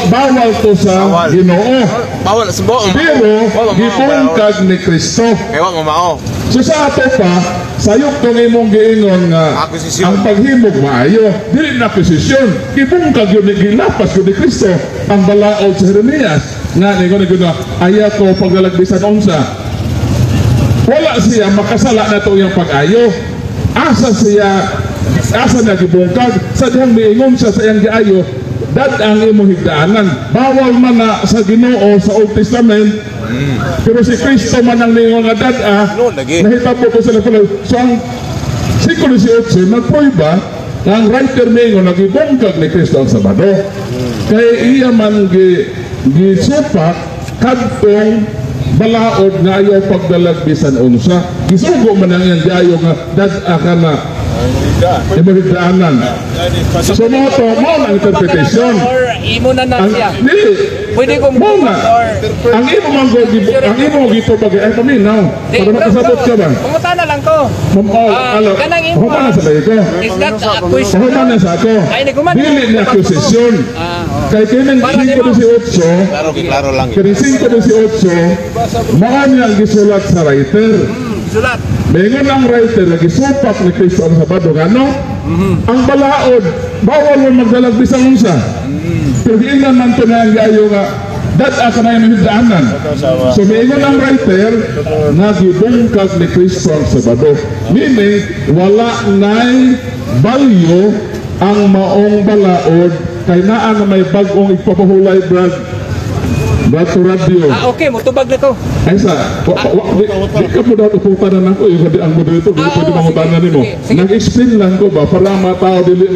Speaker 1: bawal to sa
Speaker 5: Bawal.
Speaker 1: Ginoo.
Speaker 5: Bawal sa buong.
Speaker 1: Pero gibungkag ni Kristo.
Speaker 5: Kay wa mao.
Speaker 1: So sa ato pa, sayop tong imong giingon nga
Speaker 5: Akusisyon.
Speaker 1: ang paghimog maayo, dili na akusisyon. Gibungkag yun ni gilapas yun ni Kristo ang balaod sa Jeremias. Nga ningon ni Guna, ayaw ko pagdalag bisan unsa. Wala siya makasala na to iyang pag-ayo. Asa siya, asa niya gibungkag, sa dihang miingon siya sa iyang giayo, dad ang imong higdaanan. Bawal man na sa Ginoo sa Old Testament, pero si Kristo man ang niingon nga dad-a,
Speaker 5: No, lagi.
Speaker 1: nahitabo ko sa nagpalay. So ang siguro 18, nagprueba nga ang writer miingon nagibungkag ni Kristo ang Sabado. Kay iya man gisupak kadtong balaod nga ayaw pagdalag bisan unsa. Gisugo man ang iyang giayo nga dad-a ka na imong higdaanan. So mo to, mo na ang interpretation.
Speaker 10: Or imo na na
Speaker 1: Ang,
Speaker 10: siya.
Speaker 1: dili,
Speaker 10: Pwede ko
Speaker 1: mo na.
Speaker 10: or
Speaker 1: Ang imo man ko, ang imo gitubag ay paminaw.
Speaker 10: Di,
Speaker 1: Para
Speaker 10: bro,
Speaker 1: makasabot
Speaker 10: bro,
Speaker 1: ka ba?
Speaker 10: Pangutana lang ko.
Speaker 1: Ma'am, oh,
Speaker 10: Ah,
Speaker 1: alo,
Speaker 10: kanang imo,
Speaker 1: human na sa layo ko.
Speaker 10: Is that a question?
Speaker 1: Human na sa ako.
Speaker 10: Ay, naghuman.
Speaker 1: Dili ni accusation.
Speaker 10: Ah, oh.
Speaker 1: Kay kining
Speaker 10: Para nimo.
Speaker 1: 5:18,
Speaker 5: Klaro, klaro lang.
Speaker 1: kining 5:18, mao niya ang gisulat sa writer.
Speaker 10: Sulat.
Speaker 1: Maingon ang writer nga gisupak ni Kristo ang Sabado ngano? Ang balaod, bawal mo magdalag bisan unsa. Pero giingnan man to na ang giayo nga dad-a ka na imong higdaanan. So miingon ang writer nga gibungkag ni Kristo ang Sabado. Meaning, wala nay value ang maong balaod kay naa na may bag-ong igpapahulay, Brad. Brad to radio.
Speaker 10: Ah, okay, mutubag na ko.
Speaker 1: Ay sa, wa, wa, di ka mo dapat uputanan ako, yung kadi ang moderator, dili
Speaker 10: Ah,
Speaker 1: pwede
Speaker 10: oo,
Speaker 1: mangutanan
Speaker 10: sige,
Speaker 1: nimo.
Speaker 10: sige, sige.
Speaker 1: Nag-explain lang ko ba, para ang mga tao dili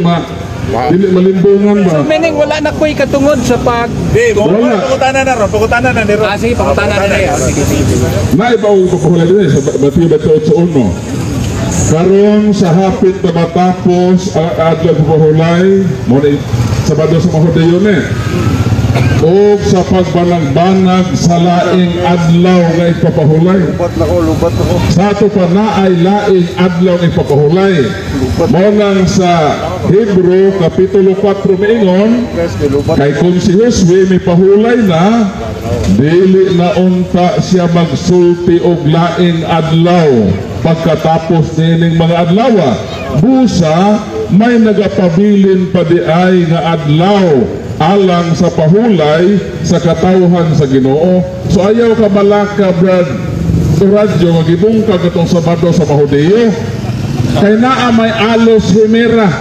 Speaker 1: malimbungan ba.
Speaker 10: So meaning wala na ko'y katungod sa pag.
Speaker 7: Di, mo
Speaker 1: Wala.
Speaker 7: pangutana na ron, pangutana na ni Ron.
Speaker 10: Ah, sige, pangutana na rin. Ah, sige, sige.
Speaker 1: Naiba ko ipapahulay din sa Mateo 28:1. Karon sa hapit na matapos ang adlaw papahulay, mo na Sabado sa mga Hudeyo ni. O sa pagbanag-banag sa laing adlaw nga ipapahulay.
Speaker 2: Lubat na ko, lubat na ko.
Speaker 1: Sa ato pa na ay laing adlaw nga ipapahulay. Mao nang sa Hebrew Kapitulo 4 miingon,
Speaker 2: Preske, lubat.
Speaker 1: kay kung si Josue mipahulay na, dili na unta siya magsulti og laing adlaw pagkatapos niining mga adlawa. Busa may nagapabilin pa di ay nga adlaw alang sa pahulay sa katawhan sa Ginoo. So ayaw ka malaka, Brad radyo, nga gibungkag atong Sabado sa Mahudeyo. Kay naa may alos himera.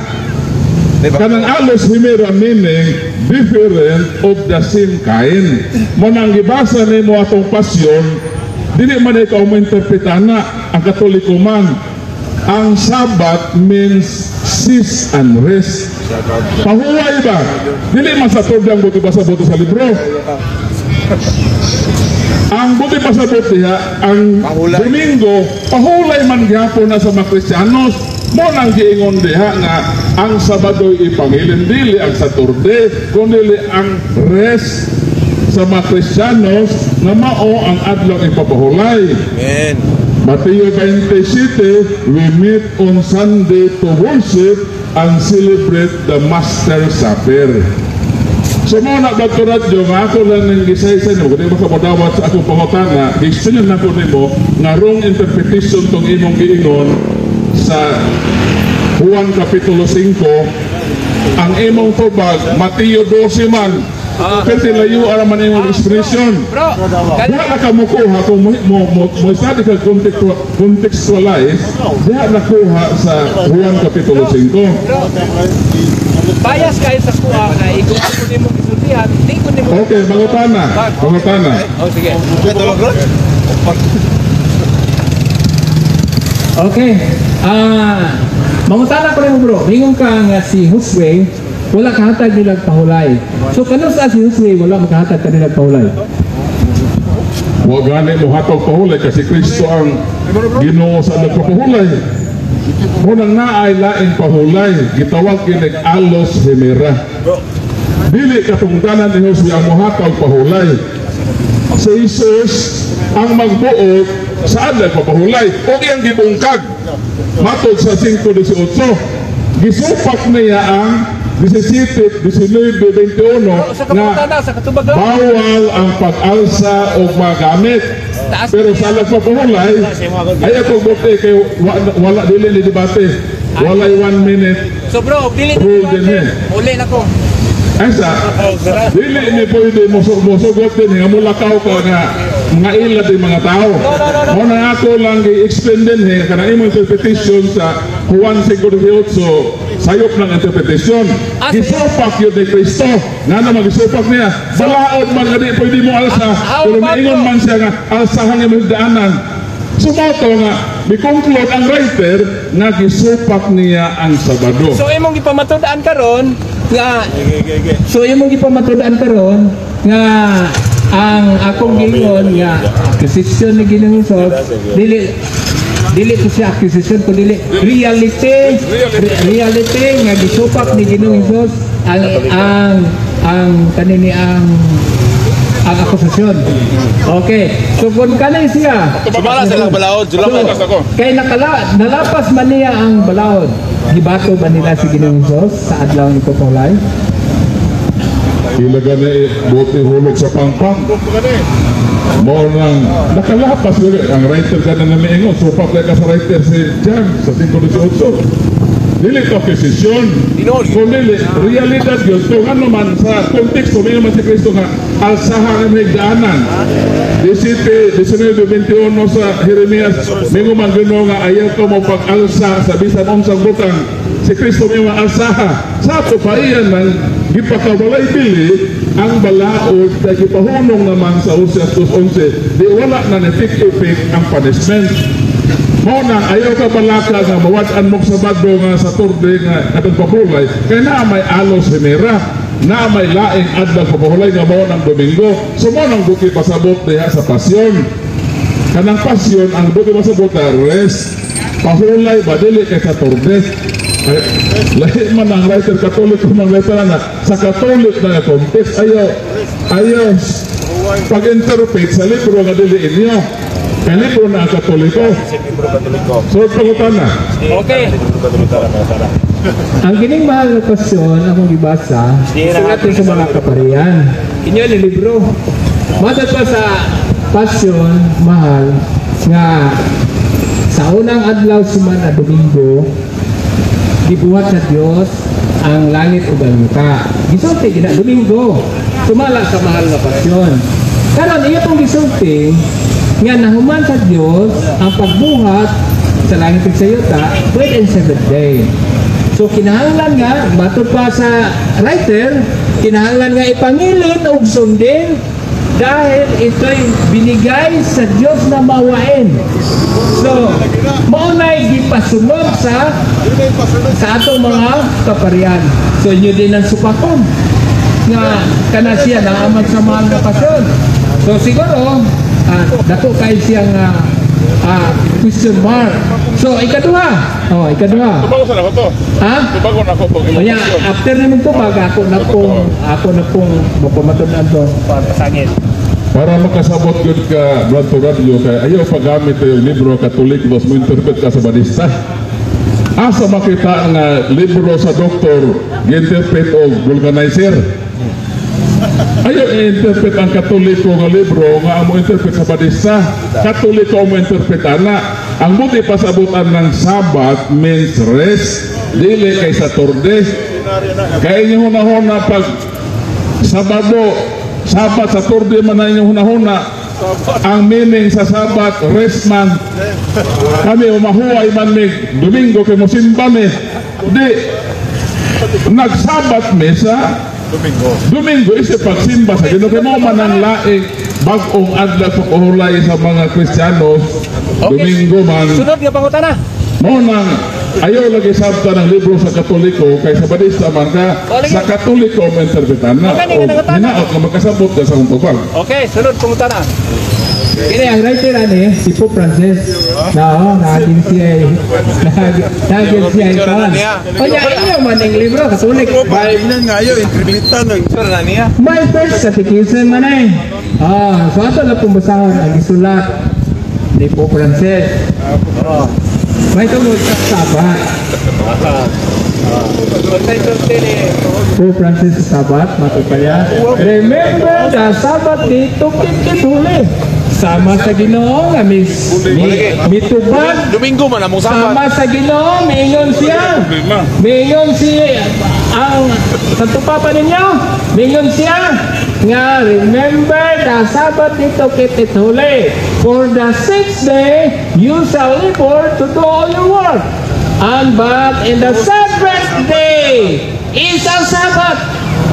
Speaker 1: Kanang alos himera meaning different of the same kind. Mo nang gibasa nimo atong pasyon, dili man ikaw mo interpreta na ang Katoliko man. Ang Sabat means cease and rest. Pahuway ba? Dili man sa ang buti pasabot sa libro. Ang buti pasabot diha, ang
Speaker 5: Pahulay.
Speaker 1: Domingo, pahulay man gihapon na sa mga Kristiyanos. Mo nang giingon diha nga ang Sabado'y ipangilin, dili ang Saturday, kundi ang rest sa mga Kristiyanos nga mao ang adlaw ipapahulay.
Speaker 5: Amen.
Speaker 1: Mateo 27, we meet on Sunday to worship and celebrate the Master Supper. So mo na Dr. Radyo, nga ako lang nang gisaysay nimo, kung di ba ka modawat sa akong pangutana, gi-explain na ko nimo nga wrong interpretation tong imong giingon sa Juan Kapitulo 5, ang imong tubag, Mateo 12 man, pero layo ara man imong expression.
Speaker 10: Bro,
Speaker 1: Diha na ka mukuha kung mo study ka contextualize, diha nakuha sa Juan Kapitulo 5.
Speaker 10: Bro, bias kayo sa kuha kay kung ako nimo gisultihan, di ko nimo.
Speaker 1: Okay, mangutana. Mangutana.
Speaker 10: Oh, sige.
Speaker 5: Tulog ron?
Speaker 3: Okay. Ah, mangutana ko nimo, bro. Mingon ka nga si Josue wala kahatag nilag pahulay. So kanus-a si Josue wala makahatag kanilag pahulay?
Speaker 1: Wa gani mo hatag pahulay kasi Kristo ang Ginoo sa nagpapahulay. Munang naay laing pahulay, gitawag kinig alos himera. Dili katungdanan ni Josue ang mohatag pahulay. Si Jesus ang magbuot sa adlaw papahulay o iyang gibungkag. Matod sa 5:18, gisupak niya ang 17, 19, 21
Speaker 10: Sa
Speaker 1: nga
Speaker 10: kaputana, sa katubag lang.
Speaker 1: Bawal ang pag-alsa o magamit. Pero sa adlaw papahulay, ay ako buti kay wala, dili ni debate. Walay 1 minute
Speaker 10: So bro, dili
Speaker 1: rule din eh.
Speaker 10: Uli na ko.
Speaker 1: Ay sa, dili ni pwede musugot din nga mulakaw ka nga mga ila din mga tao. Mo na ako lang gi-explain din eh, kanang imong interpretation sa Juan 5:18, sayop ng interpretation.
Speaker 10: Ah,
Speaker 1: Gisupak yun ni Kristo. Nga na magisupak niya. Balaod man nga di pwede mo alsa.
Speaker 10: How
Speaker 1: Pero
Speaker 10: about
Speaker 1: miingon
Speaker 10: bro?
Speaker 1: Man siya nga alsahan nga daanan. Sumoto nga, mi-conclude ang writer nga gisupak niya ang Sabado.
Speaker 3: So imong gipamatud-an karon nga ang akong giingon nga accusation ni Ginoong Hesus, dili dili to siya accusation kun dili reality, reality nga gisupak ni Ginoong Hesus ang kanini ang akusasyon. Okay. So kung kanay siya,
Speaker 5: Sumala sila balaod,
Speaker 3: So,
Speaker 5: sula
Speaker 1: ako.
Speaker 3: kay nalapas man niya ang balaod. Gibato ba nila si Ginoong Hesus sa adlaw ni Pagpahulay?
Speaker 1: Ilaga na buti hulog sa pangpang. Mao nang nakalapas yun. Ang writer ka na namiingon. Supak ka sa writer si John sa 5:18. Dili to accusation. Kung dili, realidad yun. So ano man, sa konteksto, may naman si Kristo nga, alsahan ang higdaanan. 17, 19, 21 sa Jeremias, mingo man Ginoo nga ayaw ko mo pag-alsa sa bisan unsang butang. Si Kristo may mga alsaha. Sa ato pa iyan man, gipakawalay bili ang balaod kay gipahunong naman sa Osias 2:11. Di wala na ni take effect ang punishment. Mao na ayaw ka balaka nga mawad-an mo sa Sabado nga Saturday nga atong pahulay kay naa may alos himera, na may laing adlaw pahulay nga mao ng Domingo. So mao nang buki pasabot diha sa pasyon. Kanang pasyon ang buki pasabot na rest. Pahulay ba dili kay Saturday. Ay, lahi man ang writer, Katoliko man writer na sa Catholic na nga context, ayaw ayaw pag-interpret sa libro nga dili inyo kay libro na ang Katoliko. So pangutana.
Speaker 10: Okay.
Speaker 3: Ang kining mahal na pasyon akong gibasa, sulat sa mga kaparian. Inyo ni libro. Matod pa sa pasyon, mahal, nga sa unang adlaw simana, Domingo, gibuhat sa Dios ang langit ug ang yuta. Gisulti gina Domingo. Sumala sa mahal na pasyon. Karon iya pong gisulti nga nahuman sa Dios ang pagbuhat sa langit ug sa yuta within 7th day. So kinahanglan nga matod pa sa writer, kinahanglan nga ipangilin og sundin dahil ito'y binigay sa Diyos na mawain. So, mao na'y gipasunod sa atong mga kaparian. So, inyo din ang supakon nga kana siya naaman sa mahal na pasyon. So, siguro, dako kay siya nga question mark. So, ikaduha. Oh, ikaduha.
Speaker 1: Tubago sa nako to.
Speaker 3: Ha?
Speaker 1: Tubago na ako to.
Speaker 3: Kaya after naman tubag, ako na pong mapamatud-an to.
Speaker 10: Pasangin.
Speaker 1: Para makasabot gyud ka, Brad to Radio, kay ayaw paggamit yung libro Katoliko mo interpret ka sa Badista. Asa makita nga libro sa doktor gi-interpret og vulcanizer? Ayaw i-interpret ang Katoliko nga libro nga ang mo interpret sa Badista. Katoliko ang mo interpret ana. Ang buti pasabutan ng Sabat means rest, dili kay Saturday. Kaya inyo hunahuna pag Sabado, Sabat, Saturday man na inyong hunahuna. Ang meaning sa Sabat, rest man. Kami umahuway man mi Domingo kay mosimba mi. Di nagsabat mi sa Domingo. Domingo is pagsimba sa Ginoo kay mao man ang laing bag-ong adlaw sa kuhulay sa mga Kristiyano. Domingo man.
Speaker 10: Sunod nga pangutana.
Speaker 1: Mao nang ayaw lagi sabta ng libro sa Katoliko kay sa Badista man ka, sa Katoliko mo interpretan na
Speaker 10: Okay,
Speaker 1: o
Speaker 10: nga
Speaker 1: hinaot nga makasabot ka sa akong tubag.
Speaker 10: Okay, sunod pangutana.
Speaker 3: Kini ang writer ani si Pope Francis. Na oh, naging siya naging siya ikaw. Onya inyo man ang libro Katolik.
Speaker 7: Nga yo, interpretan.
Speaker 5: Picture na niya.
Speaker 3: My first catechism man eh.
Speaker 10: Ah, so ato na pong basahon ang gisulat ni Pope Francis. May tungod sa Sabat. Pope Francis sa Sabat, matod pa niya. "Remember the Sabbath day to keep it holy." Sama sa Ginoo nga mis mitubag
Speaker 5: Domingo man among Sabat.
Speaker 10: Sama sa Ginoo, miingon siya. Miingon si ang Santo Papa ninyo, miingon siya nga, "Remember the Sabbath day to keep it holy. For the sixth day you shall labor to do all your work. And but in the seventh day is a Sabbath."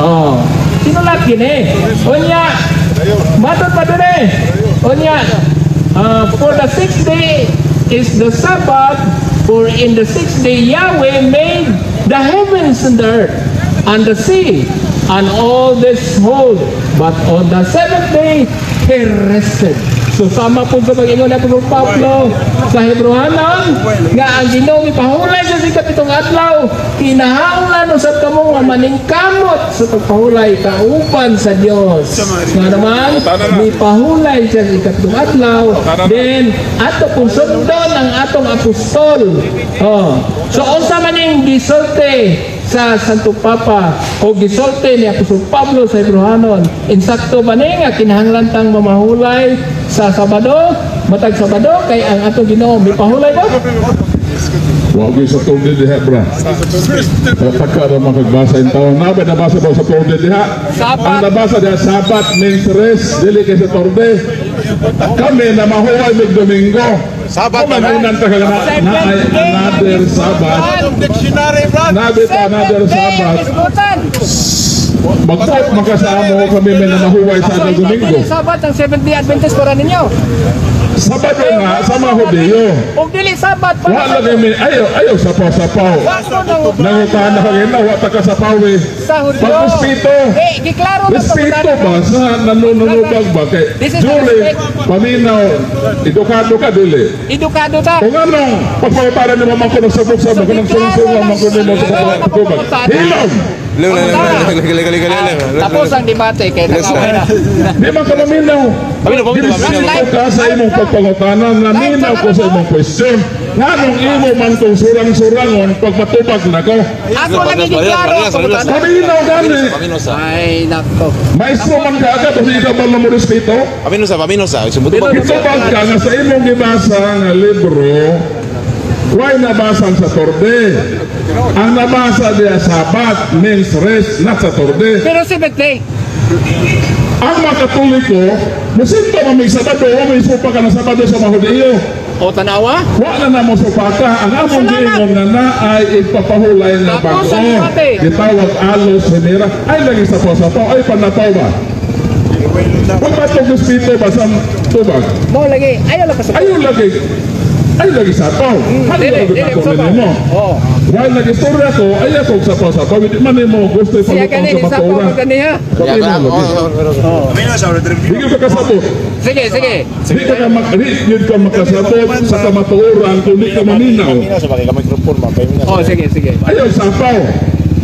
Speaker 10: Oh, sinulat gini. Unya, matod pa dun eh. Unya, "For the sixth day is the Sabbath, for in the sixth day Yahweh made the heavens and the earth, and the sea, and all this hold. But on the seventh day, He rested." So sama po sa pag-ingon na Apostol Pablo sa Hebreohanon nga ang Ginoo mipahulay sa ikapitong adlaw, kinahanglan usab kamo nga maningkamot sa pagpahulay kauban sa Dios. Nga naman mipahulay siya sa ikapitong adlaw, then ato pong sundon ang atong apostol. Oh. So unsa man ning gisulti sa Santo Papa o gisulti ni Apostol Pablo sa Hebreohanon? Insakto ba ni nga kinahanglan tang mamahulay sa Sabado, matag Sabado, kay ang atong Ginoo mipahulay ba?
Speaker 1: Wa gyud sa tubig diha, bra. Taka ra makagbasa in taon. Na ba nabasa ba sa tubig diha?
Speaker 10: Sabat.
Speaker 1: Ang nabasa diha, Sabat means rest, dili kay sa torde. Kami na mahuway mig Domingo.
Speaker 5: Sabat
Speaker 1: Kung manunan ta ka na, na ay another Sabat.
Speaker 7: Dictionary, bro.
Speaker 1: Nabi pa another Sabat.
Speaker 10: Isgutan.
Speaker 1: Magpot makasamo kami may namahuway sa
Speaker 10: So
Speaker 1: adlaw
Speaker 10: hindi
Speaker 1: Domingo.
Speaker 10: pwede Sabat ang Seventh Day Adventist para ninyo.
Speaker 1: Sabado nga sa mga Hudiyo.
Speaker 10: Og dili Sabat para
Speaker 1: Wa lang kami ayo ayo sapaw-sapaw.
Speaker 10: Wa nang
Speaker 1: Nangutahan na kagina, wa ta ka sapaw eh.
Speaker 10: sa Hudyo.
Speaker 1: Pagrespeto.
Speaker 10: Eh, giklaro na
Speaker 1: Respeto ba sa nanununubag ba kay
Speaker 10: This is the
Speaker 1: Julie,
Speaker 10: respect.
Speaker 1: Paminaw, edukado ka dili.
Speaker 10: Edukado ta.
Speaker 1: Kung anong pagpangutanan ni mamang ko nagsabog-sabog, kung nagsulong-sulong man ko nimo sa pagtubag. Hilom!
Speaker 10: Ah, tapos ang debate kay nakaway na.
Speaker 1: Di man ka maminaw.
Speaker 5: Paminaw, paminaw, paminaw.
Speaker 1: Girespeto ka sa imong pagpangutanan, naminaw ko sa imong question. Nganong imo man kong surang-surangon pag matubag na ko.
Speaker 10: Ako lang giklaro ang pangutana.
Speaker 1: Paminaw gani.
Speaker 5: Paminaw sa.
Speaker 10: Ay nako.
Speaker 1: Maestro man ka agad, kasi ikaw ba na mo respeto?
Speaker 5: Paminaw sa, paminaw sa. Sumutubag.
Speaker 1: Gitubag ka nga sa imong gibasa nga libro, why nabasa ang Saturday? Ang nabasa diya, Sabat means rest, not Saturday.
Speaker 10: Pero seventh day.
Speaker 1: Ang mga Katoliko, musinto man may Sabado, may supa ka na Sabado sa mga Hudiyo.
Speaker 10: O tanawa.
Speaker 1: Wa na na mo supa ka. Ang among
Speaker 10: Salamat.
Speaker 1: giingon nga na ay ipapahulay na
Speaker 10: Tapos
Speaker 1: bago.
Speaker 10: ang debate.
Speaker 1: Gitawag alos hinira. Ay lagi sa sapaw, ay panataw ba? Pagpatong respeto ba sa tubag?
Speaker 10: Mo lagi ayaw lang kasabot.
Speaker 1: Ayaw lagi. Ayaw lagi sapaw. Ano
Speaker 10: Dili,
Speaker 1: lagi
Speaker 10: dili
Speaker 1: na
Speaker 10: sapaw.
Speaker 1: mo?
Speaker 10: Oo.
Speaker 1: While nag-istorya ko, ay ako sapaw-sapaw. Hindi man mo gusto
Speaker 10: Siya
Speaker 1: ipalutong
Speaker 10: kani
Speaker 1: sa
Speaker 10: ni sapaw
Speaker 1: matuura.
Speaker 10: ko kaniya.
Speaker 1: Paminaw lagi. Di ka kasabot.
Speaker 10: Sige, sige.
Speaker 1: Di yun ka makasabot sa kamatuoran kung di ka maminaw.
Speaker 10: Oh, sige, sige.
Speaker 1: Ayaw sapaw.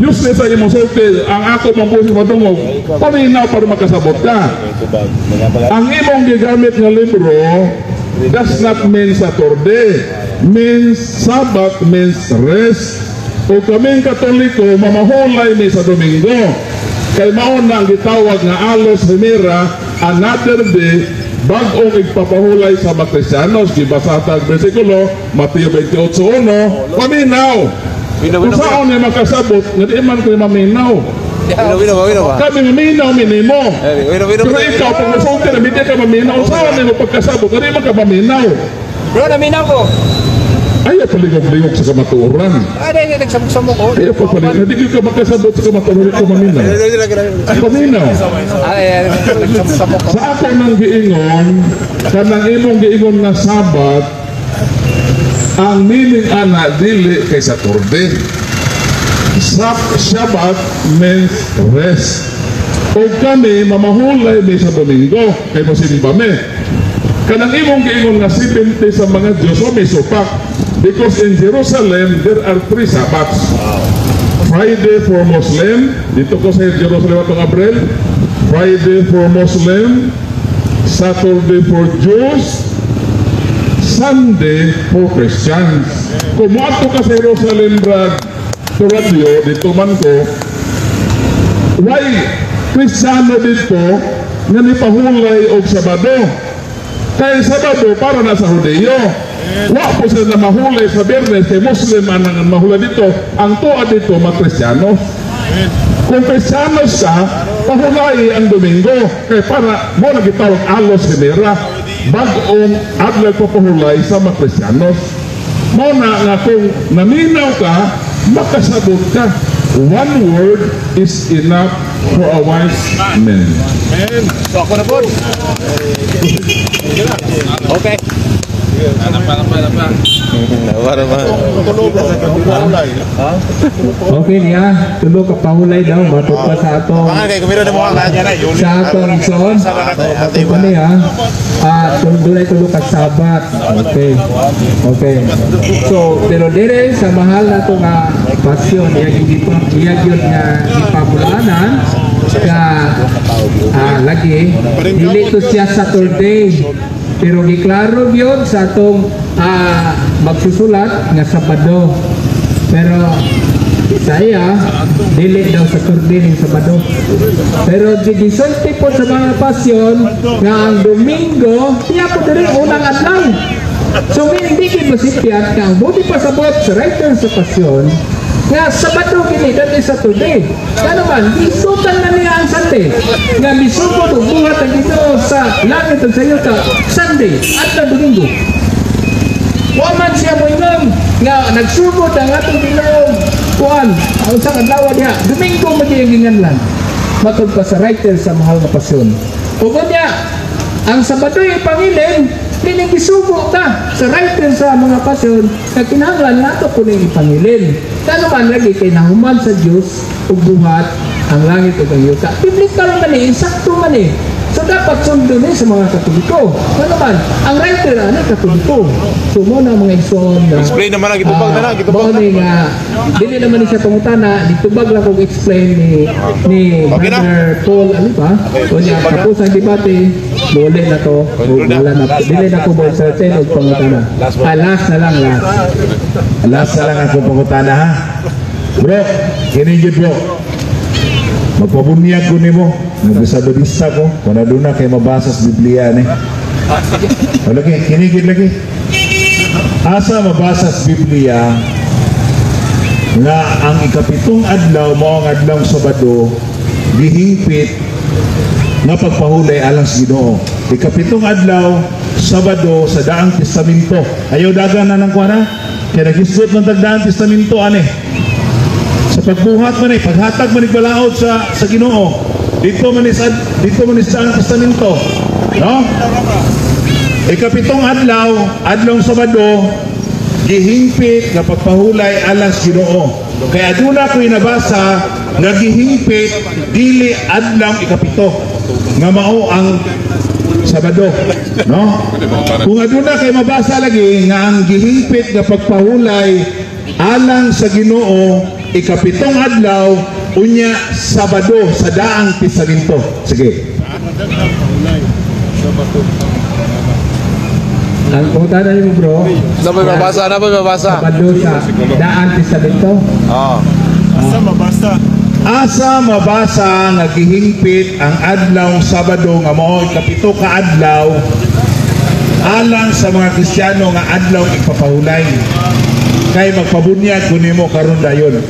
Speaker 1: Useless sa imong sulti, ang ako mong buhay madungog, paminaw para makasabot ka. Ang imong gigamit nga libro does not mean Saturday. Means Sabbath means rest. O kaming Katoliko, mamahulay mi sa Domingo. Kay mao na ang gitawag nga alos himira, another day, bag-ong igpapahulay sa mga Kristiyanos. Gibasa ang bersikulo, Mateo 28:1, paminaw. Kung saan ni makasabot, nga di man ko maminaw. Kami maminaw minimo. Pero ikaw, pag nasulti na, hindi ka maminaw. Saan ni mo pagkasabot, nga di man ka maminaw.
Speaker 10: Bro, naminaw ko.
Speaker 1: Ayaw paligog-ligog sa kamatuoran.
Speaker 10: Ay, dahil nagsamok-samok ko.
Speaker 1: Ayaw pa paligog. Hindi ka makasabot sa kamatuoran, hindi ka maminaw. Paminaw.
Speaker 10: Ay, nagsamok-samok ko.
Speaker 1: Sa ako nang giingon, kanang imong giingon nga Sabat, ang meaning ana dili kay Saturday. Sabbath means rest. O kami mamahulay mi sa Domingo kay mosimba mi. Kanang imong giingon nga 70 sa mga Diyos o may supak because in Jerusalem there are three Sabbaths. Friday for Muslim, dito ko sa Jerusalem atong Abril, Friday for Muslim, Saturday for Jews, Sunday for Christians. Kung moadto ka sa Jerusalem, Brad, to radio, dito man ko, why Kristiyano dito nga nipahulay og Sabado? Kay Sabado para na sa Hudiyo. Wa po sila na mahulay sa Biyernes kay Muslim ang mahulay dito. Ang tuwa dito mga Kristiyano. Kung Kristiyano ka, pahulay ang Domingo. Kay para mo na gitawag alos hemera, bag-ong adlaw papahulay sa mga Kristiyanos. Mo na nga kung naminaw ka, makasabot ka. One word is enough for a wise man.
Speaker 5: So ako na po. Okay. Ano pa?
Speaker 10: Okay niya, tulo ka pahulay daw matud pa sa atong
Speaker 5: Pangan kay kumira na mo ka
Speaker 10: sa atong son. Matud pa niya. Dunay tulo ka Sabat. Okay. Okay. So, pero dire sa mahal nato nga pasyon iya iya gyud nga gipabulaanan ka lagi dili to siya Saturday, pero giklaro gyud sa atong magsusulat nga Sabado, pero sa iya dili daw Saturday ning Sabado, pero gisulti po sa mga pasyon nga ang Domingo iya po diri unang adlaw. So hindi gid masipyat nga ang buti pasabot sa writer sa pasyon nga Sabado kini, that is Saturday. Kaya naman, isutan na niya ang Sunday. Nga misugod og buhat ang Ginoo sa langit ug sa yuta Sunday at na Domingo. Wa man siya moingon nga nagsugod ang atong Ginoo kuan ang usang adlaw diha Domingo magiging. Matod pa sa writer sa mahal nga pasyon. Ug unya ang Sabado ipangilin, meaning gisugo ta sa writer sa mga pasyon nga kinahanglan nato kuning ipangilin. Kano man lagi kay nahuman sa Dios ug buhat ang langit ug ang yuta. Biblical man ni, insakto man ni. So dapat sundon ni sa mga Katoliko. Ano man, ang writer ani Katoliko. So mo na mga igsoon na
Speaker 5: Explain naman na, gitubag na na, gitubag
Speaker 10: na. Nga dili naman ni siya pangutana, ditubag lang kog explain ni
Speaker 5: Okay na.
Speaker 10: Brother Paul Alipa. Unya tapos ang debate, muli na to, wala na, dili na ko mo certain og pangutana. Last na lang, last.
Speaker 4: Last na lang ako pangutana ha. Bro, kini gyud bro. Magpabunyag ko nimo, nagbisabadista ko, kung aduna kay mabasa sa Biblia ni. O lagi, kini gyud lagi. Asa mabasa sa Biblia nga ang ikapitong adlaw mao ang adlawng Sabado gihingpit nga pagpahulay alang sa Ginoo. Ikapitong adlaw Sabado sa Daang Testamento. Ayaw dagan na ng kuana. Kaya nagisgot ng tagdaang Testamento ani. Sa pagbuhat man paghatag man balaod sa Ginoo. Dito man sa Daang Testamento. No? Ikapitong adlaw, adlawng Sabado, gihingpit nga pagpahulay alang sa Ginoo. Kaya aduna ko'y nabasa nga gihingpit dili adlaw ikapito nga mao ang Sabado, no? Kung aduna kay mabasa lagi nga ang gihingpit nga pagpahulay alang sa Ginoo ikapitong adlaw unya Sabado sa Daang Testamento. Sige.
Speaker 10: Ang pangutana nimo bro.
Speaker 5: Napay mabasa, napay mabasa.
Speaker 10: Sabado sa Daan Testamento.
Speaker 5: Oo.
Speaker 7: Asa mabasa?
Speaker 4: Asa mabasa nga gihingpit ang adlaw Sabado nga mao ikapito ka adlaw alang sa mga Kristiyano nga adlaw ipapahulay. Kay magpabunyag kun nimo karon dayon.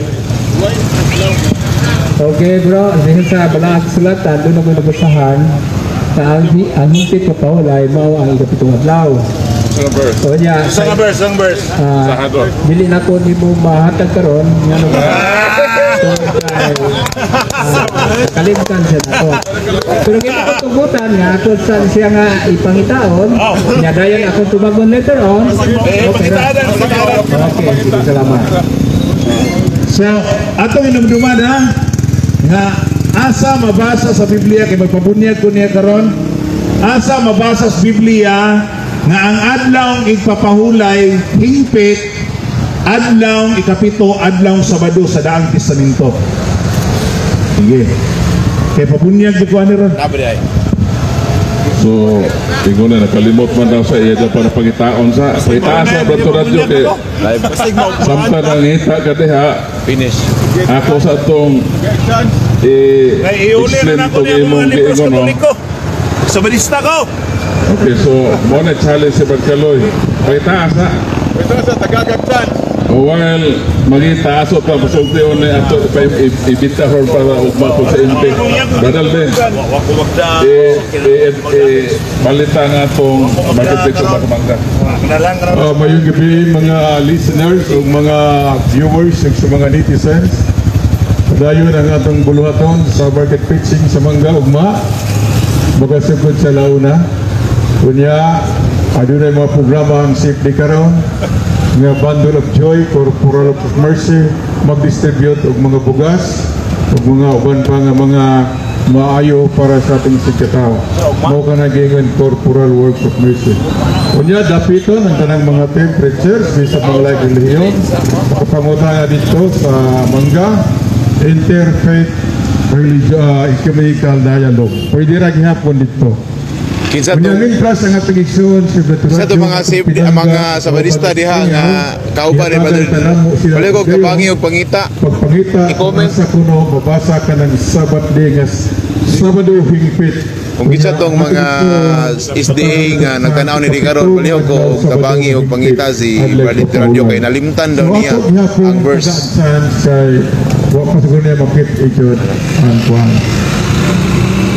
Speaker 10: Okay bro, dahil sa balaang kasulatan, doon ako nabasahan na ang hingpit papahulay mao ang ikapitong adlaw.
Speaker 1: Sa verse.
Speaker 10: So niya,
Speaker 7: Sa verse, ang verse.
Speaker 10: Dili na ko nimo mahatag karon ngano ba? Kalimtan siya nako. Pero kung ko tugutan nga ako sa siya nga ipangitaon, nya dayon akong tubagon later on. Okay ra. Okay, sige, salamat.
Speaker 4: So, atong inumduman ha nga asa mabasa sa Biblia kay magpabunyag ko niya karon. Asa mabasa sa Biblia nga ang adlaw igpapahulay hingpit adlaw ikapito adlaw Sabado sa Daang Testamento. Sige. Kay pabunyag ko ani ron.
Speaker 1: So, ingon na nakalimot man daw sa iya para pangitaon sa pangitaon sa Brad Radyo kay samtang nangita ka diha.
Speaker 5: Finish.
Speaker 1: Ako sa atong eh
Speaker 7: Kay iuli
Speaker 1: explain
Speaker 7: na nako
Speaker 1: tong
Speaker 7: niya mga
Speaker 1: imong
Speaker 7: libros
Speaker 1: giingon, no?
Speaker 7: Katoliko. Sabadista ko.
Speaker 1: Okay, so mo na challenge si Brad Kaloy. Pangitaas ha.
Speaker 2: Ito sa Tagagag chance.
Speaker 1: While magitaas o pa pasulti o na ato pa ibita her para ugma ko sa intake. Brad Alden,
Speaker 7: Wa ko magda.
Speaker 1: eh, eh, eh, balita nga atong market fix o mangga.
Speaker 7: Kanalang
Speaker 6: Mayong gabi mga listeners ug mga viewers ug sa mga netizens. Padayon ang atong buluhaton sa market fixing sa mangga ugma. Makasugod sa launa. Unya, adunay mga programa ang safety karon nga Bundle of Joy, Corporal of Mercy, mag-distribute og mga bugas ug mga uban pa nga mga maayo para sa ating sigkatao. Mao ka nagingon Corporal Works of Mercy. Unya, dapiton ang tanang mga team preachers sa mga laing relihiyon. Makapanguta nga dito sa Mangga, Interfaith Religion, Ecumenical Dialogue. Pwede ra gihapon dito.
Speaker 5: Kinsa
Speaker 6: Unya
Speaker 5: to
Speaker 6: mintras ang atong igsoon si Brother
Speaker 5: Sa to
Speaker 6: Radyo,
Speaker 5: mga
Speaker 6: atong
Speaker 5: safety,
Speaker 6: pinangga,
Speaker 5: mga sabadista diha nga kauban ni Brother. Balik og tabangi og pangita.
Speaker 6: Pagpangita,
Speaker 5: I-comment.
Speaker 6: sa kuno, mabasa ka ng Sabat Day nga Sabado hingpit.
Speaker 5: Kung kinsa tong mga SDA nga nagtanaw ni karon, palihog ko og tabangi og pangita si Brother Radio kay nalimtan daw niya ang verse.
Speaker 6: Kay wa pa siguro niya makit iyon ang kuan.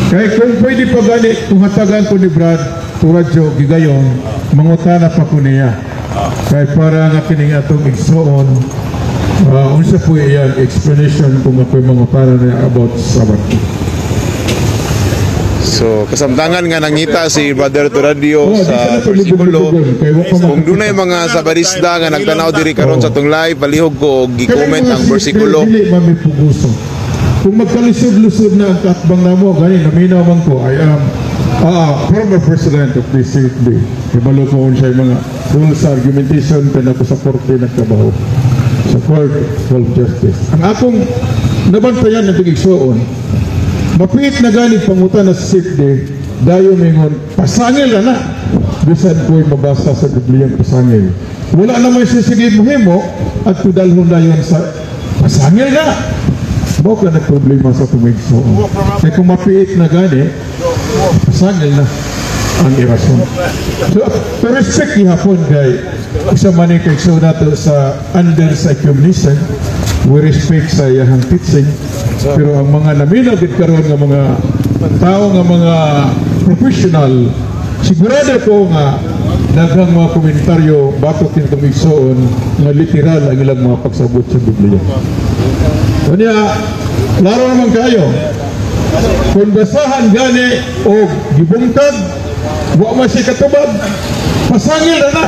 Speaker 6: Kay kung pwede pa gani, kung hatagan ko ni Brad Turadyo gigayon, mangutana pa ko niya. Kay para nga kining atong igsoon, unsa po iyang explanation kung ako'y mangutana niya about Sabbath.
Speaker 5: So kasamtangan nga nangita si Brother Turadio
Speaker 6: Oh, di
Speaker 5: sa
Speaker 6: sa na
Speaker 5: bersikulo.
Speaker 6: Kay wa pa
Speaker 5: Kung dunay mga sabadista nga nagtanaw diri karon sa atong live, palihog ko og gi-comment ang bersikulo.
Speaker 6: Dili man may puguso. Kung magkalisod-lusod na ang katbang namo, gani naminaw man ko, I am former president of the CFD. Ibalo ko siya yung mga rules sa argumentation kaya ako sa korte nagtrabaho. Sa Court of Justice. Ang akong nabantayan ng tigigsuon, mapiit na gani pangutan na sa CFD, dayo mingon, pasangil na na. Bisan ko'y mabasa sa Biblia ang pasangil. Wala naman siya sige muhimo at tudalhon dayon sa pasangil na. Mo ka nagproblema sa tumigsoon. Kaya kung mapiit na gani, pasangil na ang irason. So, pero respect gihapon kay isa man ni kay so nato sa under sa ecumenism, we respect sa iyahang teaching. Pero ang mga naminaw gid karon nga mga tao nga mga professional, sigurado ko nga daghang mga komentaryo batok kini tumigsoon nga literal ang ilang mga pagsabot sa Biblia. Unya, klaro naman kayo. Kung basahan gani o gibungkag, wa man siya katubag, pasangil na na.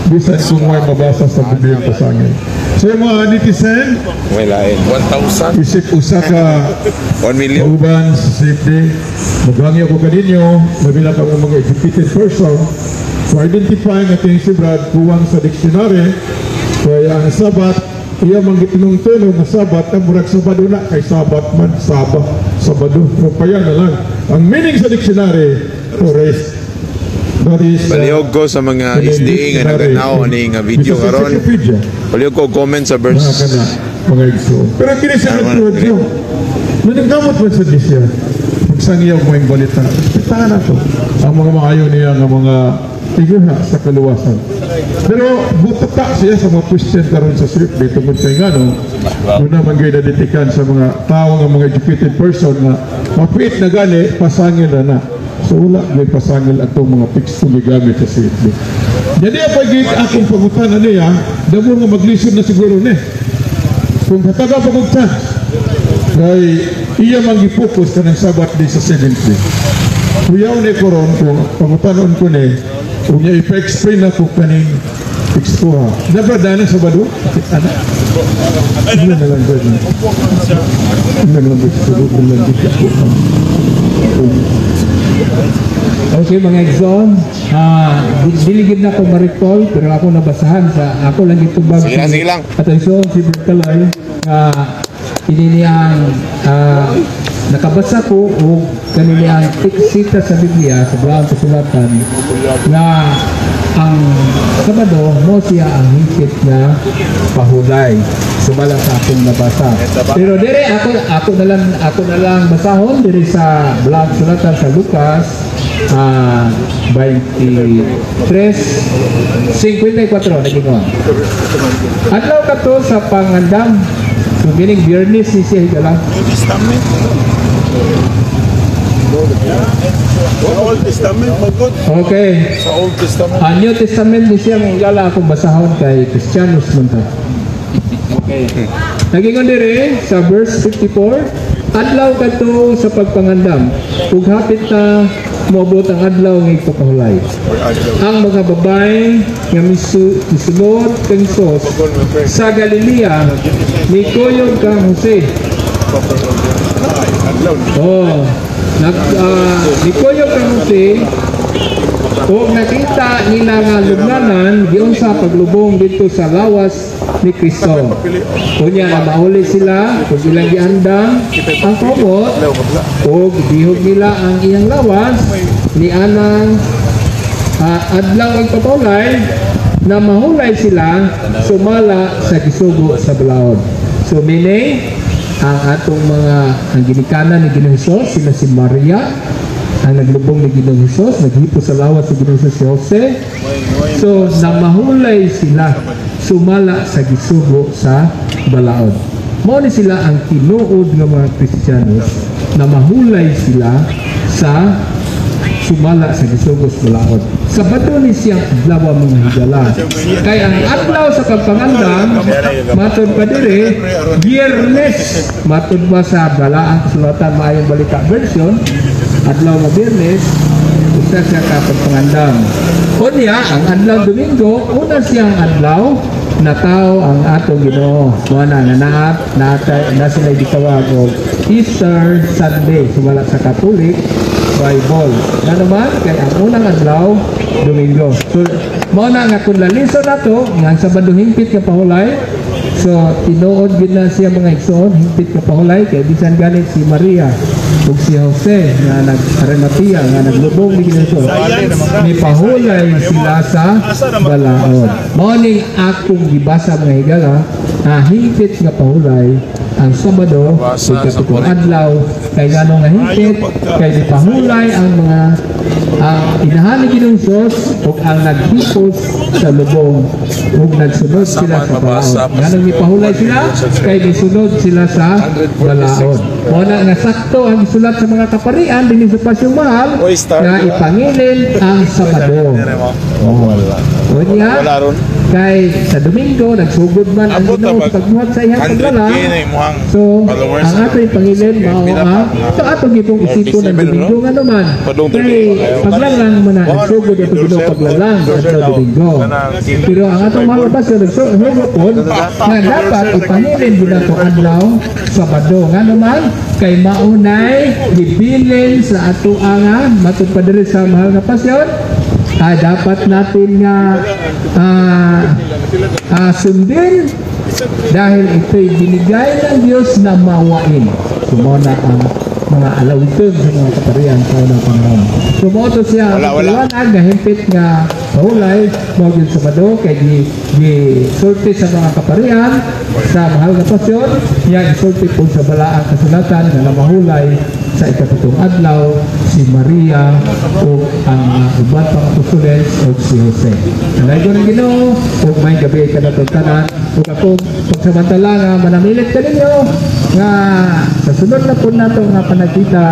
Speaker 6: Bisan kung may mabasa sa Biblia pasangil. So yung mga netizen,
Speaker 5: May lain.
Speaker 7: 1,000.
Speaker 6: isip usa ka
Speaker 5: 1 million.
Speaker 6: kauban sa safety, maghangyo ko kaninyo, labi na kamo mga educated person, to identify nga ating si Brad kuwang sa dictionary, kaya ang Sabat, iya man gitinong-tunong nga Sabat, ang murag Sabado na, kay Sabat man, Saba, Sabado, so payag na lang. Ang meaning sa dictionary, to rest. That is,
Speaker 5: Palihog ko sa mga SDA nga nagtanaw ani nga video
Speaker 6: Sa
Speaker 5: karon.
Speaker 6: encyclopedia,
Speaker 5: Palihog ko comment sa
Speaker 6: mga
Speaker 5: verse.
Speaker 6: kana, mga igsoon. Pero kini sa Radyo, naningkamot man sa siya. Magsangyaw mo yung balita. Respetahan na to. Ang mga maayo niya nga mga tiguha sa kaluwasan. Pero butata siya sa mga Christian karon sa CFD tungod kay ngano, doon naman kayo naditikan sa mga tao nga mga educated person nga mapiit na gani, pasangil na na. So wala may pasangil atong mga teksto gigamit sa CFD. Jadi apa gid akong pangutana niya, damo nga maglisod na siguro ni. Kung hataga pa kog chance, kay iya man gipokus kanang Sabat di sa seventh day. Kuyaw ni koron kung pangutanon ko ni, kung niya ipa-explain na ko kaning tekstuha. Dapat dana sa Sabado? Ana? Ano na lang ba? Ano na lang ba? Ano na lang ba?
Speaker 10: Okay mga igsoon, dili gid na ko ma-recall pero ako nabasahan sa ako lang gitubag.
Speaker 5: Sige lang, sige lang.
Speaker 10: At igsoon si Brad Kaloy nga ini ang nakabasa ko og
Speaker 3: Kanini ang tiksita sa Biblia sa Balaang Kasulatan nga ang Sabado mo siya ang hingpit na pahulay sumala sa akong nabasa. Pero dire ako na lang basahon dire sa Balaang Kasulatan sa Lucas 23:54 nagingon. Adlaw kato sa pangandam. So meaning Biyernes ni siya higala.
Speaker 7: New Testament. Old Testament, magod.
Speaker 3: Okay.
Speaker 7: Sa Old Testament.
Speaker 3: Ang New Testament ni siya mga higala akong basahon kay Kristiyanos man ta. Okay. Nagingon dire sa verse 54, adlaw kadto sa pagpangandam, ug hapit na moabot ang adlaw nga igpakahulay. Ang mga babae nga misunod kang Jesus sa Galilea mikuyog kang Jose. Oh, mikuyog kang Jose o nakita nila nga lubnanan giunsa paglubong dito sa lawas ni Kristo. Unya na mauli sila ug ilang giandam ang kumot ug gihog nila ang iyang lawas ni anang adlaw ang papulay na mahulay sila sumala sa gisugo sa balaod. So meaning ang atong mga ang ginikanan ni Ginoong Hesus sila si Maria ang naglubong ni Ginoong Hesus, naghipos sa lawas si Ginoong Hesus si Jose. So namahulay sila sumala sa gisugo sa balaod. Mao ni sila ang tinuod nga mga Kristiyanos na mahulay sila sa sumala sa gisugo sa balaod. Sabado ni siyang adlaw mga higala. Kay ang adlaw sa pagpangandam matod pa dire Biyernes, matod ba sa Balaang Kasulatan Maayong Balita version, adlaw nga Biyernes usa siya ka pagpangandam. Unya ang adlaw Domingo una siyang adlaw na tao ang atong Ginoo. Mao na nga naat na sila gitawag og Easter Sunday sumala sa Catholic Bible. Na naman kay ang unang adlaw Domingo. So mao na nga kung lalison nato nga ang Sabado hingpit nga pahulay, so tinuod gid na siya mga igsoon hingpit nga pahulay kay bisan ganit si Maria ug si Jose nga nag-Arimatea nga naglubong ni Ginoo ni pahulay sila sa balaod. Mao ning akong gibasa mga higala nga hingpit nga pahulay ang Sabado ug katong adlaw kay ngano nga hingpit kay gipahulay ang mga ang inahan ni Ginoong Hesus ug ang naghipos sa lubong ug nagsunod sila sa balaod. Nganong gipahulay sila kay gisunod sila sa balaod. Mao na nga sakto ang gisulat sa mga kaparian dinhi sa Pasyong Mahal nga ipangilin ang Sabado. Unya kay sa Domingo nagsugod man ang Ginoo sa pagbuhat sa iyang
Speaker 5: 100K
Speaker 3: paglalang.
Speaker 5: na imuhang
Speaker 3: So,
Speaker 5: followers.
Speaker 3: ang atong pangilin mao ang so atong gipong isipon ang
Speaker 5: 37,
Speaker 3: Domingo
Speaker 5: no?
Speaker 3: nga naman.
Speaker 5: Padung
Speaker 3: Kay
Speaker 5: 38.
Speaker 3: paglalang man na nagsugod ang Ginoo paglalang adlaw Domingo. Pero ang atong mahal na pastor nagsugod pod nga dapat ipangilin gid nato adlaw Sabado nga naman kay maunay gibilin sa ato nga matud pa diri sa mahal nga pasyon dapat natin nga sundin dahil ito'y binigay ng Diyos na mawain. Sumona ang mga alawiton sa mga kaparian sa unang panahon. Sumoto siya ang
Speaker 5: Wala, wala.
Speaker 3: liwanag nga himpit nga pahulay mao gyud Sabado kay gi sulti sa mga kaparian sa mahal nga pasyon niya gisulti po sa balaang kasulatan nga namahulay sa ikapitong adlaw si Maria ug ang mga uban pang apostoles ug si Jose. Nalay ng Ginoo ug may gabi kanatong tanan ug akong pagsamantala nga manamilit kaninyo nga sa sunod na po nato nga panagkita,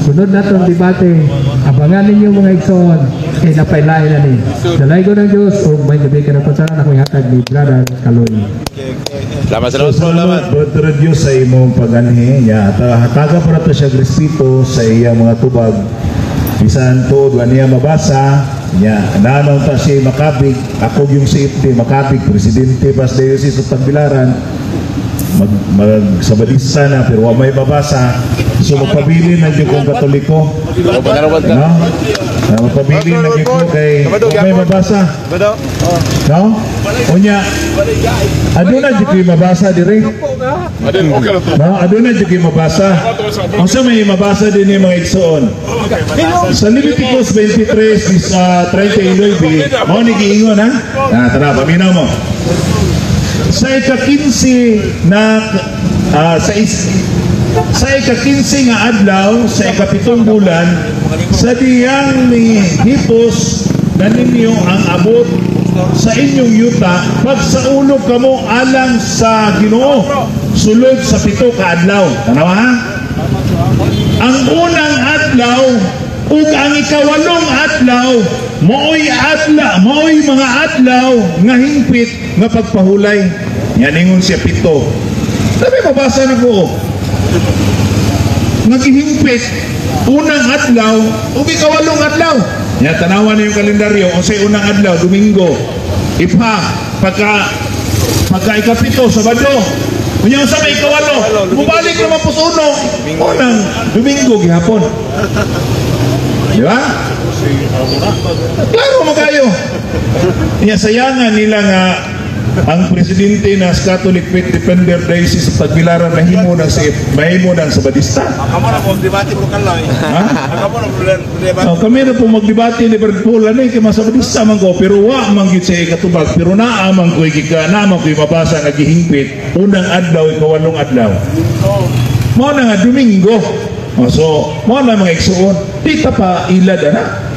Speaker 3: sunod natong debate, abangan ninyo mga igsoon kay napaylain na ni. Dalay ko ng Diyos ug may gabi kanatong tanan ako ihatag ni Brother Kaloy.
Speaker 5: Salamat, salamat, bro, salamat.
Speaker 4: Brother Diyos sa imong pag-anhi niya. Hataga para to siya respeto sa iyang mga tubag. Bisan tuod wa niya mabasa niya. Nanon ta siya makabig. Ako yung safety makabig presidente pas diocese sa Tagbilaran. Mag sabadista na pero wa may mabasa. So magpabilin na jud kong Katoliko.
Speaker 5: Robot na robot ka.
Speaker 4: No? Pabili na gyud ko kay may mabasa. No? Unya, aduna jud ko'y mabasa dire.
Speaker 1: Adin, okay na to.
Speaker 4: No, aduna jud ko'y mabasa. Unsa may mabasa din ni mga igsoon? Sa Leviticus 23 is 39, mao ni giingon ha. Ah, tara, paminaw mo. Sa ika-15 na sa ika-15 nga adlaw sa 7 bulan, sa diyang ni hipos na ninyo ang abot sa inyong yuta, pagsaulog kamo alang sa Ginoo sulod sa 7 ka adlaw. Tanawa ha? Ang unang adlaw ug ang 8 adlaw maoy adlaw, maoy mga adlaw nga hingpit nga pagpahulay. Yan ingon siya 7. Sabi mabasa na ko. Nagihingpit unang adlaw ug 8 adlaw. Ya tanawan niyo yung kalendaryo, unsay unang adlaw? Domingo. Ipa pagka pagka 7 Sabado. Unya unsa may 8? Mubalik naman po sa uno. Unang Domingo gihapon. Di ba? Klaro mo kayo. Nya sayangan nila nga ang presidente na Catholic Faith Defender Diocese sa Tagbilaran mahimo ng si mahimo ng Sabadista.
Speaker 7: Kamo na mo debate bro kaloy.
Speaker 4: Ha?
Speaker 7: Kamo na debate.
Speaker 4: Oh, kami na po magdebate ni Brad Paul ano kay mga Sabadista man ko pero wa man gyud siya katubag pero naa man ko'y gika naa man ko'y mabasa nga gihingpit unang adlaw 8 adlaw. Mao na nga Domingo. Oh, so mao na mga igsuon. Di ta pa ilad ana.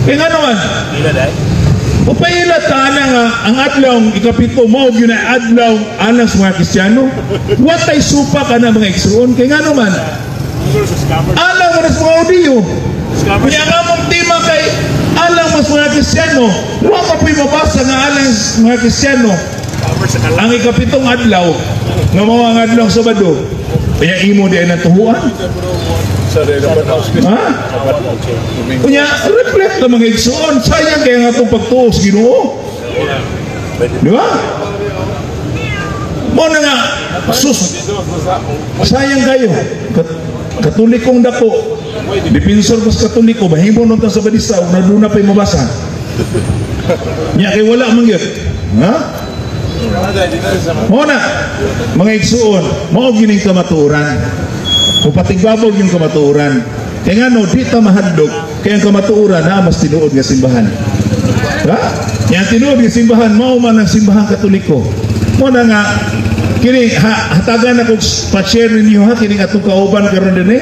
Speaker 4: Kay nga naman
Speaker 7: Ilad ay.
Speaker 4: Upailat ta ana nga ang adlaw 7 mao gyud na adlaw alang sa mga Kristiyano. Watay supa ka na mga igsuon kay nga naman alang mo na sa mga Hudiyo. Kaya nga mong tema kay alang mas mga Kristiyano, wa pa po'y mabasa nga alang sa mga Kristiyano. Ang 7 adlaw nga mao ang adlaw Sabado. Kaya imo di ay natuhuan. Ha? Kunya, reflect na mga igsuon. Sayang kaya nga itong pagtuo sa Ginoo. Di ba? Mo na nga, sus, sayang kayo. Katolikong dako, defensor ko sa Katoliko, mahimo nun sa Sabadista, ug naduna pa'y mabasa. Nya kay wala man gyud. Ha? Mo na, mga igsuon, mao gining kamatuoran. Upatigbabog yung kamatuoran. Kaya nga no, di ta mahadlok, kaya ang kamatuoran na mas tinuod nga simbahan. Ha? Yang tinuod nga simbahan, mao man ang simbahan Katoliko. Mo na nga, kini, ha, hatagan ako pa-share ninyo ha, kini atong kauban karon dinhi.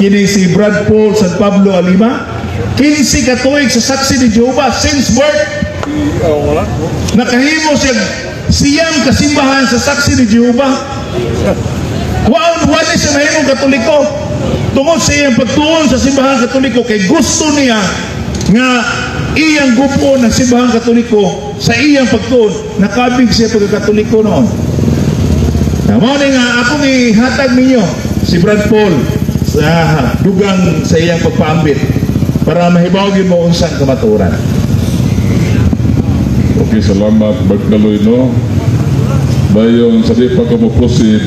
Speaker 4: Kini si Brad Paul San Pablo Alima, 15 ka tuig sa Saksi ni Jehovah since birth. Nakahimo siya siyam kasimbahan sa Saksi ni Jehovah. Waon wala siya mahimong Katoliko. Tungod sa iyang pagtuon sa simbahan Katoliko kay gusto niya nga iyang grupo ng simbahan Katoliko sa iyang pagtuon nakabig siya pagkakatoliko noon. Na mao ni nga akong ihatag ninyo si Brad Paul sa dugang sa iyang pagpaambit para mahibaw gyud mo unsang kamatuoran.
Speaker 1: Okay, salamat Brad Kaloy, no. Dayon sa di pa ko mo proceed,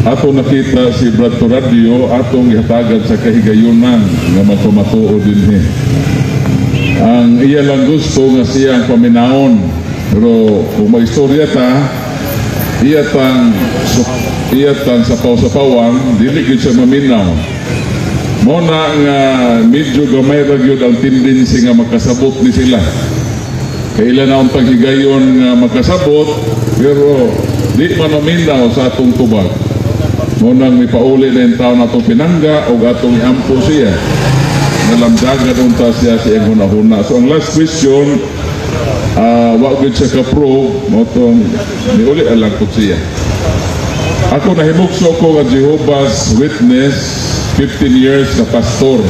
Speaker 1: ato nakita si Brad Radio atong gihatagan sa kahigayunan nga magpamatuo dinhi. Ang iya lang gusto nga siya ang paminaon, pero kung maistorya ta, iya tang sapaw-sapawan, dili gyud siya maminaw. Mao na nga medyo gamay ra gyud ang tendency nga makasabot ni sila. Kailan na ang paghigayon nga makasabot, pero di man maminaw sa atong tubag. Mao nang mipauli na yung taon atong pinangga o atong iampo siya. Nalamdagan unta siya sa iyang hunahuna. So ang last question, wa gyud siya ka-prove, mao tong niuli alang ko siya. Ako nahimugso ko nga Jehovah's Witness, 15 years na pastor.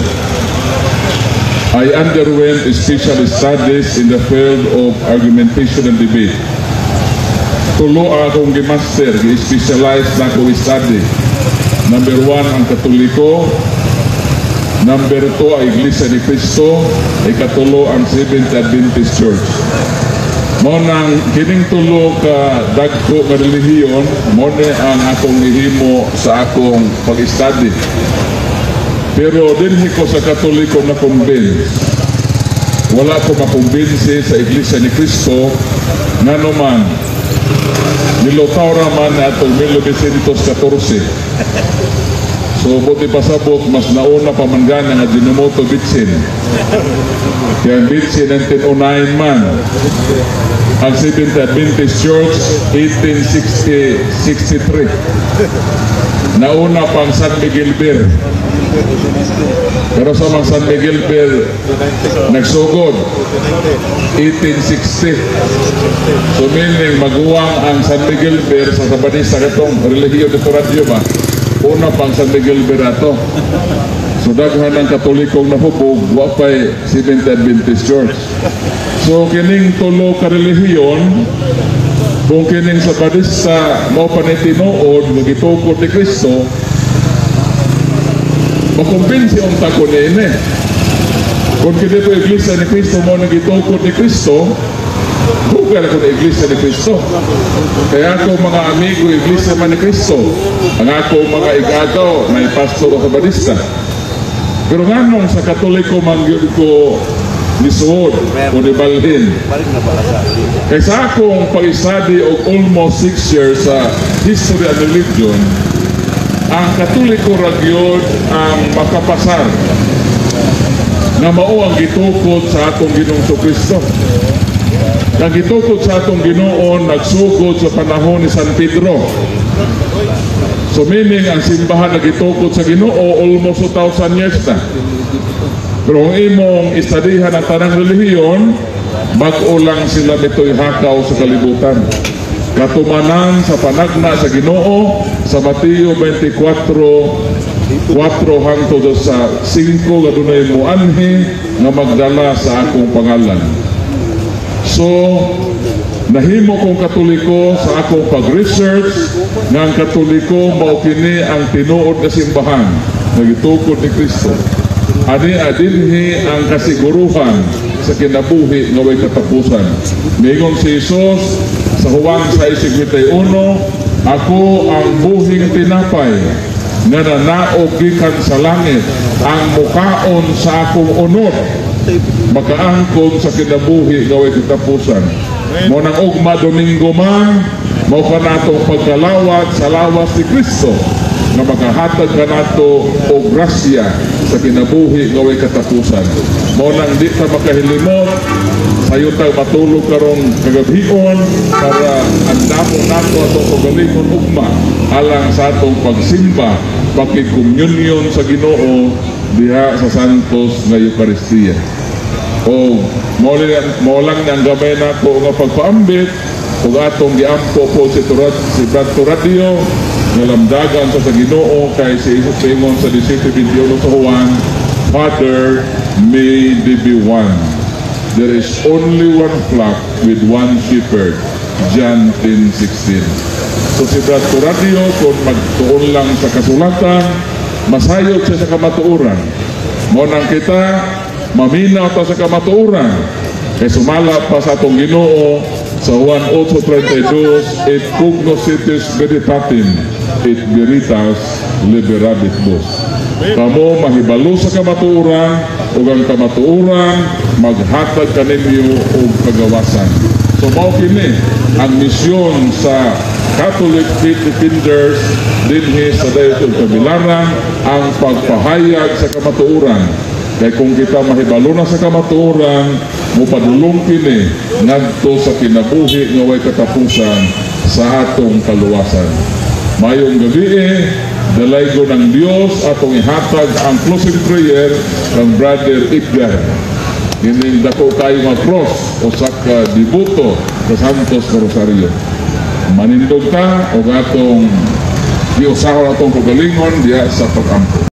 Speaker 1: I underwent special studies in the field of argumentation and debate. Tulo akong gimaster, gi-specialize na akong study. Number 1, ang Katoliko. Number 2, ang Iglesia ni Cristo. Ikatulo, ang Seventh Adventist Church. Mao nang kining tulo ka dagko nga relihiyon, mao ni ang akong gihimo sa akong pag-study. Pero dinhi ko sa Katoliko na convince. Wala ko makumbinsi sa Iglesia ni Cristo, ngano man nilutaw raman na atong 1914. So buti pasabot, mas nauna pa man gana nga Ajinomoto bitsin. Kaya ang bitsin 1909 man. Ang Seventh Adventist Church 1863. Nauna pang San Miguel Beer. Pero sa mga San Miguel Beer nagsugod 1860. So meaning maguwang ang San Miguel Beer sa Sabadista, katong relihiyon dito radyo ba? Una pang San Miguel Beer ato. So daghan ng Katolikong nahubog, wa pa'y Seventh Adventist Church. So kining tulo ka relihiyon, kung kining Sabadista mao pa ni tinuod nga gitukod ni Kristo, makumbinsi unta ko niini. Kung kini po Iglesia ni Cristo mao nang gitukod ni Kristo, Google ako na Iglesia ni Cristo. Kaya ako mga amigo, Iglesia man ni Cristo. Ang ako mga igagaw, may pastor o Sabadista. Pero nganong sa Katoliko man gyud ko nisuod o nibalhin? Kay sa akong pag-study og almost 6 years sa history and religion, ang Katoliko ra gyud ang makapasar nga mao ang gitukod sa atong Ginoong Kristo. Ang gitukod sa atong Ginoo nagsugod sa panahon ni San Pedro. So meaning ang simbahan nagitukod sa Ginoo almost 2,000 years na. Pero kung imong istadihan ang tanang relihiyon, bag-o lang sila nito'y hakaw sa kalibutan. Katumanan sa panagna sa Ginoo sa Mateo 24, 4 hangtod sa 5, adunay muanhi nga magdala sa akong pangalan. So, nahimo kong Katoliko sa akong pag-research nga ang Katoliko mao kini ang tinuod nga simbahan nga gitukod ni Kristo. Ani adinhi ang kasiguruhan sa kinabuhi nga way katapusan. Miingon si Jesus sa Juan 6:51, "Ako ang buhing tinapay nga nanaog gikan sa langit. Ang mukaon sa akong unod, makaangkon sa kinabuhi nga way katapusan." Mao nang ugma Domingo man, mao kanatong pagkalawat sa lawas ni Kristo nga makahatag kanato og grasya sa kinabuhi nga way katapusan. Mao nang di ta makahilimot, sayo ta matulog karong kagabhion para andamo nato atong kaugalingon ugma alang sa atong pagsimba, pakigkomunyon sa Ginoo diha sa Santos nga Eukaristiya. O mao lang ang gamay nako nga pagpaambit ug atong giampo po si Brad Radio nga lamdagan sa Ginoo, kay si Jesus ingon sa 17:21 sa Juan, "Father, may they be one. There is only one flock with one shepherd." John 10:16. So si Brad Radio, kung magtuon lang sa kasulatan, masayod siya sa kamatuoran. Mao nang kita maminaw ta sa kamatuoran. Kay sumala pa sa atong Ginoo sa Juan 8:32, "Et cognoscetis veritatem, et veritas liberabit vos." Kamo mahibalo sa kamatuoran ug ang kamatuoran maghatag kaninyo og kagawasan. So mao kini ang misyon sa Catholic Faith Defenders dinhi sa Diocese of Tagbilaran, ang pagpahayag sa kamatuoran. Kay kung kita mahibalo na sa kamatuoran, mopadulong kini ngadto sa kinabuhi nga way katapusan sa atong kaluwasan. Mayong gabi, dalaygon ng Dios. Atong ihatag ang closing prayer kang Brother Edgar. Kining dako kayo nga cross usa ka deboto sa Santos Rosario. Manindog ta og atong giusahon atong kaugalingon diha sa pag-ampo.